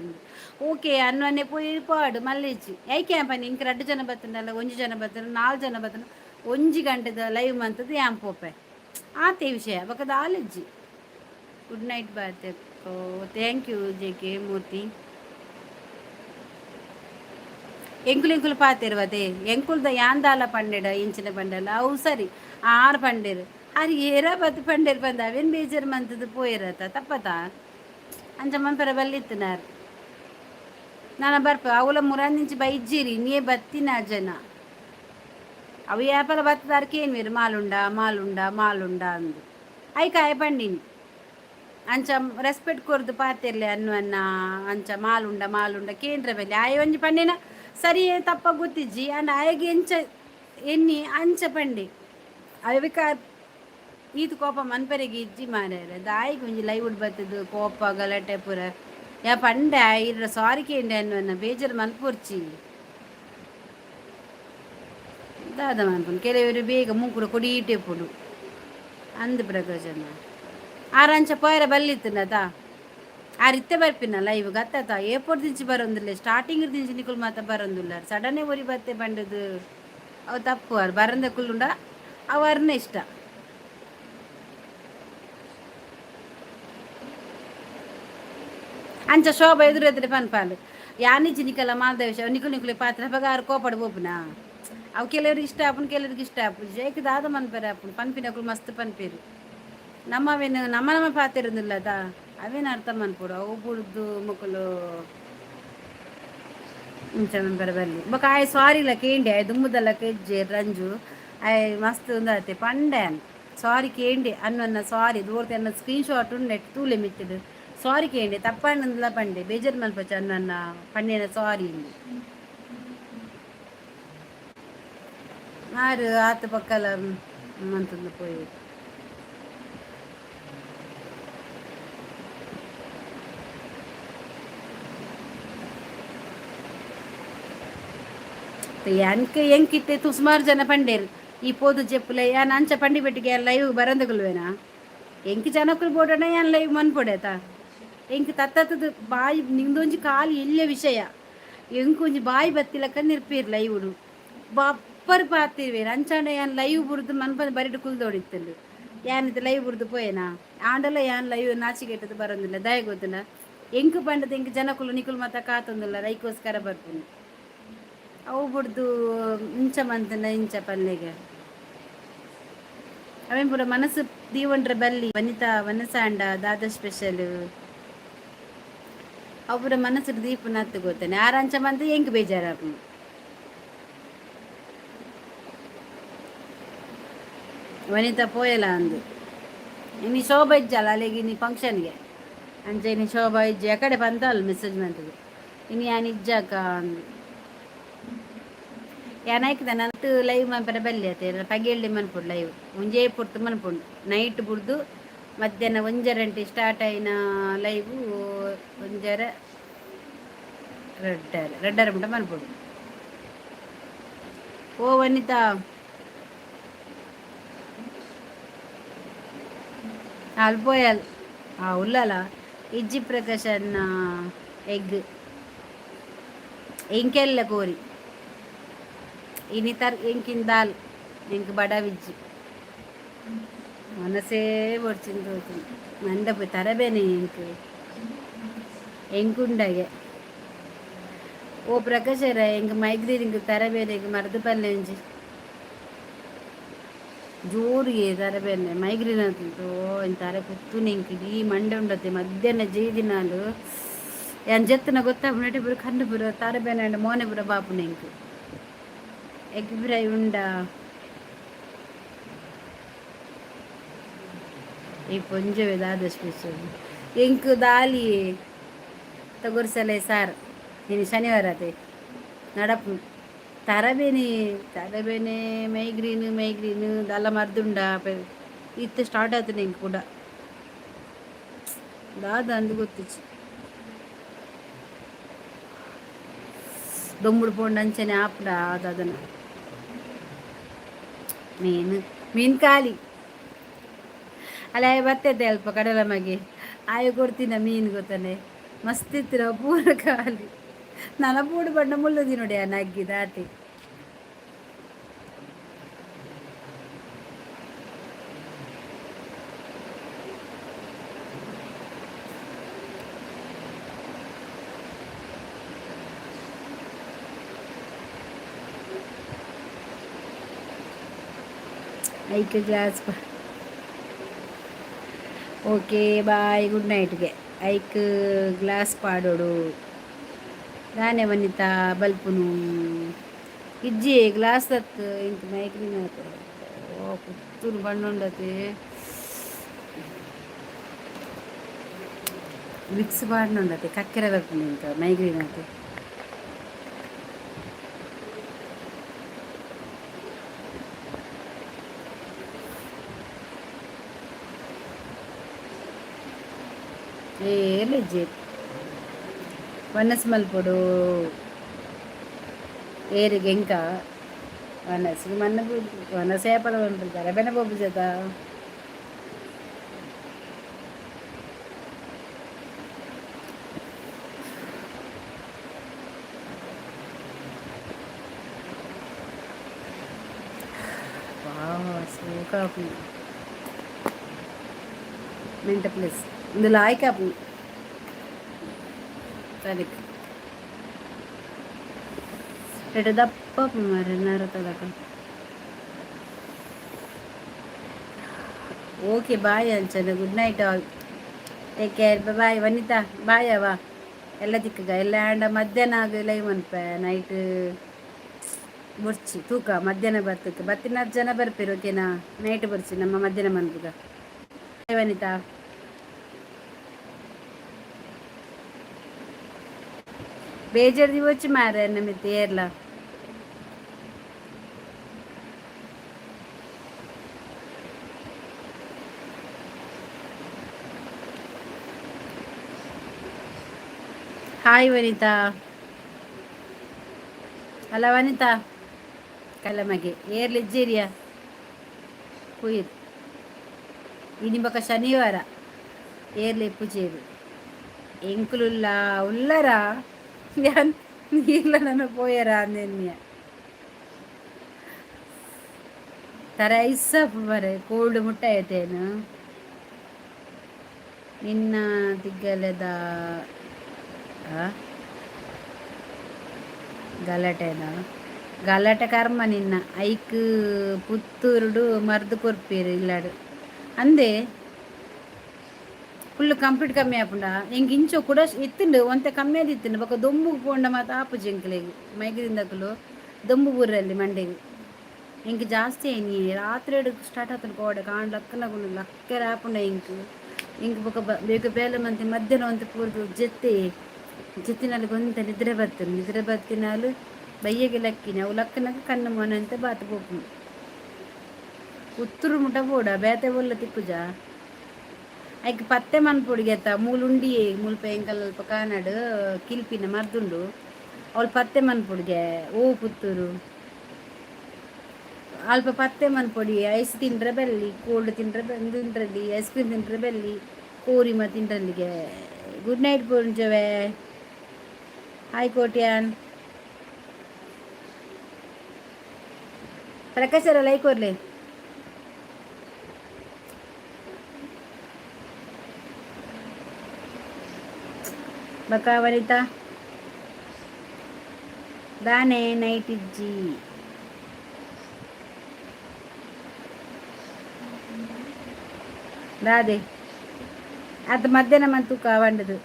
ಓಕೆ ಅನ್ನೊನ್ನೆ ಪೋಯಿ ಪಾಡು ಮಲ್ಲೆಜ್ಜಿ ಐಕೆ ಪನ್ನಿ. ಇಂಕ್ ರಡ್ಡ್ ಜನ ಬತ್ತಂಡಲ ಒಂಜಿ ಜನ ಬತ್ತಂಡ ನಾಲ್ ಜನ ಬತ್ತಂಡ ಒಂಜಿ ಗಂಟೆದ ಲೈವ್ ಮಂತದ ಯಾನ್ ಪೋಪೆ. ಆತೆ ವಿಷಯ ಬೊಕ ದಾಲಿಜ್ಜಿ. Good night Bharati. Thank you J K Murthy. ಎಂಕುಲು ಎಂಕುಲು ಪಾತೆರ್ವತೆ ಎಂಕುಲ್ದ ಯಾಂದಾಲ ಪಂಡೆಡ ಇಂಚಿನ ಪಂಡಲ ಅವು ಸರಿ. ಆರ್ ಪಂಡೆರ್ ಆರ್ ಏರ ಬತ್ತು ಪಂಡೆರ್ ಪಂದ ಅವೇನು ಬೇಜಾರು ಮಂತದ್ದು ಪೋಯಿರತ್ತ ತಪ್ಪತ ಅಂಚ ಮನ್ಪರ ಬಲ್ಲಿತ್ತನಾರ್. ನಾನು ಬರ್ಪ ಅವಲ ಮುರಾಂದಿಂಚಿ ಬೈಜ್ಜಿರಿ ನೀ ಬತ್ತಿನ ಜನ ಅವು ಯಾಪಲ ಬತ್ತದಾರ್ಕೆ ಏನ್ವೇರು ಮಾಲುಂಡ ಮಾಲುಂಡ ಮಾಲುಂಡ ಅಂದು ಐಕಾಯ ಪಂಡಿನಿ. ಅಂಚ ರೆಸ್ಪೆಕ್ಟ್ ಕೊರ್ದು ಪಾತೆರ್ಲೆ ಅನ್ನು ಅನ್ನ ಅಂಚ ಮಾಲುಂಡ ಮಾಲುಂಡ ಕೇಂದ್ರ ಮೇಲೆ ಆಯ ಒಂಜಿ ಪಂಡಿನ ಸರಿ ತಪ್ಪ ಗೊತ್ತಿಜ್ಜಿ. ಅಂಡ್ ಆಯಗೆ ಎಂಚ ಎನ್ನಿ ಅಂಚ ಪಂಡೆ ಅವಿಕ ಈತ್ ಕೋಪ ಮನ್ಪರೆಗೆ ಇಜ್ಜಿ ಮಾರ್ರೆ. ದಾಯಿಗೆ ಒಂಜಿ ಲೈವ್ ಬತ್ತದು ಕೋಪ ಗಲಾಟೆ ಪೂರ. ಯಾ ಪಂಡೆ ಇರ ಸಾರಿ ಕೇಂಡೆ ಅನ್ನು ಬೇಜಾರು ಮನ್ಪೊರ್ಚಿ ದಾದ ಮನ್ಪುನು. ಕೆಲವರು ಬೇಗ ಮೂಕುಡು ಕೊಡೀಟೆ ಪುಡು ಅಂದ್ ಪ್ರಕಾಶನ ಆರ್ ಅಂಚ ಪೋಯರ ಬಲ್ಲಿತ್ತುಂಡತ ಆರ್ ಇತ್ತೆ ಬರ್ಪಿನ ಲೈವ್ ಗತ್ತತ ಏಪೊಡ್ ದಿಂಚಿ ಬರೋಂದಿಲ್ಲ. ಸ್ಟಾರ್ಟಿಂಗ್ ದಿಂಚಿ ನಿಕುಲು ಮಾತ ಬರೋಂದುಲ್ಲ. ಸಡನ್ನೇ ಒರಿ ಬತ್ತೆ ಪಂಡದು ಅವು ತಪ್ಪು. ಆರ್ ಬರಂದ ಕುಲ್ಲುಂಡ ಅವು ಅರ್ನ ಇಷ್ಟ. ಅಂಚ ಶೋಭ ಎದುರು ಎದುರು ಪನ್ಪಾಲು ಯಾನಿಜ್ಜಿ ನಿಕಲ ಮಾಲ್ದ ವಿಷಯ ನಿಕುಲು ನಿಕುಲು ಪಾತ್ರ ಅಪಗ ಆರ್ ಕೋಪಡ್ ಪೋಪುನ. ಅವು ಕೆಲವ್ರಿಗೆ ಇಷ್ಟ ಆಪುಂಡು, ಕೆಲವ್ರಿಗೆ ಇಷ್ಟ ಆಪುಜಿ. ಜೈಕ್ ದಾದ ಮನ್ಪೆರೆ ಆಪುಂಡು. ಪನ್ಪಿನಕುಲು ಮಸ್ತ್ ಪನ್ಪೆರು. ನಮ್ಮವೇನು ನಮ್ಮ ನಮ್ಮ ಪಾತೆರುಂದಿಲ್ಲದ ಅವೇನು ಅರ್ಥ ಮನ್ಪೊಡು. ಅವು ಬುಡ್ದು ಮೊಕುಲು ಇಂಚ ಮನ್ಪೆರೆ ಬಲ್ಲಿ. ಬೊಕ ಆಯೆ ಸಾರಿಲ ಕೇಂಡೆ. ಆಯೆ ದುಂಬುದಲ್ಲ ಕೆಜ್ಜೆ ರಂಜು ಆಯೆ ಮಸ್ತ್ ಉಂದಾತೆ ಪಂಡೆ. ಸಾರಿ ಕೇಂಡೆ ಅನ್ನ ಸಾರಿ ದೂರ್ತಿ ಅನ್ನ ಸ್ಕ್ರೀನ್ ಶಾಟ್ ಉಂಡೆ ತೂಲೆ ಮಿತ್ತುಡು. ಸಾರಿ ಕೇಂಡೆ ತಪ್ಪಂಡಂದ್ಲ ಪಂಡೆ. ಬೇಜಾರು ಮನ್ಪಚ ಅನ್ನ ಪಂಡೇನ ಸಾರಿ. ಆರು ಆತ ಪಕ್ಕಲ ಮಂತಂದು ಪೋಯಿ ಎಂಕ್ ಎಂಕಿತ್ತೆ ಸುಮಾರು ಜನ ಪಂಡೇರು ಈ ಪೋದು ಜೆಪ್ಪುಲೆ. ಯಾನ್ ಅಂಚ ಪಂಡಿ ಬೆಟ್ಟಿಗೆ ಲೈವ್ ಬರಂದಗುಲ್ವೇನಾ. ಎಂಕ್ ಜನಕ್ಕುಲು ಬೋಡಣ ಯಾನ್ ಲೈವ್ ಮನ್ಪೊಡೇತ. ಎಂಕ್ ತತ್ತತ್ತದ ಬಾಯಿ ನಿಂದೊಂಜಿ ಖಾಲಿ ಎಲ್ಯ ವಿಷಯ. ಎಂಕೊಂಜಿ ಬಾಯಿ ಬತ್ತಿಲಕ್ಕ ನಿರ್ಪೇರ್ ಲೈವುಡು ಬಪ್ಪರ್ ಪಾತಿರ್ವೇರ್. ಅಂಚಾಂಡ ಯಾನ್ ಲೈವ್ ಬುಡ್ದು ಮನ್ಪಂದೆ ಬರಿಟ್ ಕುಲ್ದೋಡಿತ್ತುಂಡು. ಯಾನ್ ಇತ್ತೆ ಲೈವ್ ಬುಡ್ದು ಪೋಯೆನಾ? ಆಂಡಲ ಯಾನ್ ಲೈವ್ ನಾಚಿಗೆಟ್ಟದು ಬರೋದಿಲ್ಲ. ದಾಯೆ ಗೊತ್ತುಂಡ? ಎಂಕ್ ಪಂಡದ ಎಂಕ್ ಜನಕುಲು ನಿಕುಲು ಮಾತ ಕಾತೊಂದುಲ್ಲ ಐಕೋಸ್ಕರ ಬರ್ಪುನಿ. ಅವು ಬುಡ್ದು ಇಂಚ ಮಂತುಂಡ ಇಂಚ ಪಲ್ಲೆಗೆ ಅವೇನ್ ಪೂರ ಮನಸ್ಸು ದೀವೊಂಡ್ರೆ ಬಲ್ಲಿ. ವನಿತಾ ವನಸಾಂಡ ದಾದ ಸ್ಪೆಷಲ್? ಅವು ಪೂರ ಮನಸ್ಸು ದೀಪುನತ್ತು ಗೊತ್ತೇನೆ. ಆರ್ ಅಂಚ ಮಂತ್ ಎಂಕ್ ಬೇಜಾರಾಪುಂಡು. ವನಿತಾ ಪೋಯಲ ಅಂದು ಇನಿ ಶೋಭಾ ಇಜ್ಜಲ್ಲ ಅಲೆಗ್ ಇನಿ ಫಂಕ್ಷನ್ಗೆ. ಅಂಚ ಇನಿ ಶೋಭಾ ಇಜ್ಜಿ ಅಕಡೆ ಪಂತಲ್ ಮೆಸೇಜ್ ಮಂತುದು ಇನಿ ಯಾನ್ ಇಜ್ಜಕ್ಕ ಅಂದು. ಯಾನ್ ಐಕ್ದ ನನ್ನತ್ ಲೈವ್ ಮನ್ಪರೆ ಬಲ್ಲಿ ಅತ್ತೆ. ಪಗೆಲ್ಡೆ ಮನ್ಪೊಡು ಲೈವ್. ಒಂಜೇ ಪೊರ್ತು ಮನ್ಪೊಡು. ನೈಟ್ ಬುಡ್ದು ಮಧ್ಯಾಹ್ನ ಒಂಜರಂಟೆ ಸ್ಟಾರ್ಟ್ ಆಯಿನ ಲೈವ್ ಒಂಜರ ರಡ್ಡರೆ ರಡ್ಡರೆ ಮುಟ ಮನ್ಪೊಡು. ಓ ವನಿತಾ, ಅಲ್ಪೋಯಲ್ ಉಲ್ಲಲ ಇಜ್ಜಿ ಪ್ರಕಾಶನ್ನ ಎಗ್ ಎಂಕೆಲ್ಲ ಕೋರಿ ಇನಿ ತರ್ ಎಂಕಿನ ದಾಲ್ ಎಂಕ್ ಬಡವಿಜ್ಜಿ ಮನಸ್ಸೇ ಬೊಡ್ಚಿನ ತೋತುಂಡು ಮಂದ ಪೋಯಿ ತರಬೇನೆ ಎಂಕ್ ಎಂಕುಂಡಗೆ. ಓ ಪ್ರಕಾಶರ, ಎಂಕ್ ಮೈಗ್ರೇನ್ ತರಬೇನೆ, ಮರ್ದ್ ಪಲ್ಲೆ ಒಂಜಿ ಜೋರಿಗೆ ತರಬೇನೆ ಮೈಗ್ರೇನ್ ಆತುಂಡು. ತರೆ ಕುತ್ತುನೆ ಎಂಕ್ ಇಡೀ ಮಂಡೆ ಉಂಡತೆ. ಮಧ್ಯಾಹ್ನ ಜೈದಿನಾಲು ಯಾನ್ ಜೆತ್ತುನ ಗೊತ್ತಾಪುಂಡು ಪೂರ ಕಣ್ಣು ಪೂರ ತರಬೇನೆ ಆಂಡ ಮೋನೆ ಪೂರ ಬಾಪುಂಡು ಎಂಕ್. ಎಗ್ ಫ್ರೈ ಉಂಡಾ? ಈ ಪೊಂಜೊವೆ ದಾದ ಸ್ಪೆಷಲ್? ಎಂಕ್ ದಾಲಿ ತೊಗರ್ಸಲೆ ಸಾರ್. ಇನಿ ಶನಿವಾರ ಅತೆ ನಡಪು. ತರಬೇನೆ ತರಬೇನೆ ಮೈಗ್ರೇನ್ ಮೈಗ್ರೇನ್ ದಾಲ ಮರ್ದುಂಡ? ಇತ್ತೆ ಸ್ಟಾರ್ಟ್ ಆತುಂಡು ಎಂಕ್ ಕುಡ, ದಾದ ಅಂದ್ ಗೊತ್ತಿಜ್ಜಿ. ದೊಂಬುಡು ಪೋಂಡ ಅಂಚನೆ ಆಪುಂಡ ದಾದನ. ಮೀನು ಮೀನು ಖಾಲಿ ಅಲ್ಲ. ಆಯೆ ಬತ್ತೈತೆ ಅಲ್ಪ ಕಡಲ ಮಗೆ, ಆಯೆ ಕೊಡ್ತಿನ ಮೀನು ಗೊತ್ತಾನೆ, ಮಸ್ತ್ ಇತ್ತಿನ ಪೂರ ಖಾಲಿ. ನನ ಪೂಡು ಬಣ್ಣ ಮುಳ್ಳುದಿ ನೋಡಿ ಆ ನಗ್ಗಿ ದಾಟಿ. ಐಕ್ ಗ್ಲಾಸ್. ಓಕೆ ಬಾಯ್, ಗುಡ್ ನೈಟ್ಗೆ. ಐಕ್ ಗ್ಲಾಸ್ ಪಾಡೋಡು ದಾನೆ ವನಿತಾ? ಬಲ್ಪುನು ಇಜ್ಜಿ ಗ್ಲಾಸ್ ಅತ್ ಇಂಕ್ ಮೈಗ್ರೇನ್ ಆತ. ಓ ಪುತ್ತೂರು ಬಣ್ಣುಂಡತೆ. ವಿಕ್ಸ್ ಪಾಡ್ನುಂಡತೆ, ಕಕ್ಕೆರೆ ಬರ್ಪುಂಡು ಇಂಕ ಮೈಗ್ರೇನ್ ಆತ. ಏರ್ಲ ಇಜ್ಜಿ. ವನಸ್ ಮಲ್ಪೊಡು ಏರಿಗೆ ಎಂಕ ವನಸ್ಗೆ ಮನ್ನ ವನಸ್ ಏಪಲ ಮನ್ಪುಜಾರ ಬೆನ ಪೋಪುಜತ. ಸೋಕಾಪುಂಡು ಮೆಂಟ ಪ್ಲೇಸ್ ಇಂದು ಲಾಯ್ಕ್ ಆಪುಂಡು ತರೆಕ್. ಎಡೆ ದಪ್ಪ ಮಾರ್ರೆ ನರತದಕ. ಓಕೆ ಬಾಯ್ ಅಂಚನೆ, good night all, take care, bye. Vanitha bye. ಅವ ಎಲ್ಲ ತಿಕ್ಕಗ ಎಲ್ಲ ಆಂಡ ಮಧ್ಯಾಹ್ನ ಆಗ ಲೈವ್ ಮನ್ಪೆ. ನೈಟ್ ಬೊರ್ಚಿ ತೂಕ, ಮಧ್ಯಾಹ್ನ ಬರ್ತಕ್ಕೆ ಬತ್ತಿನ ಜನ ಬರ್ಪೇರು. ಓಕೆನಾ? ನೈಟ್ ಬರ್ಚಿ, ನಮ್ಮ ಮಧ್ಯಾಹ್ನ ಮನ್ಪುಗ. ಬಾಯ್ ವನಿತಾ. ಬೇಜಾರ್ ದಿವೊಚ್ಚಿ ಮಾರ್ರೆ ಎನ್ನ ಮಿತ್ತ್ ಏರ್ಲ. ಹಾಯ್ ವನಿತಾ. ಅಲ್ಲ ವನಿತಾ ಕಲ್ಲಮಗೆ ಏರ್ಲ ಇಜ್ಜೇರಿಯ ಪುಯಿರ್. ಇನಿ ಬೊಕ ಶನಿವಾರ, ಏರ್ಲ ಇಪ್ಪುಜೇರು ಎಂಕುಲುಲ್ಲ ಉಲ್ಲರ ಯಾನ್ ನೀರ್ಲ ನನ ಪೋಯರ ಅಂದೆನ್ನಿಯ. ತರೆ ಐಸ್ ಬರೆ ಕೋಲ್ಡ್ ಮುಟ್ಟ ಐತೇನು ನಿನ್ನ ತಿಗ್ಗಲೆದ ಗಲಾಟೆನಾ? ಗಲಾಟೆ ಕರ್ಮ ನಿನ್ನ. ಐಕ್ ಪುತ್ತೂರುಡು ಮರ್ದ್ ಕೊರ್ಪೇರು ಇಲ್ಲಾಡು ಅಂದೆ. ಫುಲ್ ಕಂಪ್ಲೀಟ್ ಕಮ್ಮಿ ಆಪುಂಡ ಎಂಕ್? ಇಂಚೊ ಕೂಡ ಇತ್ತುಂಡು, ಒಂತೆ ಕಮ್ಮಿ ಆದ್ ಇತ್ತುಂಡು. ಬೊಕ ದೊಂಬುಗು ಪೋಂಡ ಮಾತ ಆಪುಜಿ ಎಂಕ್ಲೆಗ್. ಮೈಗ್ರೇನ್ದಕುಲು ದೊಂಬು ಬೂರಲ್ಲಿ ಮಂಡೆಗ್. ಎಂಕ್ ಜಾಸ್ತಿ ಆಯ್ನಿ ರಾತ್ರಿ ಸ್ಟಾರ್ಟ್ ಆತುಂಡು. ಕೋಡೆ ಕಾಂಡೆ ಲಕ್ಕನಗುಂಡು ಲಕ್ಕೆರೆ ಆಪುಂಡ ಎಂಕ್. ಎಂಕ್ ಬೊಕ ಬೇಗ ಬೇಲೆ ಮಂತಿ ಮಧ್ಯಾಹ್ನ ಒಂತೆ ಪೂರ್ದು ಜೆತ್ತೆ. ಜೆತ್ತಿನಲ್ಲಿ ಒಂತೆ ನಿದ್ರೆ ಬರ್ತುಂಡು. ನಿದ್ರೆ ಬತ್ತಿನಾಲ್ ಬಯ್ಯಗೆ ಲಕ್ಕಿನಿ. ಅವು ಲಕ್ಕನಗ ಕಣ್ಣು ಮೊನೆ ಅಂತ ಬಾತ್ ಪೋಪುಂಡು. ಪುತ್ತೂರು ಮುಟ ಬೋಡ ಬೇತೆ ಒಲ್ಲ ತಿಕ್ಕುಜಾ. ಐಕ್ ಪತ್ತೆ ಮನ್ಪುಡಿಗೆತ್ತ ಮೂಲುಂಡಿ ಮುಲ್ಪ ಎಂಕಲ್ ಅಲ್ಪ ಕಾನಡ್ ಕಿಲ್ಪಿನ ಮರ್ದುಂಡು. ಅವಳು ಪತ್ತೆ ಮನ್ಪುಡಿಗೆ. ಓ ಪುತ್ತೂರು ಅಲ್ಪ ಪತ್ತೆ ಮನ್ಪೊಡಿ. ಐಸ್ ತಿಂಡ್ರೆ ಬೆಲ್ಲಿ, ಕೋಲ್ಡ್ ತಿಂಡ್ರೆ ತಿಂಡ್ರಲ್ಲಿ, ಐಸ್ ಕ್ರೀಮ್ ತಿಂಡ್ರೆ ಬೆಲ್ಲಿ, ಕೋರಿಮ ತಿಂಡ್ರಲ್ಲಿಗೆ. ಗುಡ್ ನೈಟ್ ಪೂಂಜವೆ. ಹಾಯ್ ಕೋಟ್ಯಾನ್. ಪ್ರಕಾಶರ ಲೈಕ್ ಕೊರ್ಲೆ. ಬಕ ವನಿತಾ ದಾನೆ ನೈಟ್ ಇಜ್ಜಿ. ದಾದೆ ಅದು ಮಧ್ಯಾಹ್ನ ಮಂತು ಕಾವಂಡದು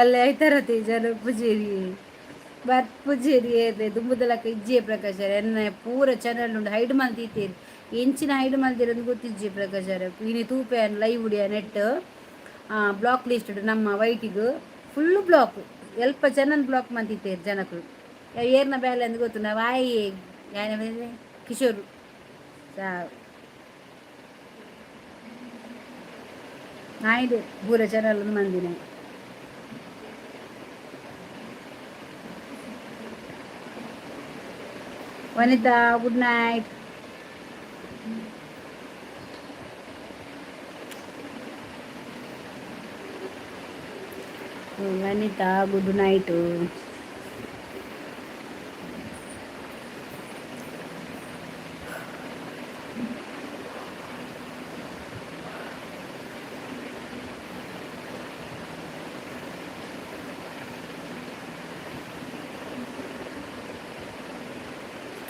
ಎಲ್ಲ ಐತರತಿ ಜನ ಪೂಜೇರಿ ಬರ್ ಪೂಜೇರಿ ಏರ್ಲೆ ದುಂಬುದಲಕ್ಕ ಇಜ್ಜಿಯೇ ಪ್ರಕಾಶರ. ಎನ್ನ ಪೂರ ಚಾನಲ್ ಉಂಡು ಹೈಡ್ ಮಲ್ತೀತೇರಿ. ಎಂಚಿನ ಹೈಡ್ ಮಲ್ದಿರಂದು ಗೊತ್ತಿಜ್ಜಿ ಪ್ರಕಾಶರ. ಇನಿ ತೂಪೆ ಲೈವ್ ಉಡಿಯ ನೆಟ್ ಬ್ಲಾಕ್ ಲಿಸ್ಟ್ ನಮ್ಮ ವೈಟಿಗ್ ಫುಲ್ ಬ್ಲಾಕ್. ಎಲ್ಪ ಜನನ್ ಬ್ಲಾಕ್ ಮಂತಿತ್ತೇರು ಜನಕುಲು. ಏರ್ನ ಬೇಲೆ ಅಂದ್ ಗೊತ್ತು ನಾವು ಆಯಿ ಕಿಶೋರ್. ನಾಯ್ಡು ಪೂರ ಚಾನಲ್ ಮಂದಿನ. Vanitha, good night. Vanitha, good night.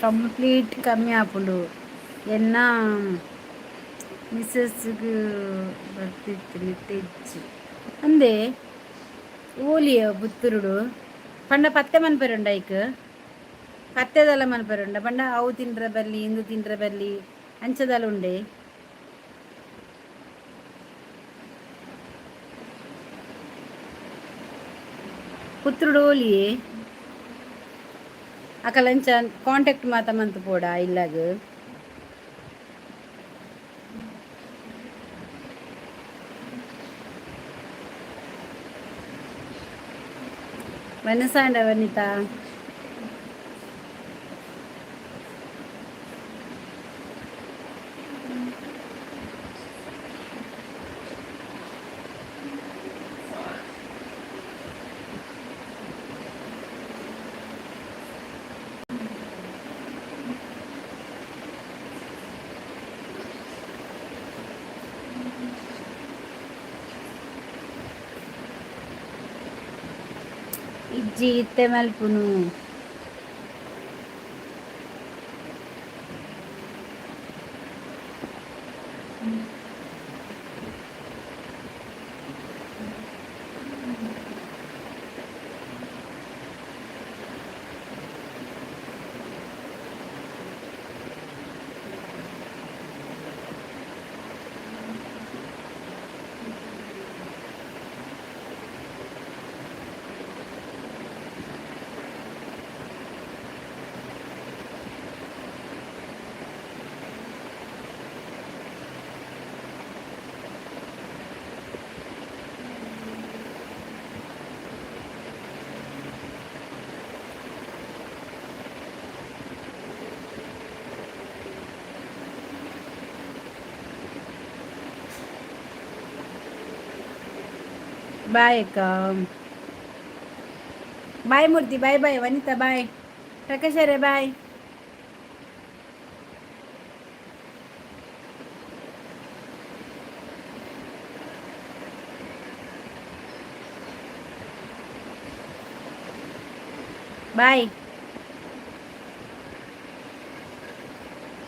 Complete ಕಮ್ಮಿ ಆಪುಂಡು. ಎನ್ನ ಮಿಸ್ಸಸ್ಗೆ ಬರ್ತಿತ್ತು ನಿಟ್ಟೆಜ್ಜಿ ಅಂದೆ ಓಲಿಯ ಪುತ್ತೂರುಡು ಪಂಡ ಪತ್ತೆ ಮನ್ಪೆರುಂಡ. ಐಕ್ ಪತ್ತೆದಲ್ಲ ಮನ್ಪೆರುಂಡ ಪಂಡ ಅವು ತಿಂಡ್ರೆ ಬರ್ಲಿ, ಇಂದು ತಿಂಡ್ರೆ ಬರ್ಲಿ, ಅಂಚದಲ್ಲ ಉಂಡೆ. ಪುತ್ತೂರುಡು ಓಲಿಯೇ ಅಕಲಂಚ ಕಾಂಟ್ಯಾಕ್ಟ್ ಮಾತ ಮಂತ್ ಪೋಡ ಇಲ್ಲಾಗ. ವನಸಾಂಡ ವನಿತಾ. ಇಜ್ಜಿ, ಇತ್ತೆ ಮಲ್ಪುನು. ಬಾಯ್ ಅಕ್ಕ. ಬಾಯ್ ಮೂರ್ತಿ, ಬಾಯ್ ಬಾಯ್. ವನಿತಾ ಬಾಯ್. ಪ್ರಕಾಶರೇ ಬಾಯ್. ಬಾಯ್.